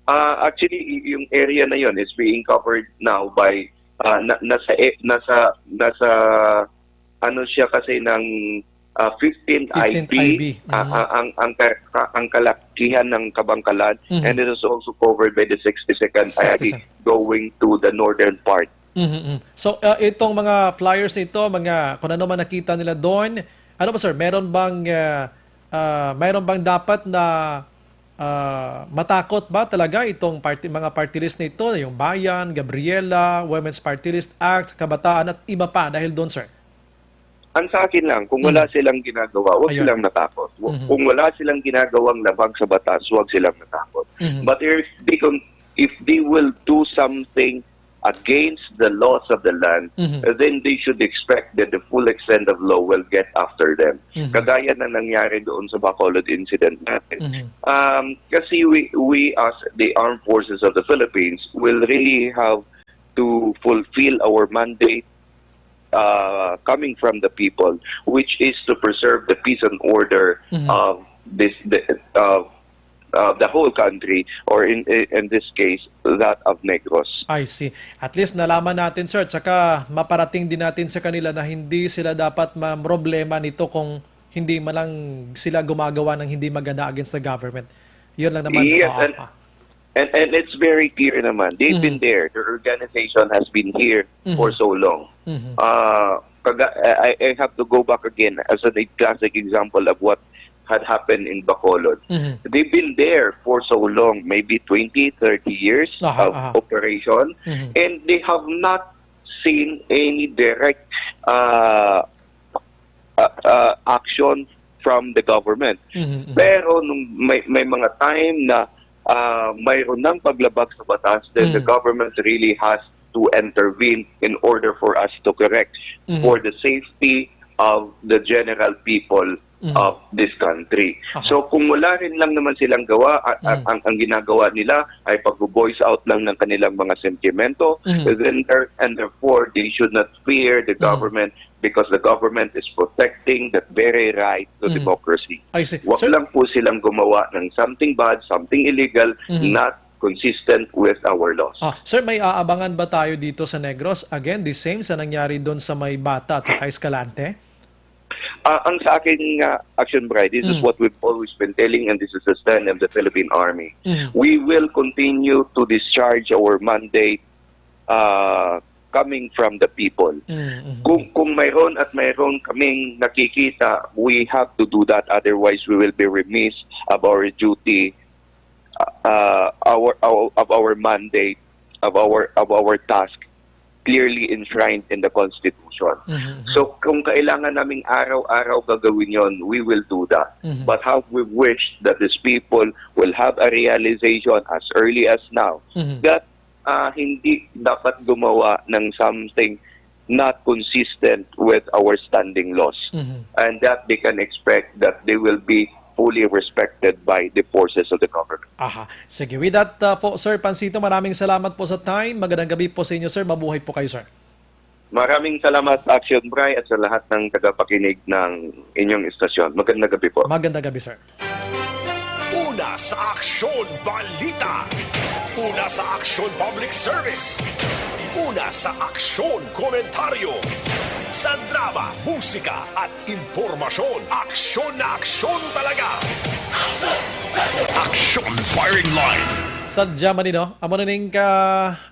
Uh, actually, y- yung area na yun is being covered now by uh, na, nasa e- nasa nasa ano siya kasi ng uh, fifteenth I B, fifteen I B. Ah, Mhm. ah, ang ang ka- ka- ang kalakihan ng Kabangkalan, Mhm. and it is also covered by the sixty-second I B sixty-second. Going to the northern part. Mhm, mhm. So, uh, itong mga flyers na ito, mga kung ano man nakita nila doon, ano ba, sir, meron bang uh, uh, meron bang dapat na uh, matakot ba talaga itong party, mga party list na ito, yung Bayan, Gabriela, Women's Party List Act, Kabataan at iba pa dahil doon, sir? Ang sa akin lang, kung wala Mhm. silang ginagawa, huwag Ayun. silang matakot. Wa- Mhm. Kung wala silang ginagawang labag sa batas, huwag silang matakot. Mhm. But if they con- if they will do something against the laws of the land, Mhm. then they should expect that the full extent of law will get after them. Mhm. Kagaya na nangyari doon sa Bacolod incident natin. Mhm. Um, kasi we, we as the armed forces of the Philippines will really have to fulfill our mandate uh, coming from the people, which is to preserve the peace and order Mhm. of this the, of uh, the whole country, or in in this case, that of Negros. I see. At least nalaman natin, sir, tsaka maparating din natin sa kanila na hindi sila dapat mamroblema nito kung hindi man lang sila gumagawa ng hindi maganda against the government. Yun lang naman. Yes, Oo, and ah. And and it's very clear naman. They've been Mhm. there. Their organization has been here for Mhm. so long. Mhm. Uh, kaga- I, I have to go back again as a classic example of what had happened in Bacolod. Mhm. They've been there for so long, maybe twenty, thirty years Aha, of aha. operation, Mhm. and they have not seen any direct uh, uh, uh, action from the government. Mhm, mhm. Pero nung may, may mga time na uh, mayroon ng paglabag sa batas, then the Mm. government really has to intervene in order for us to correct Mhm. for the safety of the general people of this country. So kung wala rin lang naman silang gawa, a- a- ang, ang ginagawa nila ay pag-voice out lang ng kanilang mga sentimento, then there, and therefore they should not fear the government because the government is protecting that very right to democracy. I see. Wag Sir, lang po silang gumawa ng something bad, something illegal, not consistent with our laws. Ah, sir, may aabangan ba tayo dito sa Negros? Again, the same sa nangyari doon sa may Bata at saka Escalante? Ah, ang sa akin nga, Action Bright, this is what we've always been telling, and this is the stand of the Philippine Army. We will continue to discharge our mandate uh, coming from the people. Kung, kung mayroon at mayroon kaming nakikita, we have to do that. Otherwise, we will be remiss of our duty, uh, our, our, of our mandate, of our, of our task clearly enshrined in the Constitution. So, kung kailangan naming araw-araw gagawin yon, we will do that. But how we wish that these people will have a realization as early as now that uh, hindi dapat gumawa ng something not consistent with our standing laws, and that they can expect that they will be fully respected by the forces of the government. Aha. Sige. With that uh, po, Sir Pancito, maraming salamat po sa time. Magandang gabi po sa inyo, sir. Mabuhay po kayo, sir. Maraming salamat, Action Bray, at sa lahat ng tagapakinig ng inyong istasyon. Magandang gabi po. Magandang gabi, sir. Una sa Aksyon Balita. Una sa Aksyon Public Service. Una sa Aksyon Komentaryo. Sa drama, musika at impormasyon, aksyon na aksyon talaga. Aksyon Firing Line. Sadya man, no? Amo na ning ka,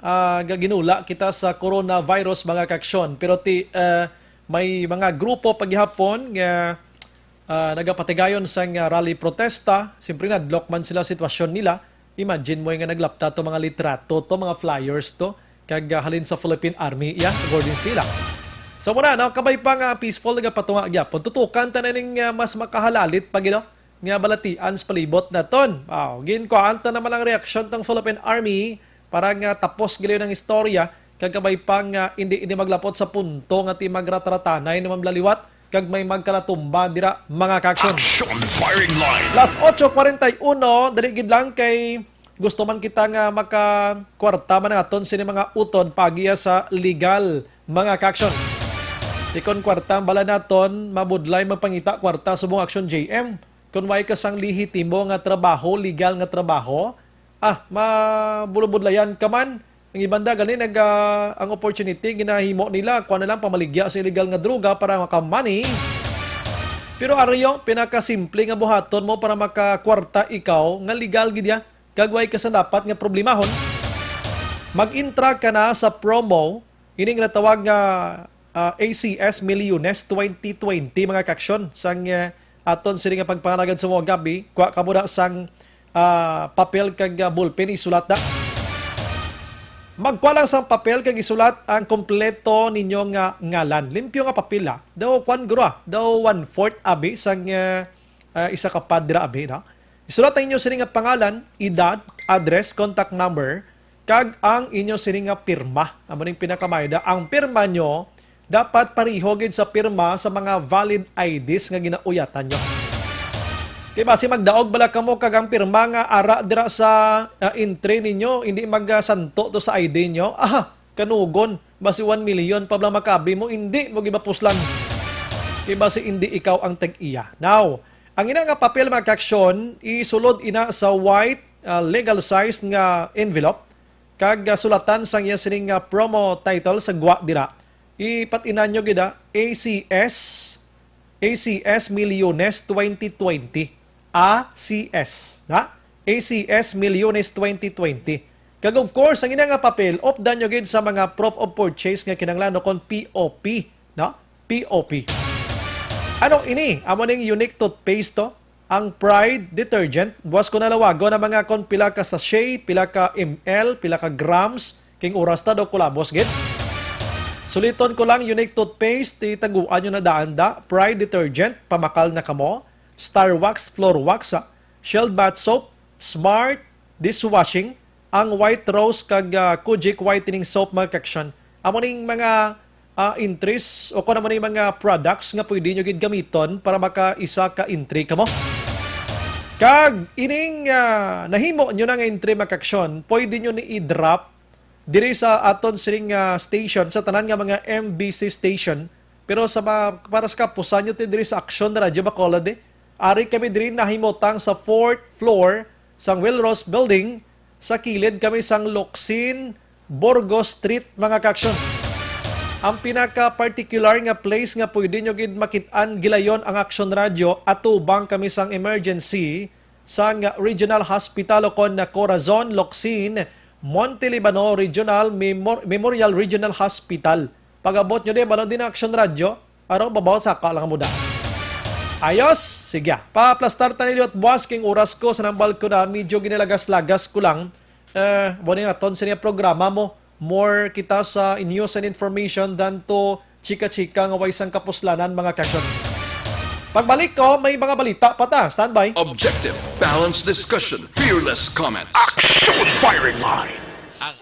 ah, gaginula kita sa coronavirus, mga kaaksyon. Pero ti, ah, may mga grupo pa gihapon nga ah, nagapatigayon sang ah, rally protesta. Siyempre, nadlok man sila sitwasyon nila. Imagine mo nga naglapta to mga litrato to, mga flyers to, kag ah, halin sa Philippine Army, iya, according sila. So muna, no, kabay pa nga peaceful, nagapatunga gyapon. Tutukan ta na ning ah, mas makahalalit pa gid, no, nga balatian sa palibot naton. Wow, ginkuhaan ta naman ang reaksyon tang Philippine Army para nga tapos gid ang istorya, kag kabay pa nga hindi ini maglapot sa punto nga ti magratratanay naman bala liwat kag may magkalatumba dira, mga kaaksyon. Aksyon Firing Line. Las ocho cuarenta y uno, dali gid lang kay gusto man kita nga makakwarta man naton sini mga utod pagiya sa legal, mga kaaksyon. Ikon kwarta ang bala naton, mabudlay magpangita kwarta subong Aksyon J M. Kung way ka sang lehitimo nga trabaho, legal nga trabaho, ah, mabulubudlayan ka man. Ang iban da gani nag ah, ang opportunity ginahimo nila, kuan na lang, pamaligya sa illegal nga droga para maka-money. Pero ariyo, pinakasimple nga buhaton mo para makakwarta ikaw nga legal gid ya, kag way ka sa dapat nga problemahon. Mag-intra ka na sa promo, ini nga natawag nga ah, A C S Milyones twenty twenty, mga kaaksyon, sang ah, aton sini nga pagpangalagad sa mga gabi, kuha ka muna sang ah, papel kag ah, ballpen, isulat na. Magkuha lang sang papel kag isulat ang kompleto ninyo nga ngalan. Limpyo nga papel, ha. Daw kwan guro, ah. Daw one-fourth abi sang ah, ah, isa ka pad dira abi, no? Isulat ang inyo sini nga pangalan, edad, address, contact number, kag ang inyo sini nga pirma. Amo ning pinakamayda. Ang pirma nyo dapat pareho gid sa pirma sa mga valid I Ds nga ginauyatan nyo. Kay basi magdaog bala kamo kag ang pirma nga ara dira sa ah, entry ninyo, hindi magasanto to sa I D nyo. Aha, kanugon, basi one million pa bala makabi mo, hindi mo gibapuslan. Kay basi hindi ikaw ang tag-iya. Now, ang ina nga papel, mga kaaksyon, isulod ina sa white ah, legal size nga envelope kag ah, sulatan sang iya sining nga promo title sa gwa dira. Ipat-inan nyo gid, ah, A C S, A C S Milyones twenty twenty. A C S, na? A C S Milyones twenty twenty. Kag of course, ang ina nga papel, updan nyo gid sa mga proof of purchase nga kinahanglan, no, kon P O P, no? P O P. Ano ini? Amo ning unique toothpaste to. Ang Pride detergent, buwas ko nalawagon ang mga kon pila ka sachet, pila ka M L, pila ka grams, king oras ta daw kulabos gid. Suliton ko lang, unique toothpaste, ti taguan nyo na daan da, Pride detergent, pamakal na kamo, Star Wax, Floor Wax, ah, Shield Bath Soap, Smart, Dishwashing, ang White Rose kag ah, Kojic Whitening Soap, mga kaaksyon. Amo ning mga ah, entries o kung ano man yung mga products nga pwede nyo gid gamiton para maka-isa ka entry kamo. Kag ining, ah, nahimo nyo na nga entry, mga kaaksyon, pwede nyo ni i-drop diri sa aton sining, ah, station, sa tanan nga mga M B C station. Pero sa ma-, para sa kapusan nyo ti diri sa Aksyon Radio Bacolod, eh, ari kami diri nahimutang sa fourth floor sang Willross Building, sa kilid kami sang Locsin Burgos Street, mga kaaksyon. Ang pinaka-particular nga place nga pwede nyo gid makit-an gilayon ang Aksyon Radio, atubang kami sang emergency sang Regional Hospital o kon na Corazon, Locsin, Monte Libano Regional Memor-, Memorial Regional Hospital. Pag-abot nyo di, balo din ang Aksyon Radio, araw babaw saka lang muda. Ayos, sige. Paaplastar ta ni liwat buwas king oras ko sa nambal ko na medyo ginilagas-lagas ko lang. Eh, buwan nga ton sa niya programa mo. More kita sa news and information than to chika-chika nga way sang kapuslanan, mga kaaksyon. Pagbalik ko, may mga balita pa ta. Standby. Objective, balanced discussion, fearless comment. Action firing line. Ang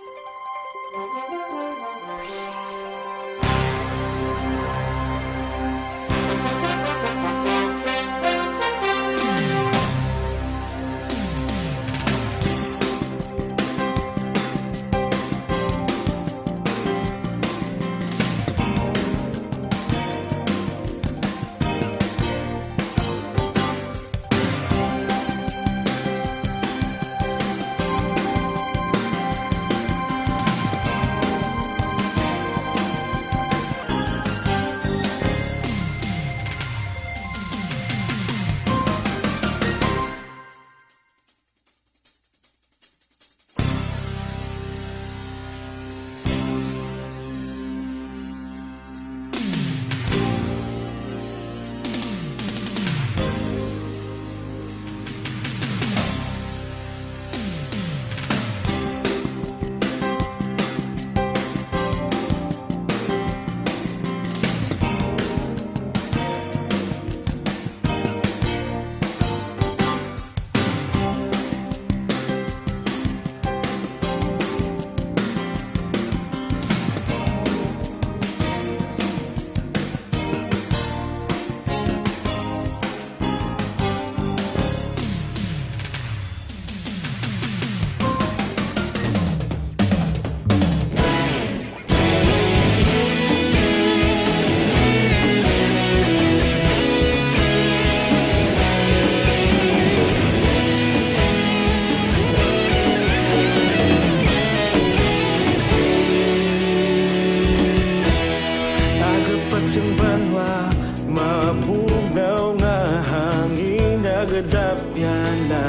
Agapas ang banwa, mabugnaw nga hangin, nagadapyan na.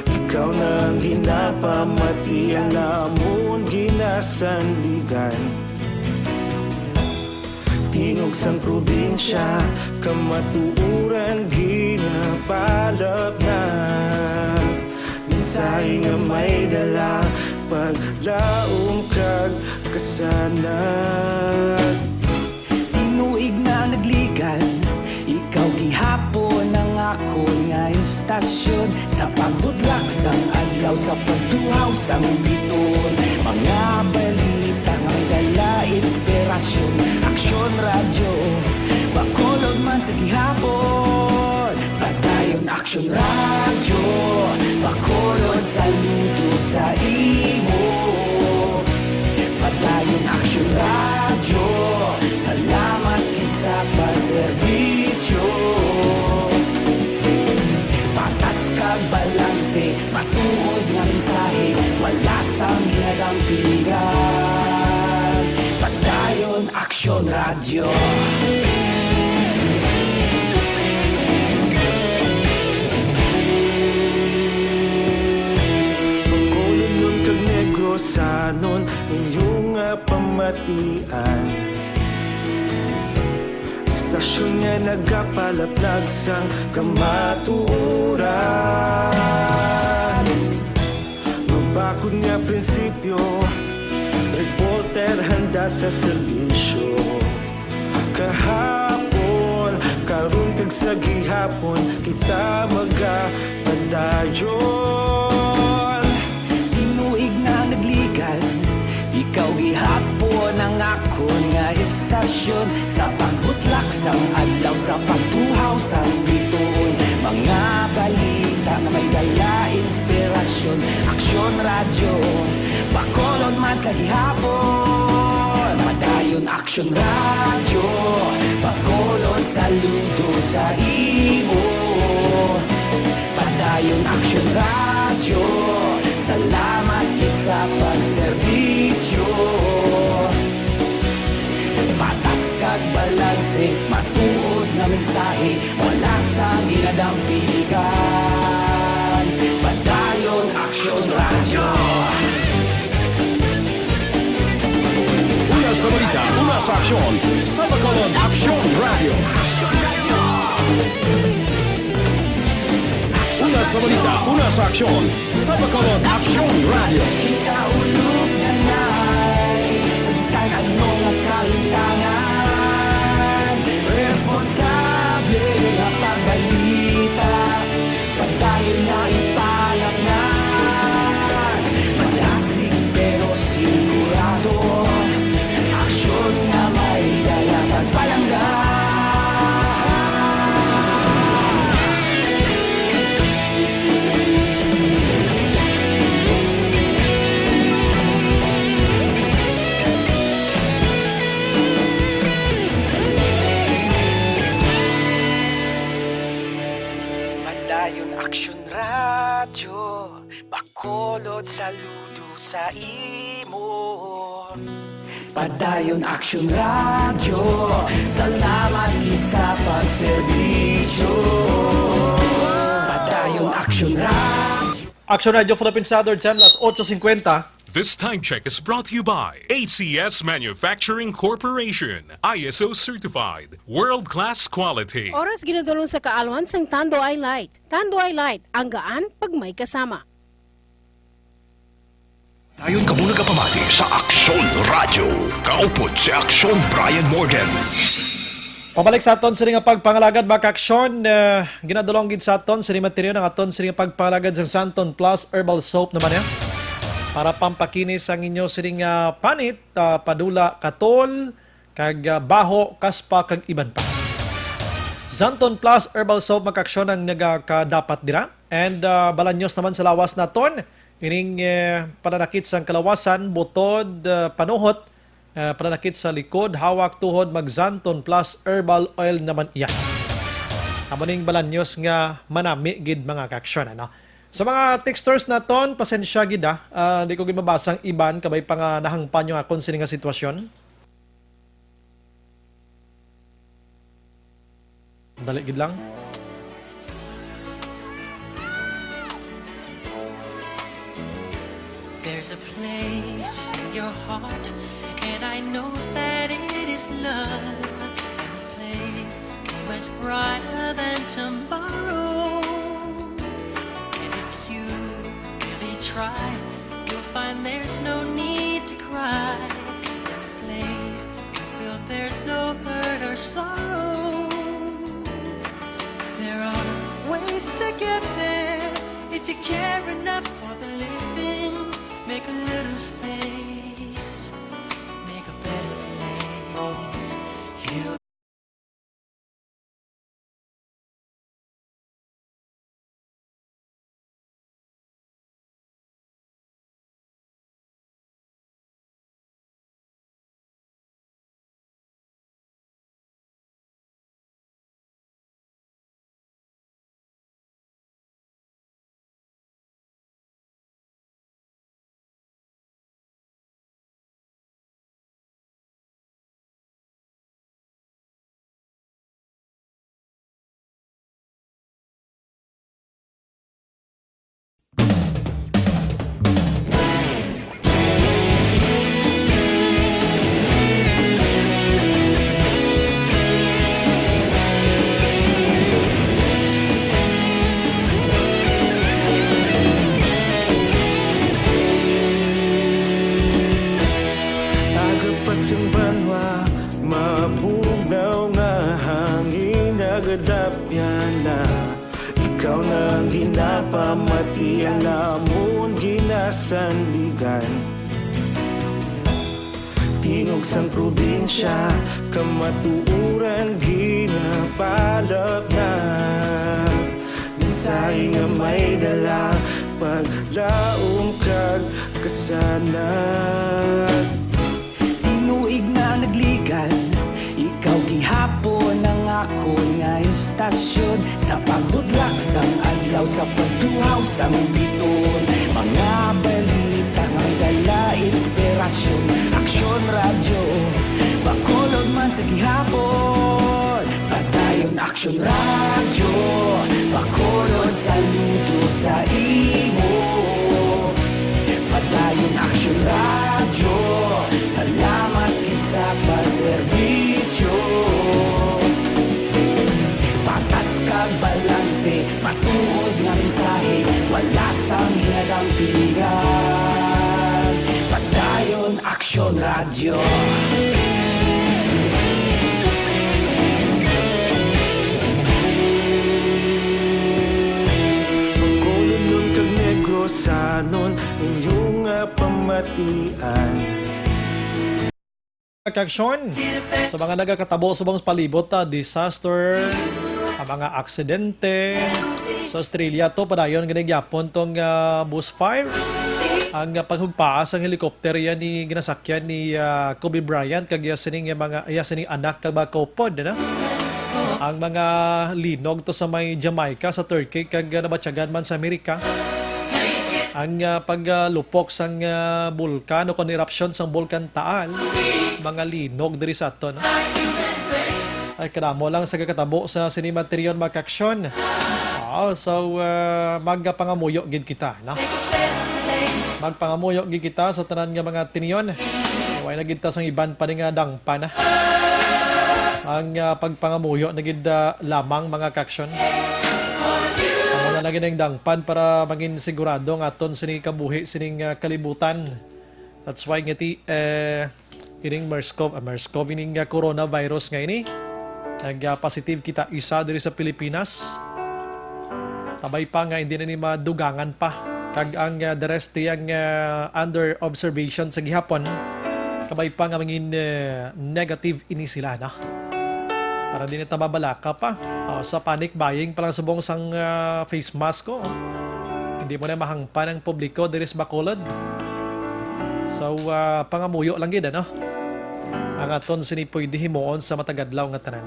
Ikaw na ang ginapamati, ang amon ginasandigan. Tingog sang probinsya, kamatuoran ginapalapnag. Mensahe nga may dala, paglaom kag kasanag. Tinuig na nagligad, ikaw gihapon ang akon nga istasyon. Sa pagbutlak sang adlaw, sa pagtuhaw sang biton, mga balita nga may dala inspirasyon. Aksyon Radyo Bacolod man sa gihapon, padayon Aksyon Radyo Bacolod, saludo sa imo. Padayon Aksyon Radyo, salamat gid sa pagserbisyo. Patas kag balanse, matuod nga mensahe, wala sang ginadampingan. Padayon Aksyon Radyo. Bacolodnon kag Negrosanon, inyo nga pamatian. Istasyon nga nagapalaplag sang kamatuoran. Mabakod nga prinsipyo, reporter handa sa serbisyo. Kahapon, karon kag sa gihapon, kita magapadayon. Tinuig na nagligad, ikaw gihapon Ang akon nga istasyon, sa pagbutlak sang adlaw, sa pagtuhaw sang bituon, mga balita nga may dala inspirasyon. Aksyon Radyo, Bacolod man sa gihapon. Padayon Aksyon Radyo, Bacolod saludo sa imo. Padayon Aksyon Radyo, salamat gid sa pagserbisyo. Patas kag balanse, matuod nga mensahe, wala sang ginadampigan. Padayon Aksyon Radyo. Una sa balita, una sa aksyon, sa Bacolod Aksyon Radyo. Una sa balita, una sa aksyon, sa Bacolod Aksyon Radyo. Kita ulog nanay, sa bisan ano nga kahintangan, responsable nga pagbalita, padayon nga ipalatnan. Madasig pero sigurado, aksyon nga may dala kag palangga. Padayon Aksyon Radyo, Bacolod saludo sa imo. Padayon Aksyon Radyo, salamat gid sa pagserbisyo. Padayon Aksyon Radyo. Aksyon Radyo Philippine Standard Time, las otso cincuenta. This time check is brought to you by A C S Manufacturing Corporation, I S O certified, world-class quality. Oras ginadulong sa kaalwan sang Tanduay Light. Tanduay Light, ang gaan pag may kasama. Dayon kamo nagapamati sa Aksyon Radyo. Kaupod si Aksyon Brian Morden. Pabalik sa aton sini nga pagpangalagad, mga kaaksyon, eh, ginadulong gid sa aton sini material ang aton sini nga pagpangalagad sang Santon Plus Herbal Soap naman, eh. Para pampakinis ang inyo sini nga panit, ah, padula, katol, kag, ah, baho, kaspa, kag iban pa. Santon Plus Herbal Soap, mga kaaksyon, ang nagakadapat dira. And, ah, balanyos naman sa lawas naton. Ining, eh, pananakit sang kalawasan, butod, ah, panuhot, ah, pananakit sa likod, hawak, tuhod, mag Santon Plus Herbal Oil naman iya. Amo ning balanyos nga manami gid, mga kaaksyon, ano? Sa mga texters naton, pasensya gid, ah. Ah, di ko gid mabasa ang iban, kabay pa nga nahangpan yung akon sini nga sitwasyon. Dali gid lang. There's a place in your heart, and I know that it is love. And this place is much brighter than tomorrow. And if you really try, you'll find there's no need to cry. This place, you feel there's no hurt or sorrow. There are ways to get there if you care enough for the living. Make a little space, make a better place. You Agapas ang banwa, mabugnaw nga hangin, nagadapyan na. Ikaw na ang ginapamati, ang amon ginasandigan. Tingog sang probinsya, kamatuoran ginapalapnap. Mensahe nga may dala, paglaom kag kasanag. Tinuig na nagligan, ikaw gihapon ang akon nga istasyon. Sa pagbudlak sang adlaw, sa pagtuhaw sang biton, mga balita nga dala inspirasyon. Aksyon Radyo, Bacolod man sa gihapon. Padayon Aksyon Radyo, Bacolod, saludo sa imo. Padayon Aksyon Radyo, salamat gid sa pagserbisyo. Patas kag balanse, matuod nga mensahe, wala sang hinadang piligan. Padayon Aksyon Radyo. Bacolodnon kag Negrosanon, inyo nga pamatian. Kaaksyon sa mga nagakatabo subong sa palibot, ah, disaster, ang mga aksidente sa Australia, to padayon gani gyapon tong, ah, Bush Fire. Ang, ah, paghugpaa sang helicopter yan ni ginasakyan ni, ah, Kobe Bryant kag iya sining, ah, mga, iya sining anak kag mga kaupod, ano? Ang mga linog to sa may Jamaica, sa Turkey, kag, ah, nabatyagan man sa Amerika. Ang, ah, pag, ah, lupok sang, ah, bulkan o kon eruption sang Bulkan Taal, mga linog diri sa aton, no? Ay, kadamo lang sa kakatabo sa sini, mga tiniyon, mga kaaksyon. Oo, so, ah, magpangamuyo gid kita, no? Magpangamuyo gid kita sa tanan nga mga tiniyon. Way na gid ta sang iban pa ni nga dangpan, ah. Ang, ah, pagpangamuyo na gid, ah, lamang, mga kaaksyon. Amo na lang gid ang dangpan para mangin sigurado nga aton sini kabuhi sining, ah, kalibutan. That's why nga ti, eh, kining MERS-CoV, ah, MERS-CoV, ining, ah, coronavirus nga ini, nag, ah, positive kita isa diri sa Pilipinas. Kabay pa nga hindi na ni madugangan pa. Kag ang, ah, the rest tiyang, ah, under observation sa gihapon. Kabay pa nga mangin, ah, negative ini sila, no? Para di na ta mabalaka pa. Ah, sa panic buying pa lang subong sang, ah, face mask ko. Hindi mo na mahangpan ang publiko diri sa Bacolod. So, ah, pangamuyo lang gid, ano? Ang aton sini pwede himuon sa matag adlaw nga tanan.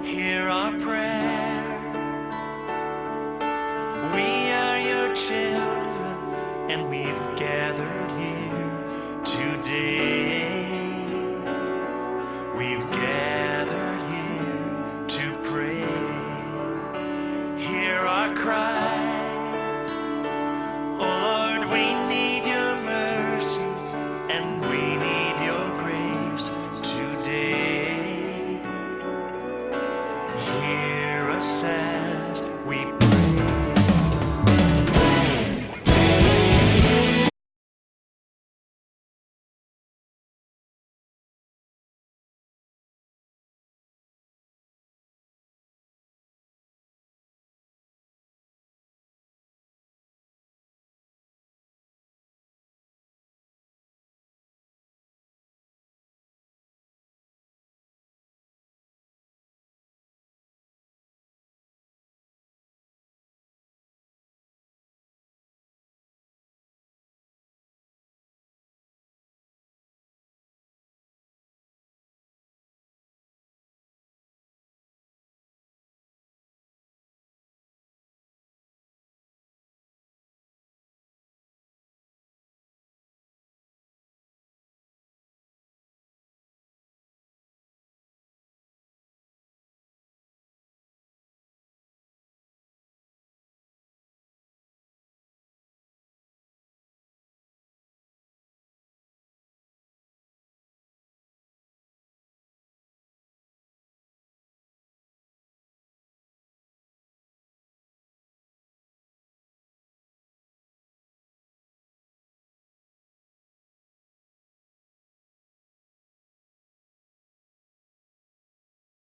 Hear our prayer. We are your children, and we've gathered here today. We've gathered here to pray. Hear our cry. Oh Lord, we need your mercy and we need your grace today. Hear us as we pray.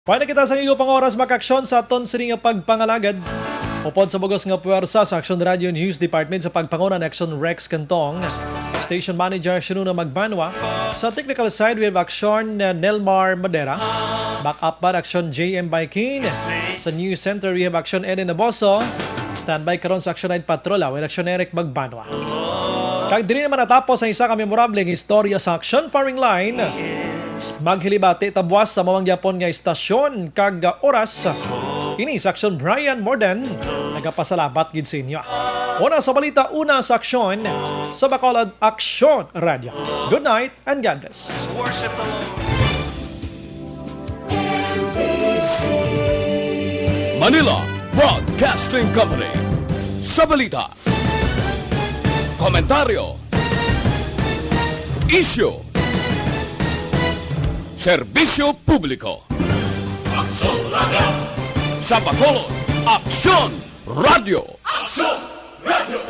Pwede kita sa iyo pang oras, mga kaaksyon, sa aton sini nga pagpangalagad. Upod sa bugos nga puwersa sa Aksyon Radio News Department sa pagpanguna ni Aksyon Rex Cantong, Station Manager Aksyon Uno Magbanwa. Sa technical side, we have Aksyon, uh, Nelmar Madera. Backup man Aksyon J M Baikin. Sa News Center, we have Aksyon Eden Naboso. Standby karon sa Aksyon Night Patrol, ah, with Aksyon Eric Magbanwa. Kag diri naman natapos ang isa ka memorable nga istorya sa Aksyon Firing Line. Maghilibati ta buwas sa mao gyapon nga istasyon kag, ah, oras. Ini sa Aksyon Brian Morden. Nagapasalamat gid sa inyo. Una sa balita, una sa aksyon sa Bacolod Aksyon Radio. Good night and God bless. Manila Broadcasting Company. Sa balita, komentaryo, isyu, serbisyo publiko. Aksyon Radio. Sa Bacolod, Aksyon Radio. Aksyon Radio.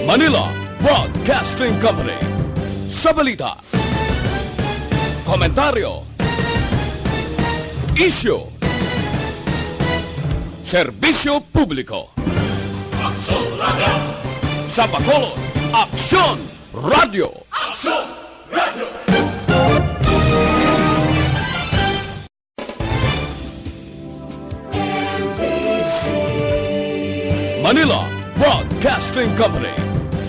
Manila Broadcasting Company. Sa balita, komentaryo, isyu, serbisyo publiko. Aksyon Radio. Sa Bacolod, Aksyon Radio. Aksyon Radio. Manila Broadcasting Company.